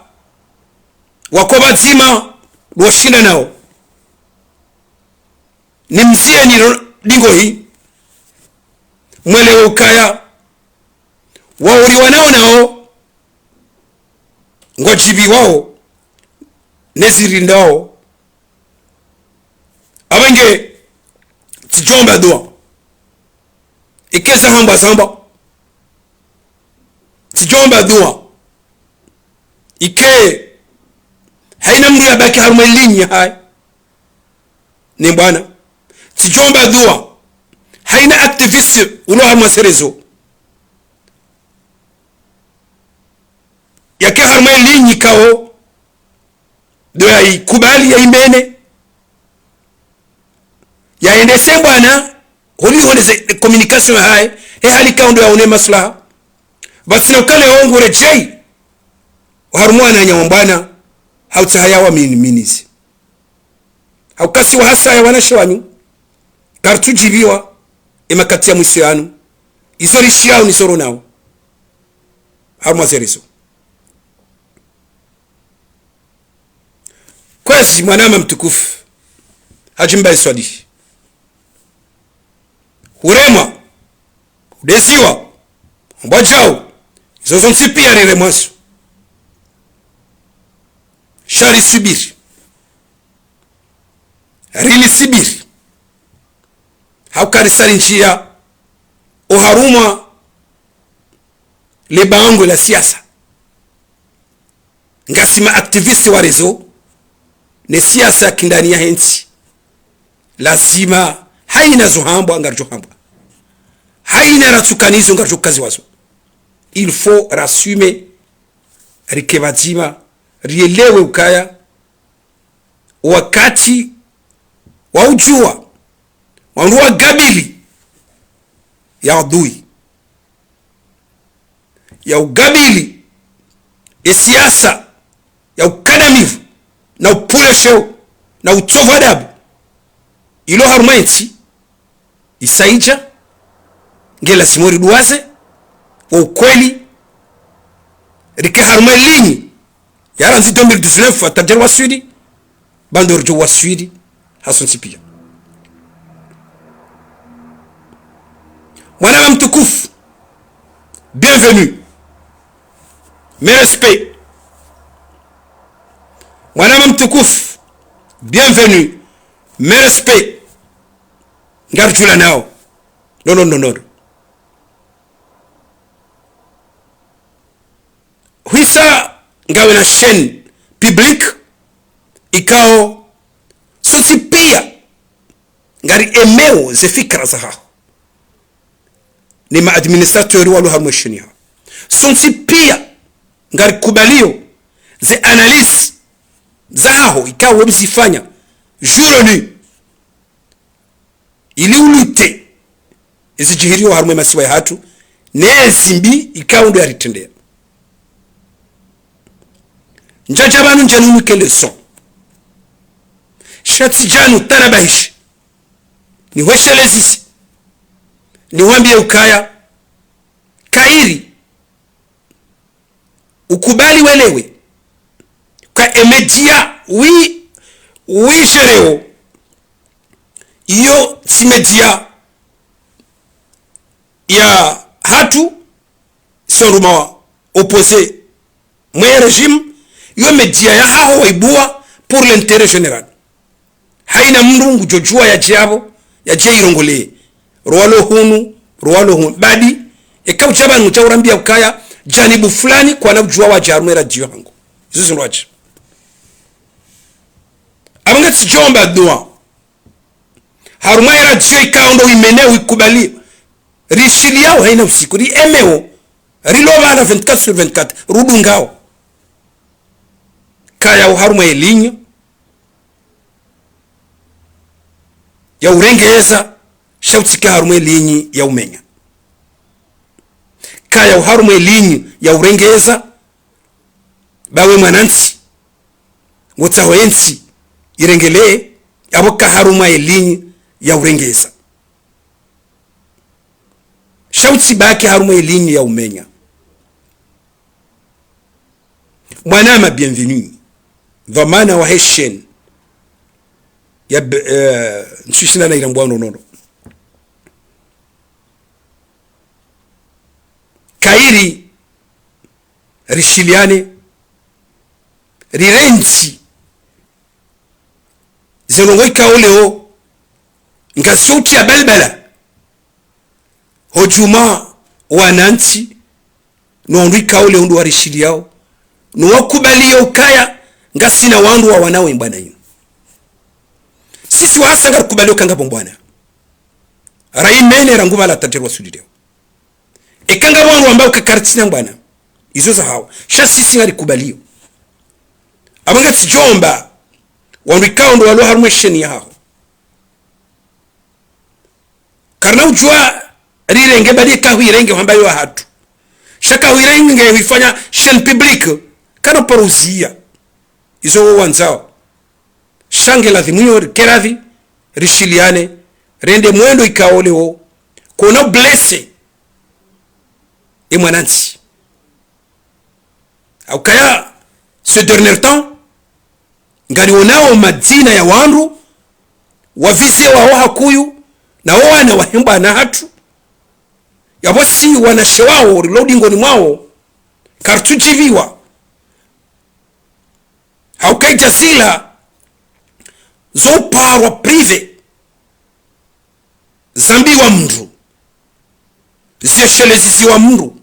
wako pvadzima ndo washinda nao. Ni mzie ni ro-, dingohi, mwelewe ukaya wauriwa nao nao, ngwadjibiwao, ne zirindao. Apvo nge tsidjomba dua, ike zahambwa zahambwa. Tsidjomba dua, ike haina mndru yabaki harumwa eligne yahahe ne mbwana. Tsidjomba dua, haina activiste ulo harumwa ze réseaux yake harumwa eligne ikao ndo yaikubali yaimene, yaendese mbwana holiho ne ze communication yahahe, he hali ikao ndo yaone maslaha. Basi na uka leo nguredjeyi harumwa wananya wa mbwana, hautsaha yawaminimize. Hauka si wahasaya wanashe wanyu, karitsudjibiwa, emakati ya mwiso yanu, izo rishiyao nizo ronao harumwa ze réseaux. Kwezi mwanama mtukufu Hadji Mbaye Swalihi, huremwa, hudeziwa, humbwa djau, izo zontsi piya riremwazo. Sha risubiri. Rilisubiri. Hauka risa rinjiya oharumwa le bangwe la siasa. Ngasi ma activistes wa réseaux, ne siasa ya kindani yahe ntsi. Lazima haina zo hambwa ngaridjo hambwa. Haina ratsukana nizo ngaridjo kaziwa zo. Il faut rassumer, rike pvadzima, rielewe ukaya wakati wa udjuwa, wandru wa gabili ya adui, ya ugabili e siasa ya ukadamivu na upulesheo na utsovu adabu ilo harumwa entsi, isa idja, nge lazimu riduwaze wo ukweli, rike harumwa e ligne ya randzi deux mille dix-neuf, hata ridjo waswili, ba ndo ridjo waswili hasontsi piya. Mwanama mtukufu, bienvenue. Mes respects. Mwanama mtukufu, bienvenue. Mes respects. Ngaridjulanao. Non, non, non, non. Hwisa ngawe na chaîne publique ikao sontsi piya ngari emeo ze fikira zahaho. Ne ma administrateurs walo harumwa e chaîne yaho. Sontsi piya ngari kubaliyo ze analyses zahaho ikao we uzifanya jour et nuit. Ili ulute ezi djihiriyo harumwa e masiwa yahatru, ne zimbi ikao ndo yaritrendeya. Ndjadja pvanu ndjanu nike leçon. Sha tsi djanu tanabahishi. Nihweshelezise. Niwambiye ukaya. Kayiri ukubali welewe ka e média wi, wi géreo, iyo tsi média yahatru, si wandru wa opposé mwe régime, iyo média yahaho waibuwa pour l'intérêt général. Haina mndru ngudjodjuwa yadje apvo, yadje irongolee. Rowalo hunu, rowalo hunu. Badi, eka udja pvanu udja urambiya ukaya, janibu fulani kwana udjuwa wadja harumwa e radio hangu. Izo zindru wadja. Apvo ngatsidjomba dua. Harumwa e radio ikao ndo uimeneo, uikubali. Rishiliyao haina usiku. Riemeo. Rilo pvala vingt-quatre sur vingt-quatre. Rudungao. Kaya oharumwa e ligne ya urengeza, sha utsike harumwa e ligne ya umenya. Kaya oharumwa e ligne ya urengeza, ba we mwanantsi, ngotsaho entsi irengelee, apvo ka harumwa e ligne ya urengeza. Sha utsibaki harumwa e ligne ya umenya. Mwanama bienvenue. Dhwamana wahe chaîne ya be-, eh, ntsushinda na irambwa nonono. Kayiri rishiliyane, rirentsi ze ndrongoo ikao leo ngazidjo utriya balbala hodjuma wanantsi, no wandru ikao leo ndo warishiliyao, no wakubaliyo ukaya ngasina wandru wawanao e mbwana inu. Sisi wahasa ngarikubaliyo ka ngapvo mbwana. Raimene rangu pvala hata ridjo waswili leo. Eka ngapvo wandru wambao ka karitsina mbwana, izo zahawo. Sha sisi ngarikubaliyo. Apvo ngatsidjomba wandru ikao ndo walo harumwa e chaîne yahaho. Karina udjuwa rirenge, badi eka huirenge hwamba yo wahatru. Sha ka huirenge huifanya chaîne publique, kana paro uziya. Izo wo wandzao. Sha nge ladhimu iyo rike radhi, rishiliyane, rende mwendo ikao leo Kono blessé e mwanantsi. Haukaya, ces derniers temps, ngarionao madzina ya wandru waviziwao hakuu, na wo wana wahe mbwana hatru, yapvo si wanashe wao rilo dingoni mwao, karitsudjiviwa. Hauka idja zila zo parwa privé, zambiwa mndru, ziesheleziziwa mndru,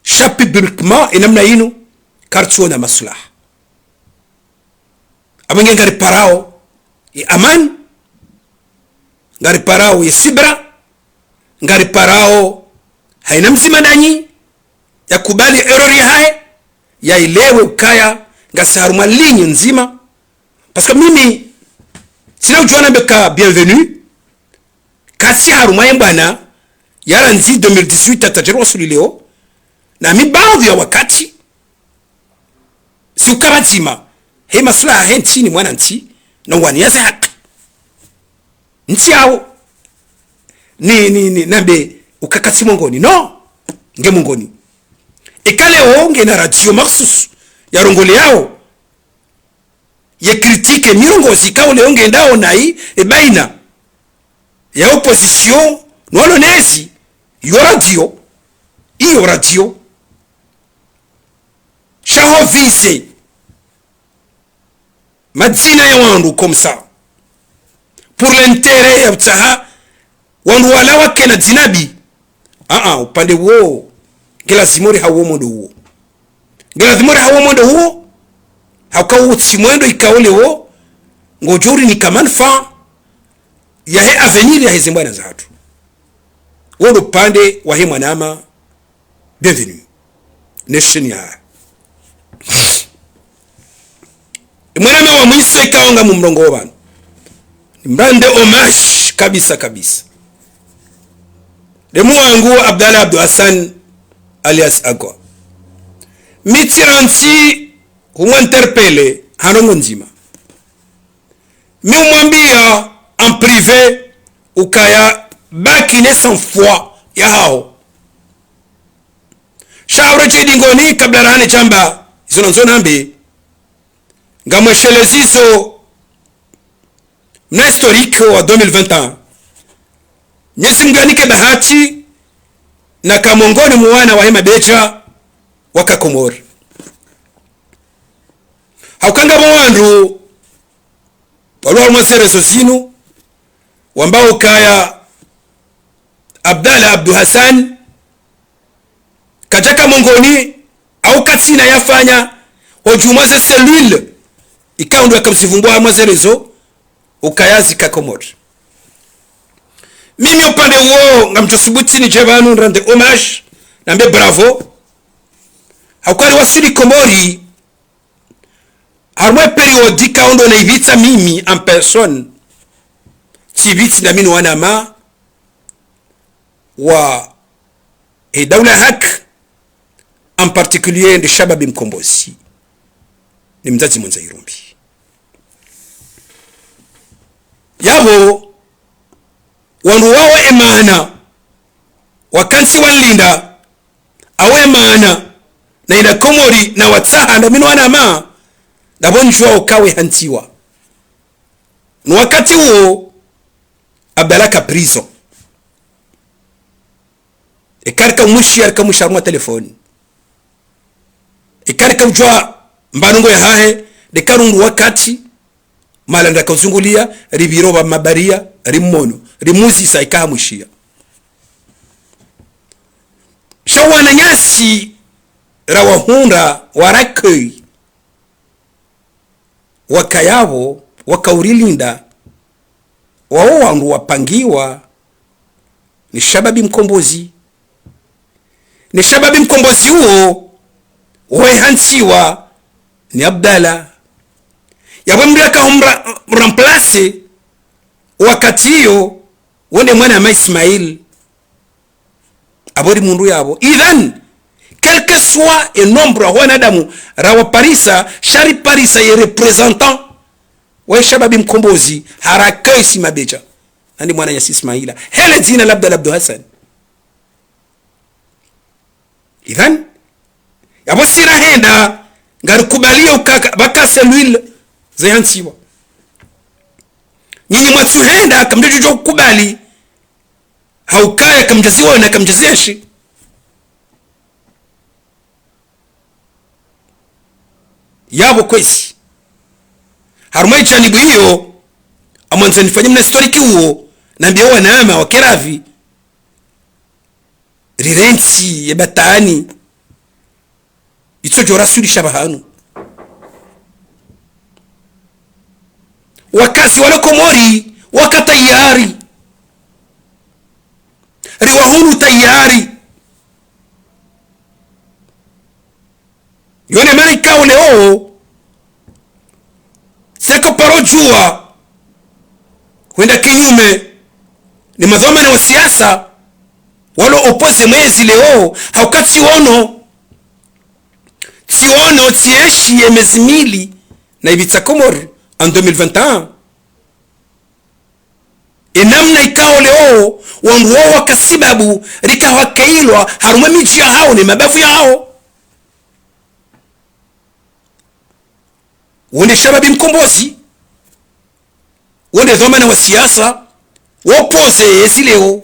sha publiquement, e namna inu, karitsuona maslaha. Apvo nge ngariparao ye amani, ngariparao ye subira, ngariparao haina mdzima ndanyi, yakubali erreur yahahe, yaelewe ukaya ngasi harumwa ligne ndzima. Parce que mimi, tsina udjuwa nambe ka Bienvenue, katsi harumwa ye mbwana, yarandzi deux mille dix-huit hata djeri wasuli leo, na mi baadhwi ya wakati, si uka pvadzima, he maslaha he ntsi ni mwanantsi, no waniya ze haki. Ntsi yawo. Ni, ni, ni, nambe uka katsi mongoni. Non. Nge mongoni. Eka leo ngena radio makhsus ya rongoleyao, ye critique, mirongozi ikao leo ngendao nayi, e baina ya opposition, no walonezi, yo radio, iyo radio. Sha ho viser madzina ya wandru comme ça, pour l'intérêt ya utsaha wandru wala wakena dzina mbi. Aa, upande wo, nge lazimu ri hawo mwendo wo. Nge lazimu ri hawo mwendo wo, hauka wo tsi mwendo ikao leo ngodjo urinika manufaa yahe avenir yahe ze mbwana zahatru. Wo ndo upande wahe mwanama Bienvenue. Ne sheni ya. Mwanama wa mwiso ikao ngamumrongoo pvanu, nimrande hommage kabisa kabisa, nde mwananyangu Abdallah Abdou Hassan alias Agwa. Mi tsirantsi humwa interpeller ha ndrongoo ndzima. Mi humwambia en privé ukaya baki ne sang-froid yahaho. Sha hauredjei dingoni kabla rahane shamba, izo nandzo nambe, ngamweshelezizo mna historique wa deux mille vingt et un. Mwenyezi Mungu yanike bahati, naka mongoni mwa wana wahe mabedja waka Komori. Hauka ngapvo wandru walio harumwa ze réseaux zinu, wambao ukaya Abdallah Abdou Hassan kadjaka mongoni, au katsina yafanya, hodjumwa ze cellule ikao ndo yaka mzivumbua harumwa ze réseaux, ukaya zika Komori. Mimi upande wo ngamdjo subuti nidje pvanu nirande hommage, nambe bravo. Hauka riwaswili Komori harumwa e période ikao ndo naipvitsa mimi en personne, tsipvitsi ndami no wanama wahe daula ya haki, en particulier nde Shababi Mkombozi, ni Mdzadze Mwendza Irumbi. Yapvo wandru wawo emaana wakantsi wanilinda, awo emaana nainda Komori nawatsaha ndami no wanama, ndapvo ndjuwa uka wehantsiwa. No wakati uwo, Abdallah ka prison. Eka rika umwishiya, rika umwishiya harumwa telefoni. Eka rika udjuwa mba ndrongoo yahahe, rika rungu wakati, mahala ndraka uzunguliya, ripviro pva mabaria, rimmono, rimuzisa eka hamwishiya. Sha wananyasi rawahundra wa recueil, wakaya pvo, wakaurilinda, wawo wandru wapangiwa ni Shababi Mkombozi. Ni Shababi Mkombozi uwo, wehantsiwa ni Abdallah. Yapvo mndru yaka humra-, remplacer wakati iyo, wo nde mwanama Ismail. Apvo ri mundru yapvo. Idhan, quel que soit e nombre ya wanadamu rawaparisa, sha riparisa ye représentant wa Shababi Mkombozi, ha recueil si mabedja. Handi mwananyasi Ismaila. Hele dzina la Abdallah Abdou Hassan. Idhan, yapvo si rahenda, ngarikubalio ukaya, pvaka cellules zahantsiwa. Nyinyi mwatsuhenda, kamdjadjo ukubali, ha ukaya kamdjaziona, kamdjazienshi. Yapvo kwezi. Harumwa ijanibu iyo, ngamwandzo nifanye mna historique uwo, nambiye wanama wa Keravi, rirentsi ye batani, itsodjo rasulisha pvahanu. Wakazi walo Komori, waka tayari. Riwahundru tayari. Yo ne mana ikao leo, seka paro djuwa, hwenda kinyume, ne madhwamana wa siasa, walo opposé mwezi leo, ha uka tsiono, tsiono, tsienshi ye mezi mili, na ipvitsa Komori, en deux mille vingt et un. Ye namna ikao leo, wandru wao waka sibabu, rika hwakailwa, harumwa midji yahao, ne mabavu yahao. Wo nde Shababi Mkombozi, wo nde dhwamana wa siasa, wo opposé yezi leo.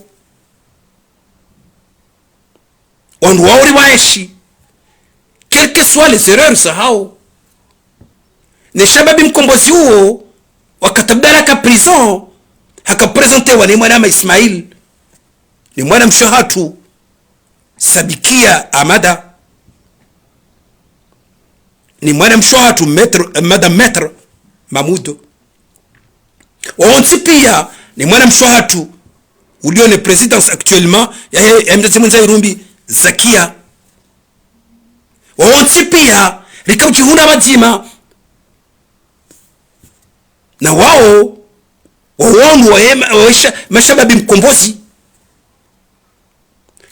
Wandru wao riwaenshi, quelles que soient les erreurs zahao. Ne Shababi Mkombozi uwo, wakati Abdallah ka prison, haka présentéwa ne mwanama Ismail, ne mwanamshe hatru, Sabikia Amada, ne mwanamshe hatru, maître, eh, Madame Maître Mahmoud. Wontsi pia, ne mwanamshe hatru, ulio ne présidence actuellement, yahe, yahe mtetsi mwendza irumbi, Zakia. Wontsi pia, rika udjihundra pvadzima. Na wao, wawonu wa ema, wa sha-, mashababi Mkombozi.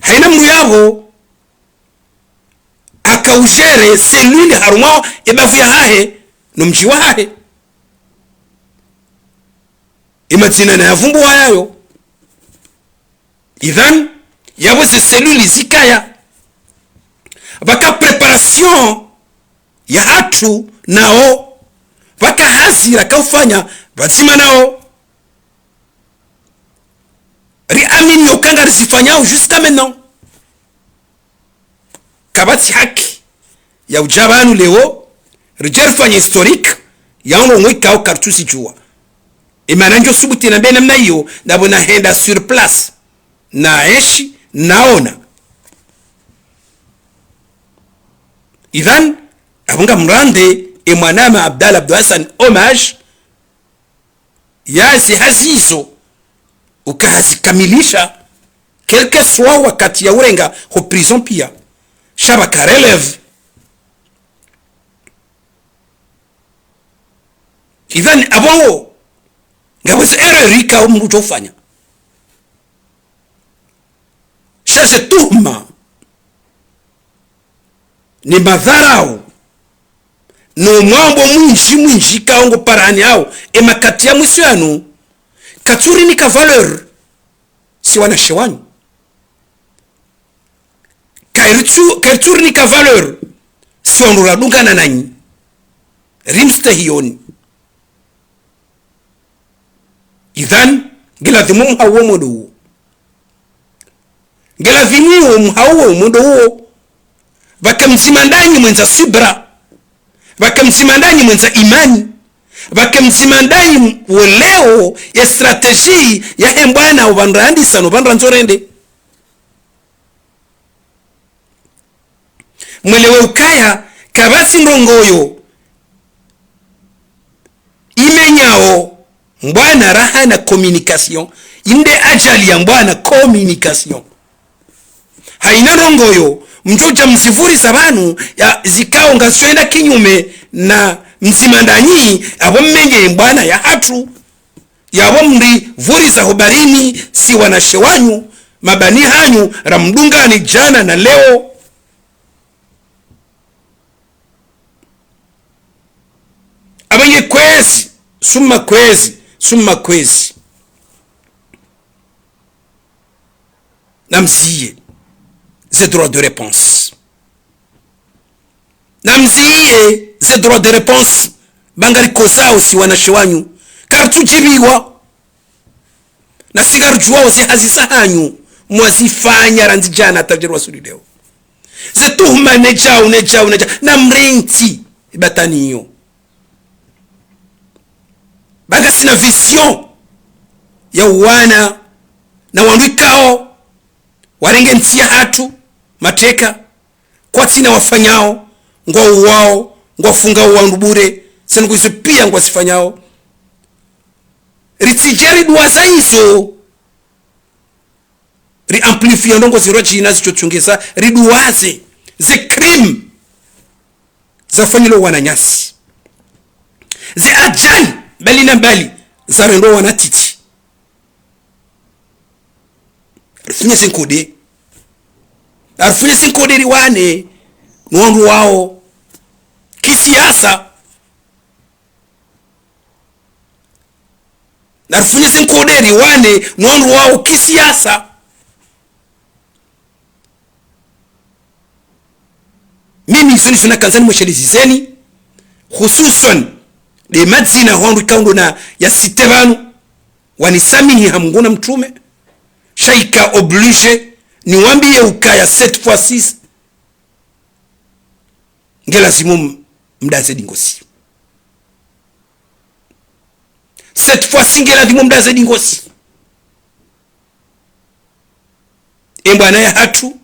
Haina mndru yapvo, haka ugéré cellule harumwa ye bavu yahahe, no mdji wahahe. Ye madzina nayavumbuwa yayo. Idhan, yapvo ze cellule zikaya. Pvaka préparation yahatru nao. Pvaka hazi raka ufanya pvadzima nao. Riamini yo uka ngarizifanyao jusqu'à maintenant. Kapvatsi haki ya udja pvanu leo, ridje rifanye historique, ya ndrongoo ikao karitsuzidjuwa. Ye mana ndjo subuti nambe namna iyo, ndapvo nahenda sur place. Naenshi, naona. Idhan, apvo ngamrande, ye mwanama Abdallah Abdou Hassan, hommage, ya ze hazi izo, uka hazikamilisha, quel que soit wakati ya urenga ho prison pia. Sha pvaka relève. Idhan apvo, ngapvo ze erreur ikao mndru udjo ufanya. Sha ze tuhuma, ne madharau, no mwambo mwindji mwindji ikao ngo parani hao, ye makati ya mwiso yanu, katsurinika valeur, si wanashe wanyu. Karitsu-, karitsurinika valeur, si wandru radungana nanyi. Rimstehiyoni. Idhan, ngiladhimu mhauwe mwendo uwo. Ngiladhimu wo mhauwe mwendo uwo. Pvaka mdzima ndanyi mwendza subra. Pvaka mdzima ndanyi mwendza imani. Pvaka mdzima ndanyi wo leo ye stratégie yahe mbwana upvandra handisa no upvandra ndzorende. Mwelewe ukaya, kapvatsi ndrongoo yo imenyao mbwana raha na communication. Inde ajali ya mbwana communication. Haina ndrongoo yo, mdjo udja mzivuriza pvanu, ya zikao ngazisho enda kinyume na mdzima ndanyi, apvo mmenye mbwana yahatru. Yapvo mrivuriza ho barini, si wanashe wanyu, mabani hanyu, ramdungani djana na leo. Apvo nge kwezi, summa kwezi, summa kwezi. Namziye ze droit de réponse. Namziye ze droit de réponse. Ba ngarikozao si wanashe wanyu. Karitsudjibiwa. Nasi ngaridjuwao ze hazi zahanyu mwazifanya randzi djana hata djeri wasuli leo. Ze tuhuma ne djau, ne djau, ne djau. Namrentsi ibataniyo. Ba ngasina vision ya uwana na wandru ikao warenge ntsi yahatru mateka, kwatsina wafanyao, ngwauwao, ngwafungao wandru bure, ze ndrongoo izo pia ngwazifanyao. Ritsidje riduwaza izo, ri amplifie ndrongoo zirwadji na zidjo tsongeza, riduwaze ze crime zafanyilwa wananyasi. Ze ajali mbali na mbali zarendwa wana titi. Arifunye ze nkode. Arifunye ze nkode riwane no wandru wao kisiasa. Narifunye ze nkode riwane no wandru wao kisiasa. Mimi izo ndizo nakandza nimweshelezizeni, hususwan nde madzina ho wandru ikao ndo nayasite pvanu, wanisamihi ha Mungu na mtrume, sha ika obligé niwambiye ukaya cette fois-ci, nge lazimu m-, mdaze dingosi. Cette fois-ci, nge lazimu mdaze dingosi. Embwana yahatru,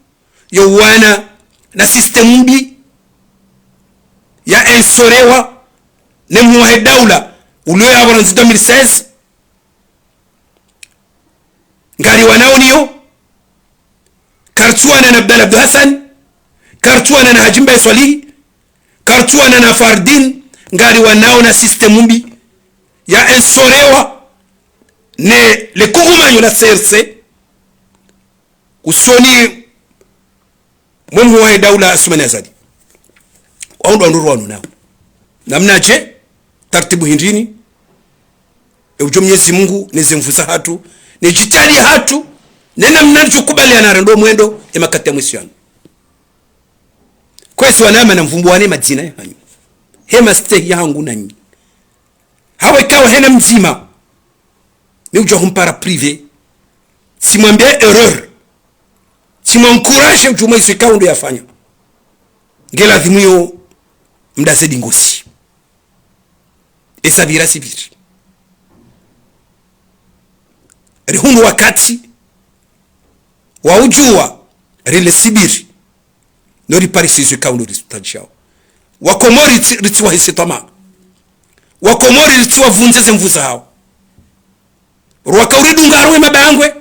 yo uwana na système mbi, ya ensorewa, ne mhuu wahe daula, ulio yapvo randzi deux mille seize, ngariwanao nayo, karitsuwana na Abdallah Abdou Hassan, karitsuwana na Hadji Mbaye Swalihi, karitsuwana na Fardine, ngariwanao na système mbi, ya ensorewa, ne le kuhumanyo la C R C, usoni mwe mhuu wahe daula Assoumani Azali. Wao ndo wandru rwanu nao. Namnadje, taratibu hindrini, e udjo Mwenyezi Mungu, ne ze nvu zahatru, ne djitihadi yahatru, ne namna ridjo kubaliana rendo mwendo, e makati ya mwiso yanu. Kwezi wanama namvumbuwane madzina yahanyu. He mastehi yahangu nanyi. Hawe kawa hena mdzima. Mi udjo humpara privé. Tsimwambiye erreur. Tsimwa encourager udjumwa izo ikao ndo yafanya. Nge lazimu yo mdaze dingosi. Esa pvira sipviri. Rihundru wakati wa udjuwa rile sipviri. No riparise izo ikao ndo ritadjao. Wakomori ritsi-, ritsiwahise twamaa. Wakomori ritsiwavundze ze nvu zahao. Rwaka uridunga harumwa mabangwe.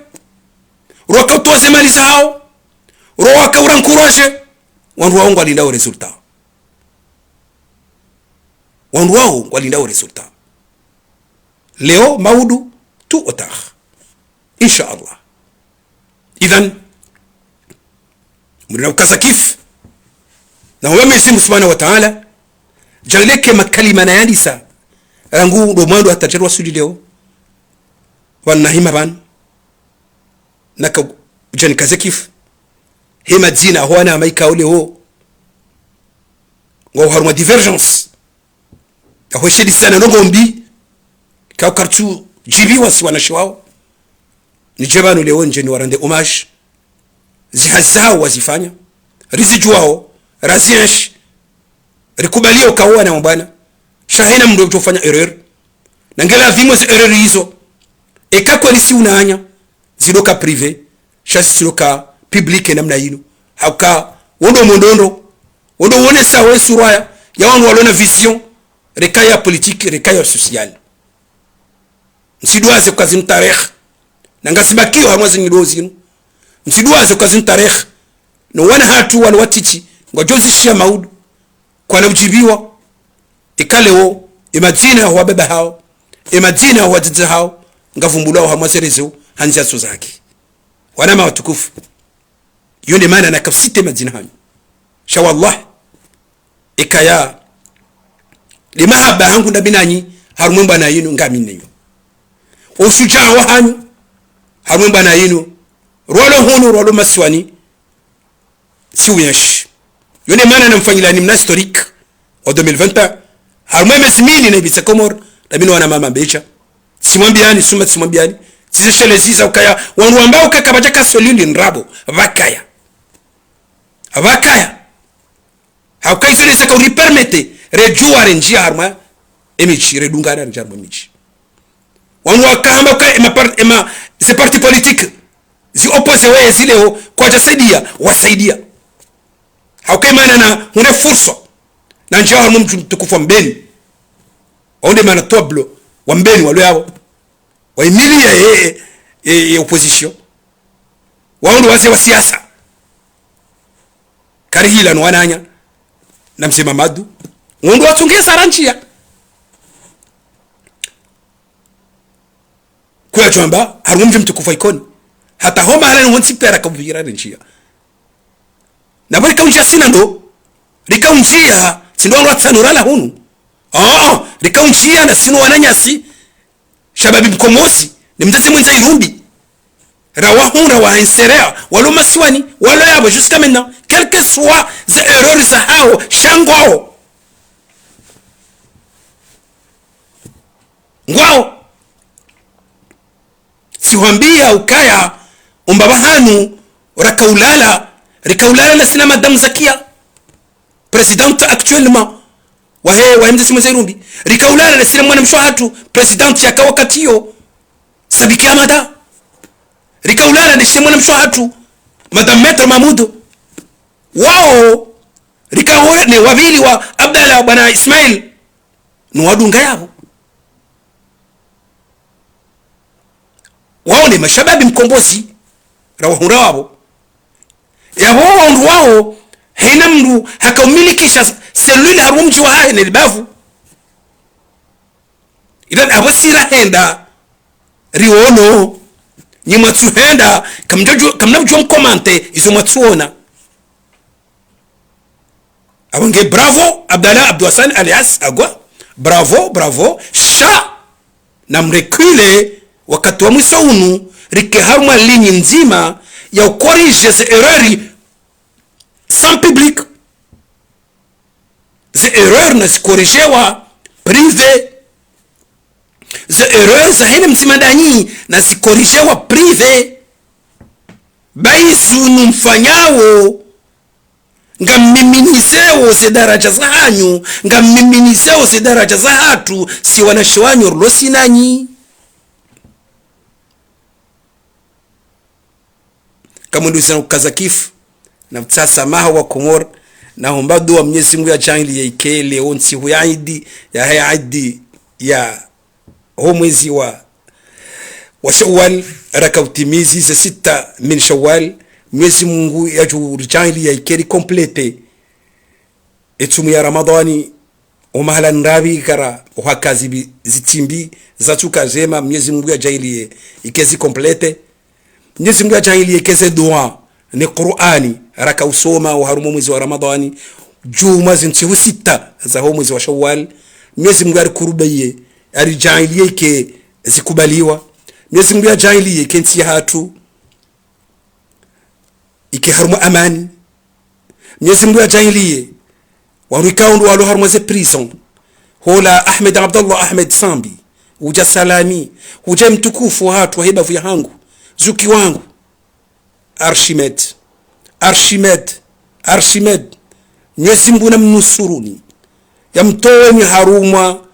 Rwaka utowa ze mali zahao. Rwaka ura encourager. Wandru wao ngwalindao résultat. Wandru wao ngwalindao résultat. Leo maudu, tôt ou tard. Insha Allah. Idhan, murina ukaza kifu. Na huwa Mwenyezi Mungu Subhanahu wa Ta'ala, djaleke makalima nayandisa, rangu ndo mwando hata djeri wasuli leo. Pvanu nahima pvanu. Naka udja nikaze kifu. He madzina ho wana maika ole ho. Ngwao harumwa divergence. Ahweshelezana ndrongoo mbi, ikao karitsu djibiwa si wanashe wao. Nidje pvanu leo ndje niwarende hommage. Zihazi zahao wazifanya. Rizidjuwao, razienshi. Rikubaliyo ukao wana wa bwana. Sha hena mndru udjo fanya erreur. Na nge lazimu ze erreur izo. Eka kweli si unanya. Zidoka privé, sha zisidoka public namna yinu. Hauka, wo ndo mwendo ndo, wo ndo wonesa we sura ya, ya wandru walona vision, reka ya politique, reka ya social. Mtsiduwaze uka zinu tarehi. Na ngasi bakiyo harumwa zinu ndo zinu. Mtsiduwaze uka zinu tarehi. No wana hatru walo watiti, ngwadjo zishiya maudu. Kwana udjibiwa, eka leo, e madzina ya ho wababa hao, e madzina ya ho wadzadze hao, ngavumbulwao harumwa ze réseaux, ha ndziya zo za haki. Wanama watukufu. Iyo nde maana naka usite madzina hanyu. Sha wallah, eka ya, le mahaba hangu ndami nanyi, harumwa embwana yinu ngami nanyi. Ushudjaa wahanyu, harumwa embwana yinu, Rwalo hunu, rwalo masiwani, tsi uyenshi. Yo nde mana namfanyilani mna historique wa deux mille vingt et un. Harumwa emezi mili nayipvitsa Komori, na mi no wana mama mbedja. Tsimwambiyani, suma tsimwambiyani. Tsi ze shelezi za ukaya, wandru wamba uka kapvadjaka cellule ndrabo. Pvakaya. Pvakaya. Hauka izo nde zaka uri permettre, redjuwa rendjiya harumwa emidji, redungana rendjiya harumwa emidji. Wanu wakahamba uka ema par-, ema, ze parti politique, zi opposé weye zileo, kwadja saidiya, wasaidiya. Hauka imana na, hunde fursa, na ndjiya harumwa mdji mtukufu wa Mbeni. Wao nde mana twablo, wa Mbeni, walo yapvo. Wahimiliya ye, ye, ye opposition. Wao nde wazee wa siasa. Karihila no wananya, na mze Mamadu. Wao nde watsungiya sara ndjiya. Kuyadjwamba, harumwa mdji mtukufu wa Ikoni. Hata ho mahalani hontsi pia rakauvira rendjiya. Na pvo rikaundjiya sina ndo, rikaundjiya, tsi ndo wandru watsanu rala hunu. Oh, rikaundjiya na sinu wananyasi, shababi mkombozi, ni mdzadze mwendza irumbi. Rawahundra, wahenserea, walo masiwani, walo yapvo, jusqu'à maintenant, quel que soit ze erreur zahao, sha ngwao. Ngwao. Tsihwambiya ukaya, umba pvahanu, rakaulala, rikaulala na sina Madame Zakia, présidente actuellement, wahe, wahe mdzadze mwendza irumbi. Rikaulala na sina mwanamshe wahatru, présidente yaka wakati iyo, Sabiki Amada. Rikaulala na sina mwanamshe wahatru, Madame Maître Mahmoud. Wao, rikaulala ne wapvili wa Abdallah bwana Ismail. No wadunga yapvo. Wao nde mashababi mkombozi, rawahundra wapvo. Yapvo wandru wao, haina mndru hakaumilikisha cellule harumwa mdji wahahe ne libavu. Ila apvo si rahenda, riono, nyi mwatsuhenda, kamdjodjo-, kamnamdjo mkomante, izo mwatsuona. Apvo nge bravo, Abdallah Abdou Hassan alias Agwa. Bravo, bravo. Sha, namrecule, wakati wa mwiso unu, rike harumwa ligne ndzima ya ucorriger ze erreur sans public. Ze erreur nazicorrigewa privé. Ze erreur za haina mdzima ndanyi nazicorrigewa privé. Ba izo numfanyao, ngammiminizeo ze daraja zahanyu, ngammiminizeo ze daraja zahatru, si wanashe wanyu rilo sinanyi. Kamwendo zina ukaza kifu, na mtsasa maha wa Komori, na homba dua Mnyezi Mungu yadjaanliye ike leo ntsihu ya idi, yahe idi ya ho mwezi wa, wa Shawwal, raka utimizi ze sita min Shawwal, Mnyezi Mungu yadjo ridjaanliya ike ri complète etsumu ya Ramadhani, omahala ndrabi kara, ohaka zibi, zitsimbi, zatsuka zema, Mnyezi Mungu yadjaanliye ike zi complète. Mnyezi Mungu yadjaanliye ike ze dua, ne Qur'ani, raka usoma, oharumwa mwezi wa Ramadhani, djumwa zi ntsihu sita, zaho mwezi wa Shawwal. Mnyezi Mungu yarikurubiye, yaridjaanliye ike zikubaliwa. Mnyezi Mungu yadjaanliye ike ntsi yahatru ike harumwa amani. Mnyezi Mungu yadjaanliye, wanu ikao ndo walo harumwa ze prison. Hola Ahmed Abdallah Ahmed Sambi, udja Salami, udja mtukufu wahatru wahe bavu yahangu, zuki wangu. Archimède, Archimède, Archimède, Mnyezi Mungu namnusuruni, yamtoweni harumwa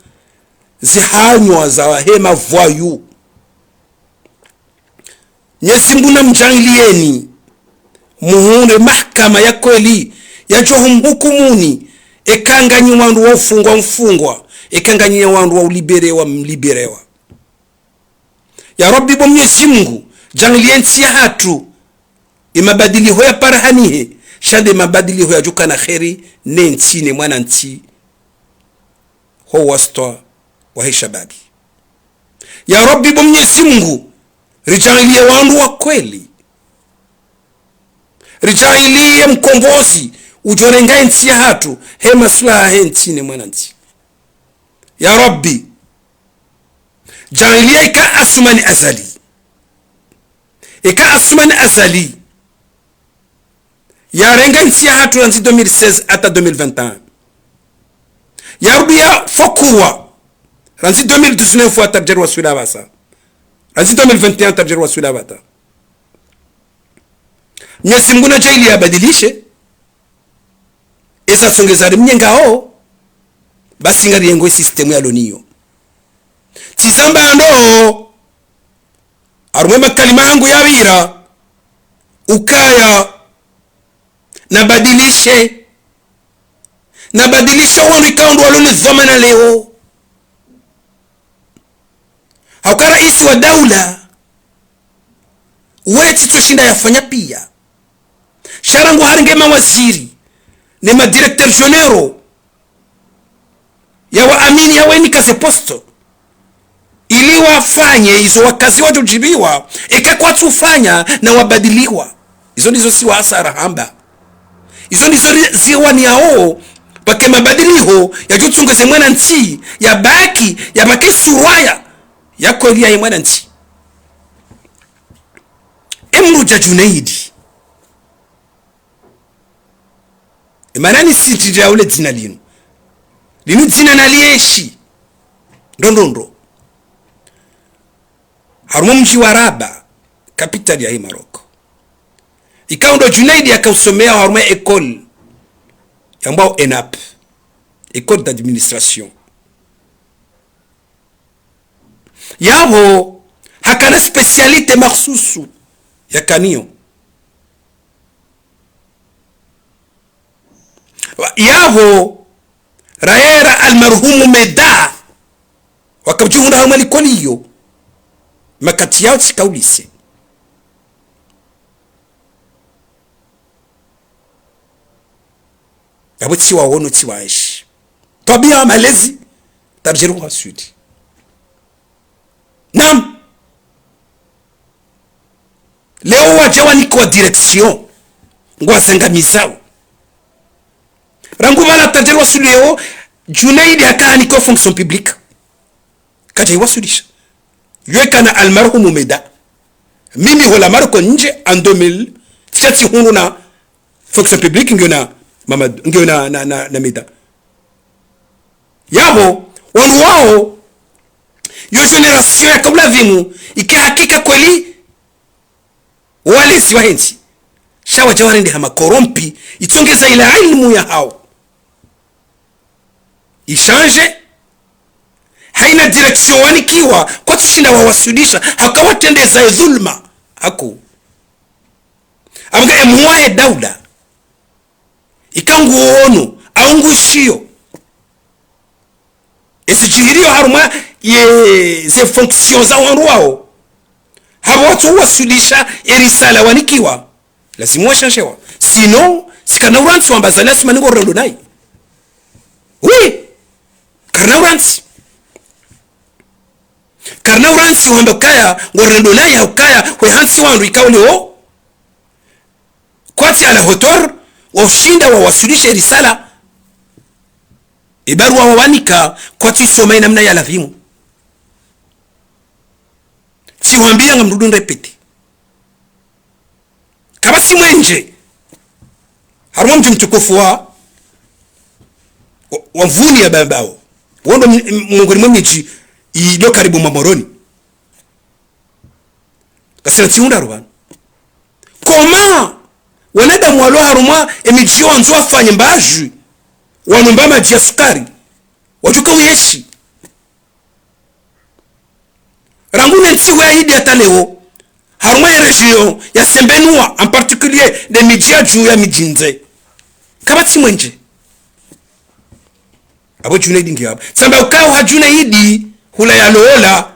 zihanywa zahe mavoyous. Mnyezi Mungu namdjaanliyeni, muhundre mahakama ya kweli, yadjo humhukumuni, eka nganyi wandru wa ufungwa mfungwa, eka nganyi wandru wa uliberewa mliberewa. Ya Rabbi bo Mnyezi Mungu, djaanliye ntsi yahatru, ye mabadiliho yaparahanihe, sha nde mabadiliho yadjokana kheri, ne ntsi ne mwanantsi, ho wastwa wahe shababi. Ya Rabbi bo Mnyezi Mungu, ridjaanliye wandru wa kweli. Ridjaanliye mkombozi, udjorenga entsi yahatru, he maslaha he ntsi ne mwanantsi. Ya Rabbi, djaanliya ika Assoumani Azali, Eka Assoumani Azali yarenga ntsi yahatru randzi deux mille seize hata deux mille vingt et un. Yarudi yafokuwa randzi deux mille dix-neuf hata ridjeri waswili apvasa. Randzi deux mille vingt et un hata ridjeri waswili apvasa. Mwenyezi Mungu nadjaanlie yabadilishe. Eza tsongeza rimnyengawo, basi ngariyengo ye système yalo nayo. Tsizamba ndo, harumwa ye makalima yangu yapvira, ukaya, nabadilishe, nabadilishe wanu ikao ndo walo ne dhwamana leo. Hauka raisi wa daula, wetsi tso shinda yafanya pia. Sha rangu harenge mawaziri, ne madirecteurs généraux, yawaamini yawanika ze postes, ili wafanye izo wakazi wadjodjibiwa, eka kwatsu ufanya na wabadiliwa. Izo ndizo si wasa rahamba. Izo ndizo ri-, ziwaniyawo, pake mabadiliho, yadjotsongeze mwana ntsi, yabaki, yabaki surwaya, ya kweli yahe mwana ntsi. Emdru dja Djunaidi. Emana ni siti dja ule dzina linu. Linu dzina nalieshi. Ndo ndo ndo. Harumwa mdji wa Rabat, capitale yahe Maroc. Ikao ndo Djunaidi yakausomea harumwa école yambwao ENAP, école d'administration. Yapvo, hakana spécialité makhsusu yakanayo. Yapvo, raye na almarhumu Meda, wakaudjihundra harumwa likoli iyo, makati yao tsika u lycée. Yapvo tsiwaono tsiwaenshi. Twabia malezi, tabjeri wa sudi. Naam. Leo wadja wanikwa direction, ngwazangamizao. Rangu pvala tabjeri wa sudi leo, Djunaidi haka hanikwa fonction publique. Kadja iwasudisha. Yeka na almarhumu Meda. Mimi hola Maroc ndje en deux mille, tsika tsihundru na fonction publique ngiyo na Mamadou, ngiyo na, na, na, na Meda. Yapvo, wanu wao, yo génération yakaula pvimu, ike hakika kweli, walezi wahe ntsi. Sha wadja warendeha makorompi, itsongeza ile ilmu yahao. Ichange, haina direction wanikiwa, kwatsu shinda wawasudisha, haka watrendeza ye dhulma. Haku. Apvanga emhuu wahe daula. Ika nguono, au nguishiyo. Ezidjihiriyo harumwa ye ze fonctions za wandru wao. Hapvo watsu wasudisha erisala wanikiwa. Lazimu washanshewa. Sinon, si karina urantsi wamba Azali Assoumani ngorendo nayi. Oui. Karina urantsi. Karina urantsi wamba kaya ngorendo nayi hau kaya hwe hantsi wandru ikao leo. Kwatsi à la hauteur, wa ushinda wawasudishe risala. Ebarua wawanika, kwatsu isoma inamna ya lazimu. Tsiwambia ngamdundu répéter. Kapvatsi mwenje. Harumwa mdji mtukufu wa, wa, wa Mvuni ya Bambao. Wondo m-, m-, mongoni mwa midji ilo karibu mwa Moroni. Kasina tsihundra rubani. Comment wanadamu walo harumwa emidji wandzo wafanye mbadjwi, wanomba madji ya sukari, wadjuka uyeshi. Rangu ne ntsihu ya idi hata leo, harumwa ye région ya Sembenua, en particulier, nde midji ya dju ya Midjindze. Kapvatsi mwenje. Apvo Djunaidi ngiyo apvo. Tsamba ukao ha Djunaidi, hula yaloola,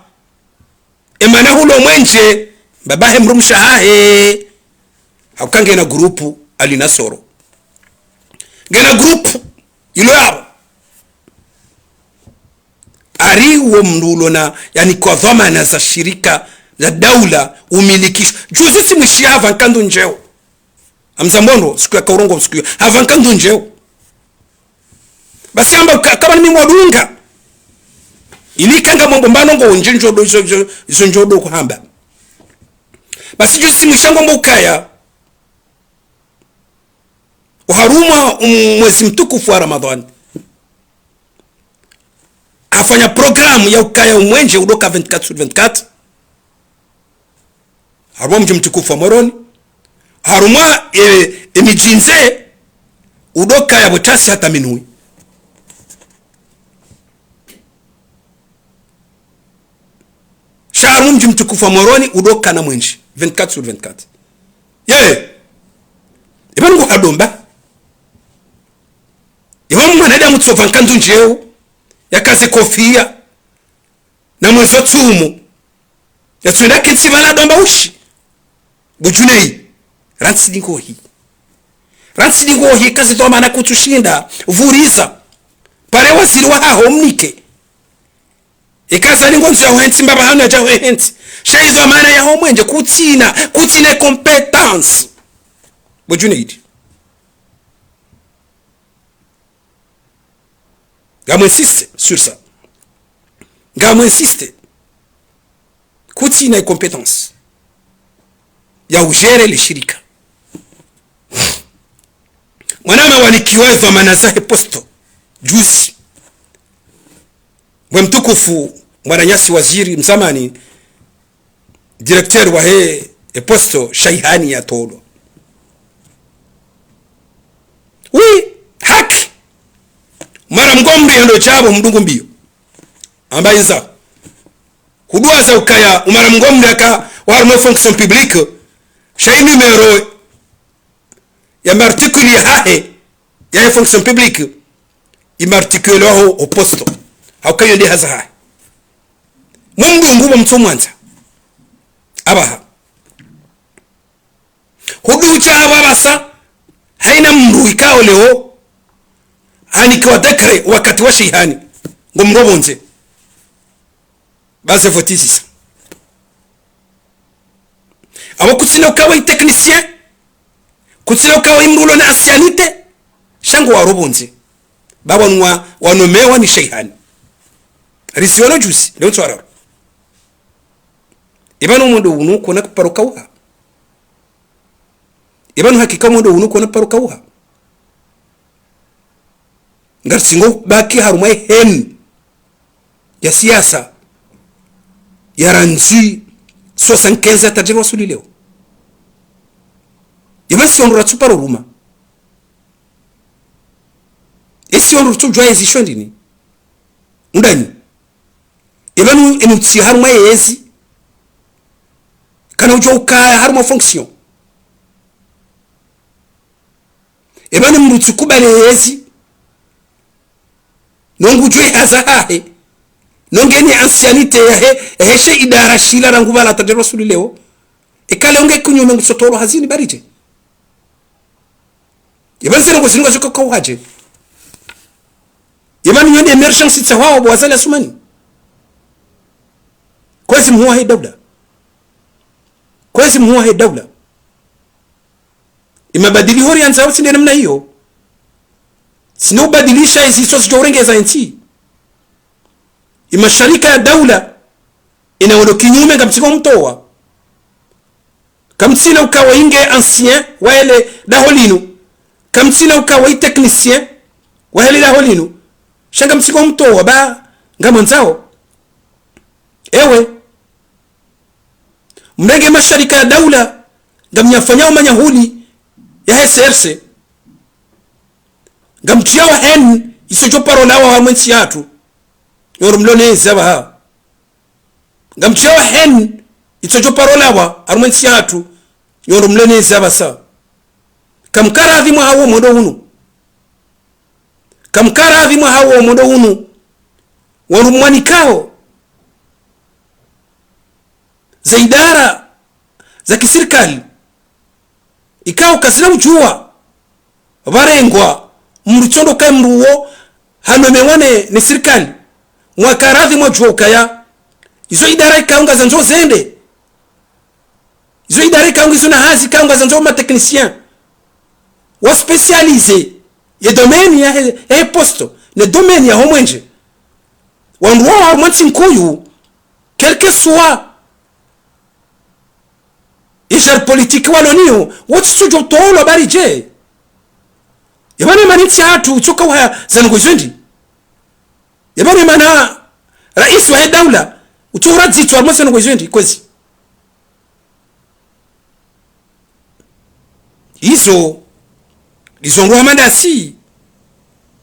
emana hulo mwenje, babahe mdrumshe hahe. Hauka ngena groupe Ali Nasoro. Ngena groupe ilo yapvo. Ari wo mndru ulo na, yaani kwa dhwamana za shirika, za daula, umilikisho. Juzi tsimwishiya hapva nkandu ndjeo. Hamza Mbondo, siku ya kaurongo, siku ya. Hapva nkandu ndjeo. Basi hamba ka-, kama ni mimi mwadunga. Ili kanga mwambo mbano ngo ndje ndjodo, izo, izo, izo ndjodo kuhamba. Basi juzi mwishango mbo ukaya, oharumwa omwezi mtukufu wa Ramadhwani, hafanya programu ya ukaya omwenje udoka vingt-quatre sur vingt-quatre, harumwa mdji mtukufu wa Moroni, harumwa, e, emidji ndze, udoka ya pvo tasi hata minuit. Sha harumwa mdji mtukufu wa Moroni, udoka na mwenje, vingt-quatre sur vingt-quatre. Ye, eba ngo hadomba. Eba mwanadamu tsopva nkandu ndjeu, yakaze kofia, na mwezo tsumu. Yatsuenda kentsi pvala domba ushi. Bo Junaid, rantsi dingohi. Rantsi dingohi, kazi dhwamana kutsushinda pvuriza. Pare waziri wahaho mnike. Ikaza ningo ndziya hwentsi, mbaba hanu yadja hwentsi. Sha idhwamana yaho mwenje kutsina, kutsina compétence. Bo Junaid. Ngam insiste sur ça. Ngam insiste. Kutsina compétence ya ugérer le shirika. Mwanama wanikiwa edhwamana zahe poste juzi. Mwe mtukufu mwananyasi waziri mzamani, directeur wahe eposte Shaihani yatolwa. Oui, haki. Mara mgomri yendo djapvo mdungu mbio. Amba iza. Huduwaza ukaya, omara mgomri aka, oharumwa fonction publique, sha i numéro ya m'articule yahahe, yahe fonction publique, i m'articule waho o poste. Hauka iyo nde hazi yahahe. Mwe mdungu pvo mtsomwandza. Apvaha. Hudu udja apvo apvasa, haina mndru ikao leo, hanikiwa décret wakati wa Shaihani, ngo mndru pvondze. Baze voti zisa. Apvo kutsina ukawa i technicien, kutsina ukawa i mndru ulo na ancienneté, sha ngo waro pvondze. Ba wanu wa, wanomewa ni Shaihani. Riziwono juzi, leo ntswara. Eba no mwendo unu kona paro kauha. Eba no hakika mwendo unu kona paro kauha. Ngari tsingo baki harumwa e haine ya siasa, ya randzi soixante-quinze hata djeri wasuli leo. Eba si wandru ratsu paro ruma. Esi wandru ratsu djuwa ezi shwendini. Undani. Eba nu, enu tsi harumwa yezi. Kana udjo ukaya harumwa fonction. Eba ni mndru tsi kubali yezi. No ngudjuwa hazi yahahe. No ngena ancienneté yahe, yahe she idara shila rangu pvala hata djeri wasuli leo. Eka leo nge kinyume ngutsotolwa hazini baridje. Eba nzira ngo zinu ngaziko kauhadje. Eba ni yonde émergence tsa hwawo bo Azali Assoumani. Kwezi mhuwa he daula. Kwezi mhuwa he daula. Imabadiliho riyandzao tsi nde namna iyo. Tsi no ubadilisha izi so zidjo urengeza entsi. Imasharika ya daula, ina wolo kinyume ngamtsiko mtowa. Kamtsina ukawa inge ancien wahe le daho linu. Kamtsina ukawa i technicien wahe le daho linu. Sha ngamtsiko mtowa ba ngamwandzao. Ewe. Mrenge masharika ya daula, ngamnyafanyao manyahuli yahe C R C. Ngamdjiao haine, iso djo paro lawa harumwa entsi yahatru. Nyo ndo mlo nezi apvaha. Ngamdjiao haine, iso djo paro lawa harumwa entsi yahatru. Nyo ndo mlo nezi apvasa. Kamkaradhi mwaha wo mwendo unu. Kamkaradhi mwaha wo mwendo unu. Wanu mwanikao ze idara za kisirikali. Ikao kazina udjuwa. Pvarengwa mndru tsi ndo kaye mndru wo hanomewa ne, ne sirikali. Mwakaradhi mwadjuwa ukaya. Izo idara ikao ngazandzo zende. Izo idara ikao ngizo na hazi ikao ngazandzo ma technicien. Wa spécialisé. Ye domaine yahe, yahe poste. Ne domaine yaho mwenje. Wandru wao harumwa ntsi nkuu. Quel que soit Ijar politique walo nayo, wotsudjo tolwa bari dje. Yabane mana ntsi yahatru, utsoka wa zandrongo izo ndi. Yabane mana raisi wahe daula, utsohura dzitso harumwa zandrongo izo ndi, kwezi. Izo, ndizo ndrongoo hama ndasi,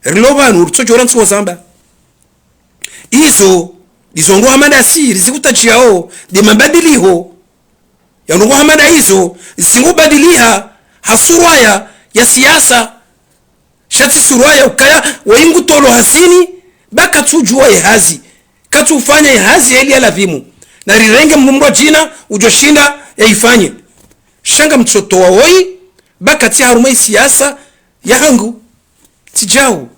rilo pvanu, ritsodjo rantsi wazamba. Izo, ndizo ndrongoo hama ndasi, rizikutadjiyao, nde mabadiliho. Ya ndrongoo hama nda izo, zingubadiliha, ha surwa ya, ya siasa. Sha tsi surwa ya ukaya, waye ngutolwa hazini, ba katsudjuwa ye hazi. Katsufanya ye hazi yeli ya lazimu. Na rirenge mndru mdru djina, udjo shinda, ya ifanye. Sha ngamtsotowa woyi, ba katsi harumwa ye siasa, yahangu. Tsi djau.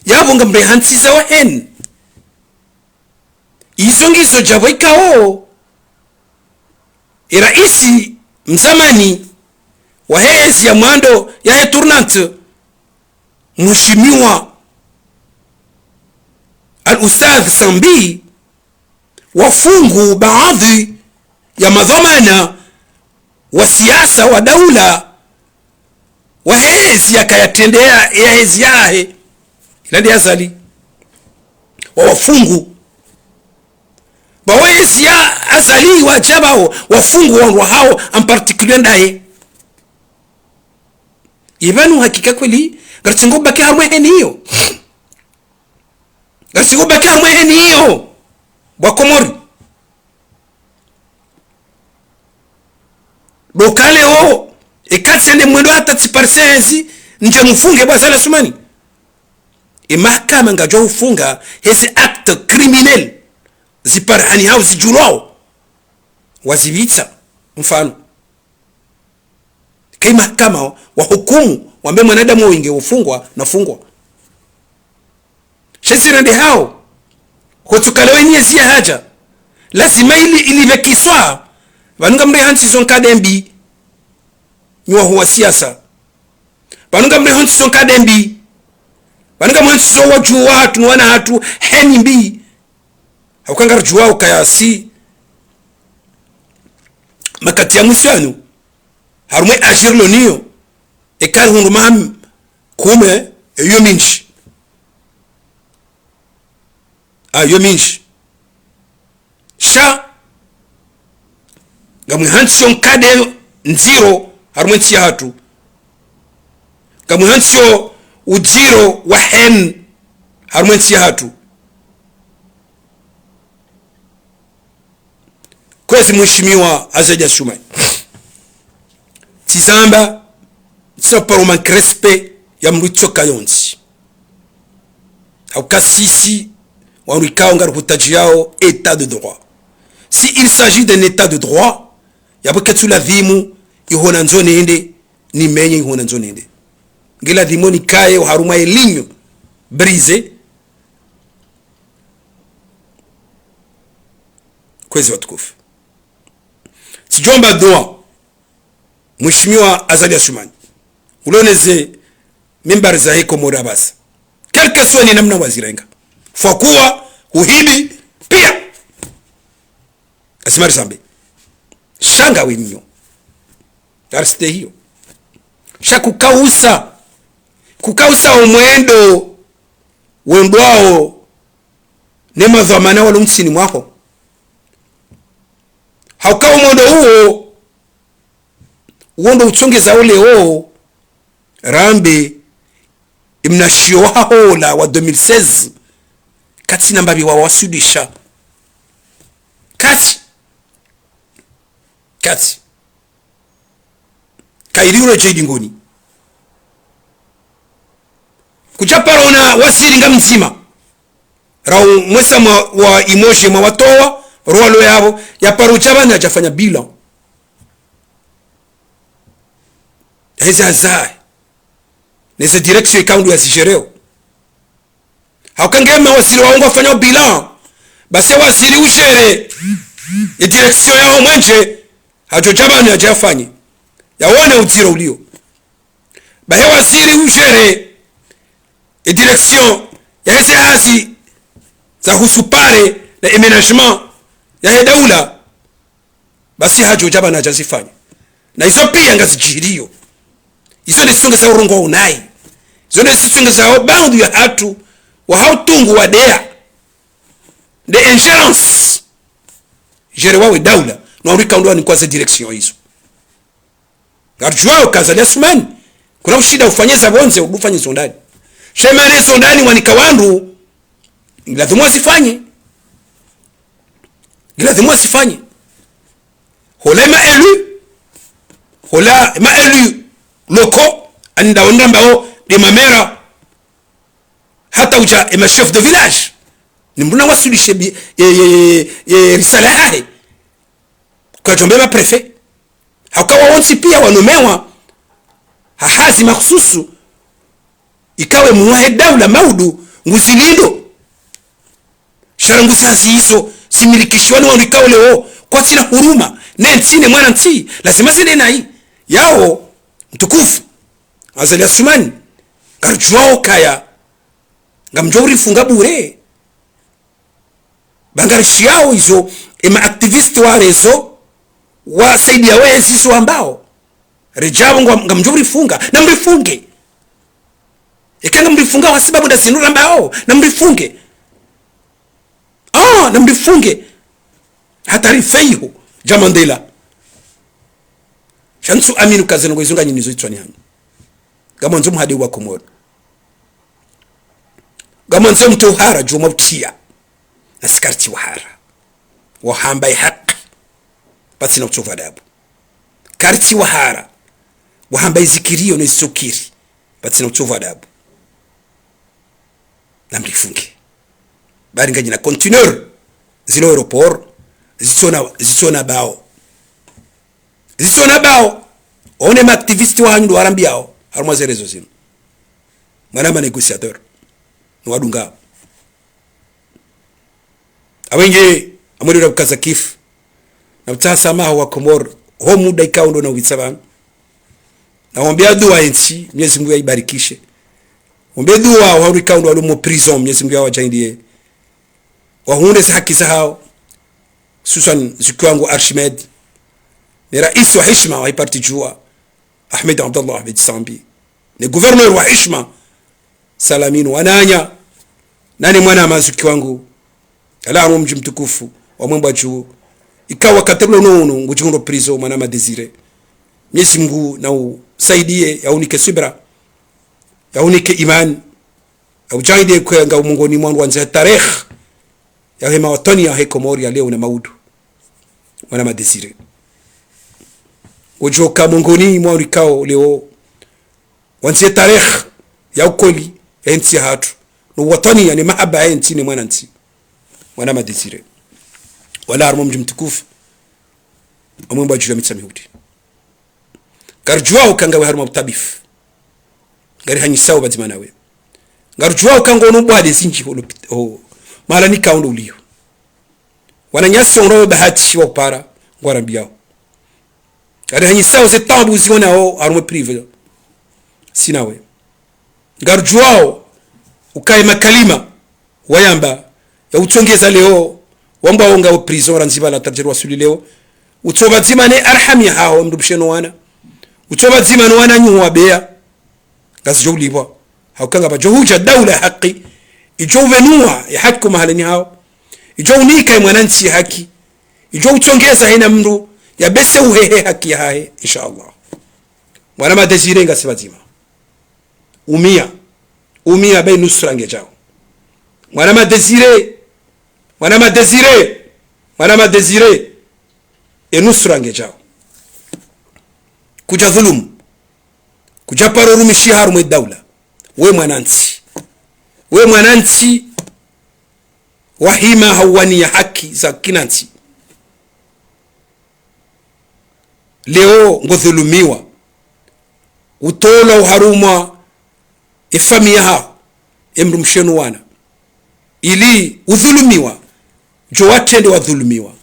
Yapvo ngamrehantsi za waheni. Izo ngizo djapvo ikao, e raisi mzamani wahe ezi ya mwando yahe tournante, mheshimiwa Al-Ustadh Sambi, wafungu baadhwi ya madhwamana wa siasa wa daula, wahe ezi yakaya trendea, ya ezi yahe. Ila nde Azali. Wawafungu. Ba wahe ezi ya Azali wadja pvao, wafungu wandru wahao, en particulier ndaye. Ye pvanu hakika kweli, ngaritsingo baki harumwa heni iyo. Ngaritsingo baki harumwa heni iyo. Bo wa Komori. Ndo ukaya leo, eka tsende mwendo hata tsiparise hezi, ndje mfunge bo Azali Assoumani. E mahakama ngadjo ufunga hezi acte criminel, ziparihani hau zidjulwao. Wazipvitsa, mfano. Eka e mahakama wahukumu, wambe mwanadamu woyi nge ufungwa, nafungwa. Sha ezi rende hao, hotsoka leo eni ezi ya hadja. Lazima ili, ili pvekiswa, pvanu ngamrehantsi zo nkado mbi, nyi wahuu wa siasa. Pvanu ngamrehantsi zo nkado mbi. Pvanu ngamrehantsi zo wadjuhu wahatru, no wana hatru, heni mbi. Hauka ngaridjuwao ukaya si makati ya mwiso yanu, harumwa e agir lo nayo, eka rihundru maha kume, eyo mindji. A, yo mindji. Sha, ngamwihantsiyo nkado ndziro harumwa entsi yahatru. Ngamwihantsiyo udziro wa heni harumwa entsi yahatru. Kwezi mheshimiwa Azali Assoumani. Tsizamba, tsina paro manque respect ya mdru tsoka yontsi. Hauka sisi, wanu ikao ngarihutadjiyao état de droit. Si il s'agit d'un état de droit, yapvo ketsu lazimu, iho nandzo nende, nimenye iho nandzo nende. Nge lazimu nikaye oharumwa ye ligne brisée. Kwezi watukufu. Tsidjomba dua, mheshimiwa Azali Assoumani, uloneze mimbari zahe Komori apvasa. Quel que soit ni namna wazirenga. Fakuwa, uhidi, pia. Azimari zambe. Sha ngawe nyo. Ariste hiyo. Sha kukausa. Kukausa omwendo wendwao ne madhwamana walo ntsini mwaho. Hauka omwendo uwo, uwo ndo utsongeza ule o, rambe, emnashiyo wahaho ola wa deux mille seize, katsina mbapvi wawasudisha. Katsi. Katsi. Kayiri ule djeyi dingoni. Kudja paro ona waziri nga mdzima. Rau mwesa mwa, wa imoje mwa watowa, rwalo yapvo, ya paro dja pvanu yadja fanya bilan. Hezi hazi. Neze direction ikao ndo yazidjereo. Hauka nge mawaziri wao ngwafanyao bilan. Basi waziri udjere ye direction yaho mwendje, hadjo dja pvanu yadje yafanye. Yawone udziro ulio. Bahi waziri udjere ye direction yaheze hazi zahusu pare na aménagement yahe daula. Basi hadjo dja pvanu hadja zifanye. Na izo piya ngazidjiriyo. Izo nde zitsongeza urongoa unayi. Izo nde zitsongeza o baadhwi ya hatru, wa hautungu wa deya. Nde ingérence. Gérer wawe daula. No wandru ikao ndo wanikwa ze direction izo. Ngaridjuwao ka Azali Assoumani, kuna ushinda ufanye za pvondze, udufanye zo ndani. Sha mana zo ndani wanika wandru, ngiladhimu wazifanye. Ngiladhimu wazifanye. Hula ema élus, hula ema élus locaux, ani nda wandru ambao nde mamera, hata udja ema chef de village. Ni mndru na wasulishe bi-, ye, ye, ye, ye risala yahe. Kwadjombe ma préfet. Hauka wawontsi piya wanomewa ha hazi mahususu, ikao e mwahe daula maudu nguzilindo. Sha rangu ze hazi izo zimilikishiwa ni wandru ikao leo kwatsina huruma ne ntsi ne mwanantsi, lazima zende nayi. Yawo, mtukufu Azali Assoumani, ngaridjuwao kaya ngamdjo urifunga bure. Ba ngarishiyao izo, ema activistes wa réseau, wasaidiya wezi izo wambao. Redjabo ngwa-, ngamdjo urifunga, namrifunge. Eka ngamrifunga ha sababu nda zinu rambao, namrifunge. Ah, namrifunge. Hata rife iho, dja Mandela. Sha ntsu amini uka ze ndrongoo izo nganyinizo hitswani hanyu. Ngamwandzo muhade wa Komori. Ngamwandzo mtru uhara djuu mwa utsiya. Nasi karitsi wahara. Wahamba ye haki. Pvatsina utsovu adabu. Karitsi wahara. Wahamba izikiriyo ne zitsokiri. Pvatsina utsovu adabu. Namrifunge. Bari nganyina conteneur zilo aéroport, zitsona, zitsona bao. Zitsona bao. One ma activistes wahanyu ndo warambiyao harumwa ze réseaux zinu. Mwana ma négociateurs. No wadungao. Awengi, amwelera bukaza kifu. Na butsaha samaha wa Komori, ho muda ikao ndo na ubitsa pvanu. Na wombeya dua entsi, Mwenyezi Mungu yaibarikishe. Wombe dua wandru ikao ndo walo mo prison, Mwenyezi Mungu yawadjaanliye. Wahundre ze haki zahao, hususwani zuki wangu Archimède. Ne raisi wa heshima wa i parti Juwa, Ahmed Abdallah Ahmed Sambi. Ne gouverneur wa heshima, Salamine Wananya, nane mwana mazuki wangu, ala harumwa mdji mtukufu wa Mwembwadjuu, ikao wakati ula unu unu ngudjihundro prison mwana ma Désiré. Mwenyezi Mungu na usaidiye, yaunike subira, yaunike imani, yaudjaanliye kwe nga mongoni mwa wandru wandze tarehi yahe mawatwani yahe Komori ya leo na maudu. Mwana ma Désiré. Ngodjoka mongoni mwa wandru ikao leo wandze tarehi ya ukweli ya entsi yahatru, no watwani ya ne mahaba ya entsi ne mwanantsi. Mwana ma Désiré. Wala harumwa mdji mtukufu wa Mwembwadjuu ya Mitsamihuli. Ngaridjuwao ka ngawe harumwa utabifu. Ngarihanyisao pvadzima nawe. Ngaridjuwao ka ngono bwade zindji ho lopit-, ho mahala nikao ndo uliyo. Wananyasi wandru wawe bahati wa upara, ngwarambiyao. Ngarihanyisao ze taabu zionao harumwa privé. Si nawe. Ngaridjuwao uka ye makalima wayamba, ya utsongeza leo, wambwao ngawo prison randzi pvala tadjeri wasuli leo. Utso pvadzima ne arhami yahaho mdrumshe no wana. Utso pvadzima no wananyaho wabeya. Ngazidjo ulipvwa. Hauka ngapvadjo hudja daula ya haki. Idjo upvenua ye haki ho mahalani hayo. Idjo unika ye mwanantsi ye haki. Idjo utsongeza hena mndru yabese uhehe haki yahahe, insha Allah. Mwana ma Désiré ngasi pvadzima. Umia. Umia be nusura ngedjao. Mwana ma Désiré. Mwana ma Désiré. Mwana ma Désiré. E nusura ngedjao. Kudja dhulumu. Kudja paro rumishiha harumwa e daula. We mwanantsi. We mwanantsi. Wahima hauwaniya haki za kinantsi. Leo ngodhulumiwa. Utolwa oharumwa efamiyi yaho, emdrumshe no wana. Ili udhulumiwa, djo watrende wadhulumiwa.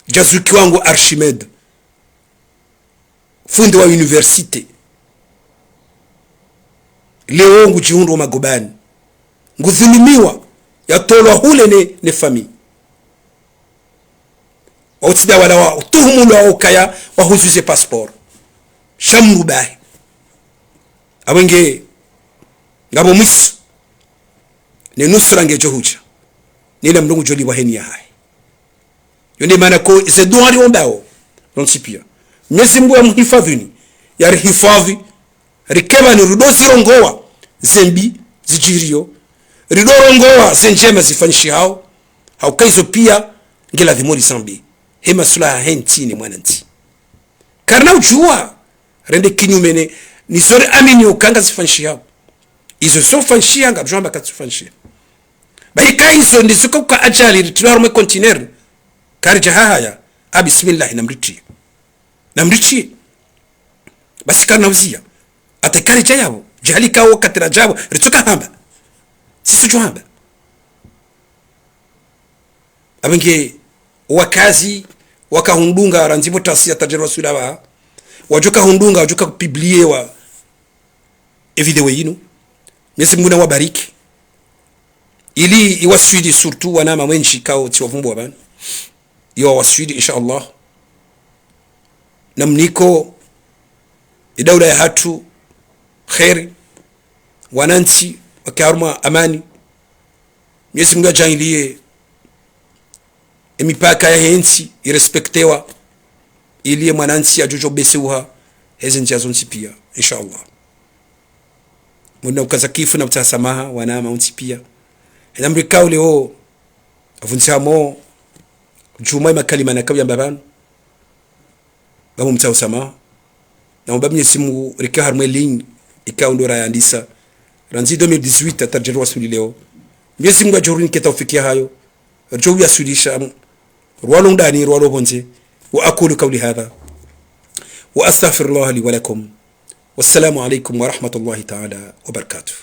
Djazuki wangu Archimède, fundi wa université. Leo ngudjihundro magobani. Ngudhulumiwa, yatolwa hule ne, ne famiyi. Wao tsi nda wala watuhumulwa ukaya wahuzu ze passeport. Sha mdru bahi. Apvo nge, ngapvo mwiso. Ne nusura ngedjo hudja. Ne ila mdru ngudjo lipvwa he niya yahahe. Yo nde mana ko ze dua riombao zontsi pia. Mwenyezi Mungu yamhifadhwini, yarihifadhwi, rike pvanu rido zirongowa ze mbi zidjiriyo, rido rongowa ze ndjema zifanyishihao, hauka izo pia nge ladhimu rizambe. He maslaha yahe ntsi ne mwanantsi. Karina udjuwa, rende kinyume ne, nizo riamini uka ngazifanyishihao. Izo zofanyishiha, ngamdjo amba kazifanyishiha. Ba ika izo ndizo ka uka adjali ritrilwa harumwa e conteneur, karidja hahaya, a bismillah, namritriye. Namritriye. Basi karina uziya. Ata karidja yapvo, djali kawo katira djapvo, ritsoka hamba. Sisi djo hamba. Apvo nge wakazi wakahundunga randzi pvo tasi ya tadjeri wa sula pva. Wadjoka hundunga, wadjoka kupublie wa e video yinu. Mwenyezi Mungu nawabariki. Ili iwaswili surtout wanama wendji kao tsiwavumbua pvanu. Iwawaswili, insha Allah. Namniko e daula yahatru kheri. Wanantsi wake harumwa amani. Mwenyezi Mungu yadjaanliye e mipaka yahe ntsi irespektewa, ili ye mwanantsi yadjodjo beseuha he ze ndziya zontsi pia, insha Allah. Muna ukaza kifu na utsaha samaha wanama wontsi pia. Hena mdru ikao leo avundziha mo djumwa e makalima nakauyamba pvanu. Ngamumtsaho samaha. Namomba Mwenyezi Mungu rike harumwa e ligne ikao ndo rayandisa randzi deux mille dix-huit hata ridjeri waswili leo. Mwenyezi Mungu yadjo rinike taufiki yahayo, ridjo uyaswilisha, rwalo ndani, rwalo pvondze. وأقول قولي هذا وأستغفر الله لي ولكم. والسلام عليكم ورحمة الله تعالى وبركاته.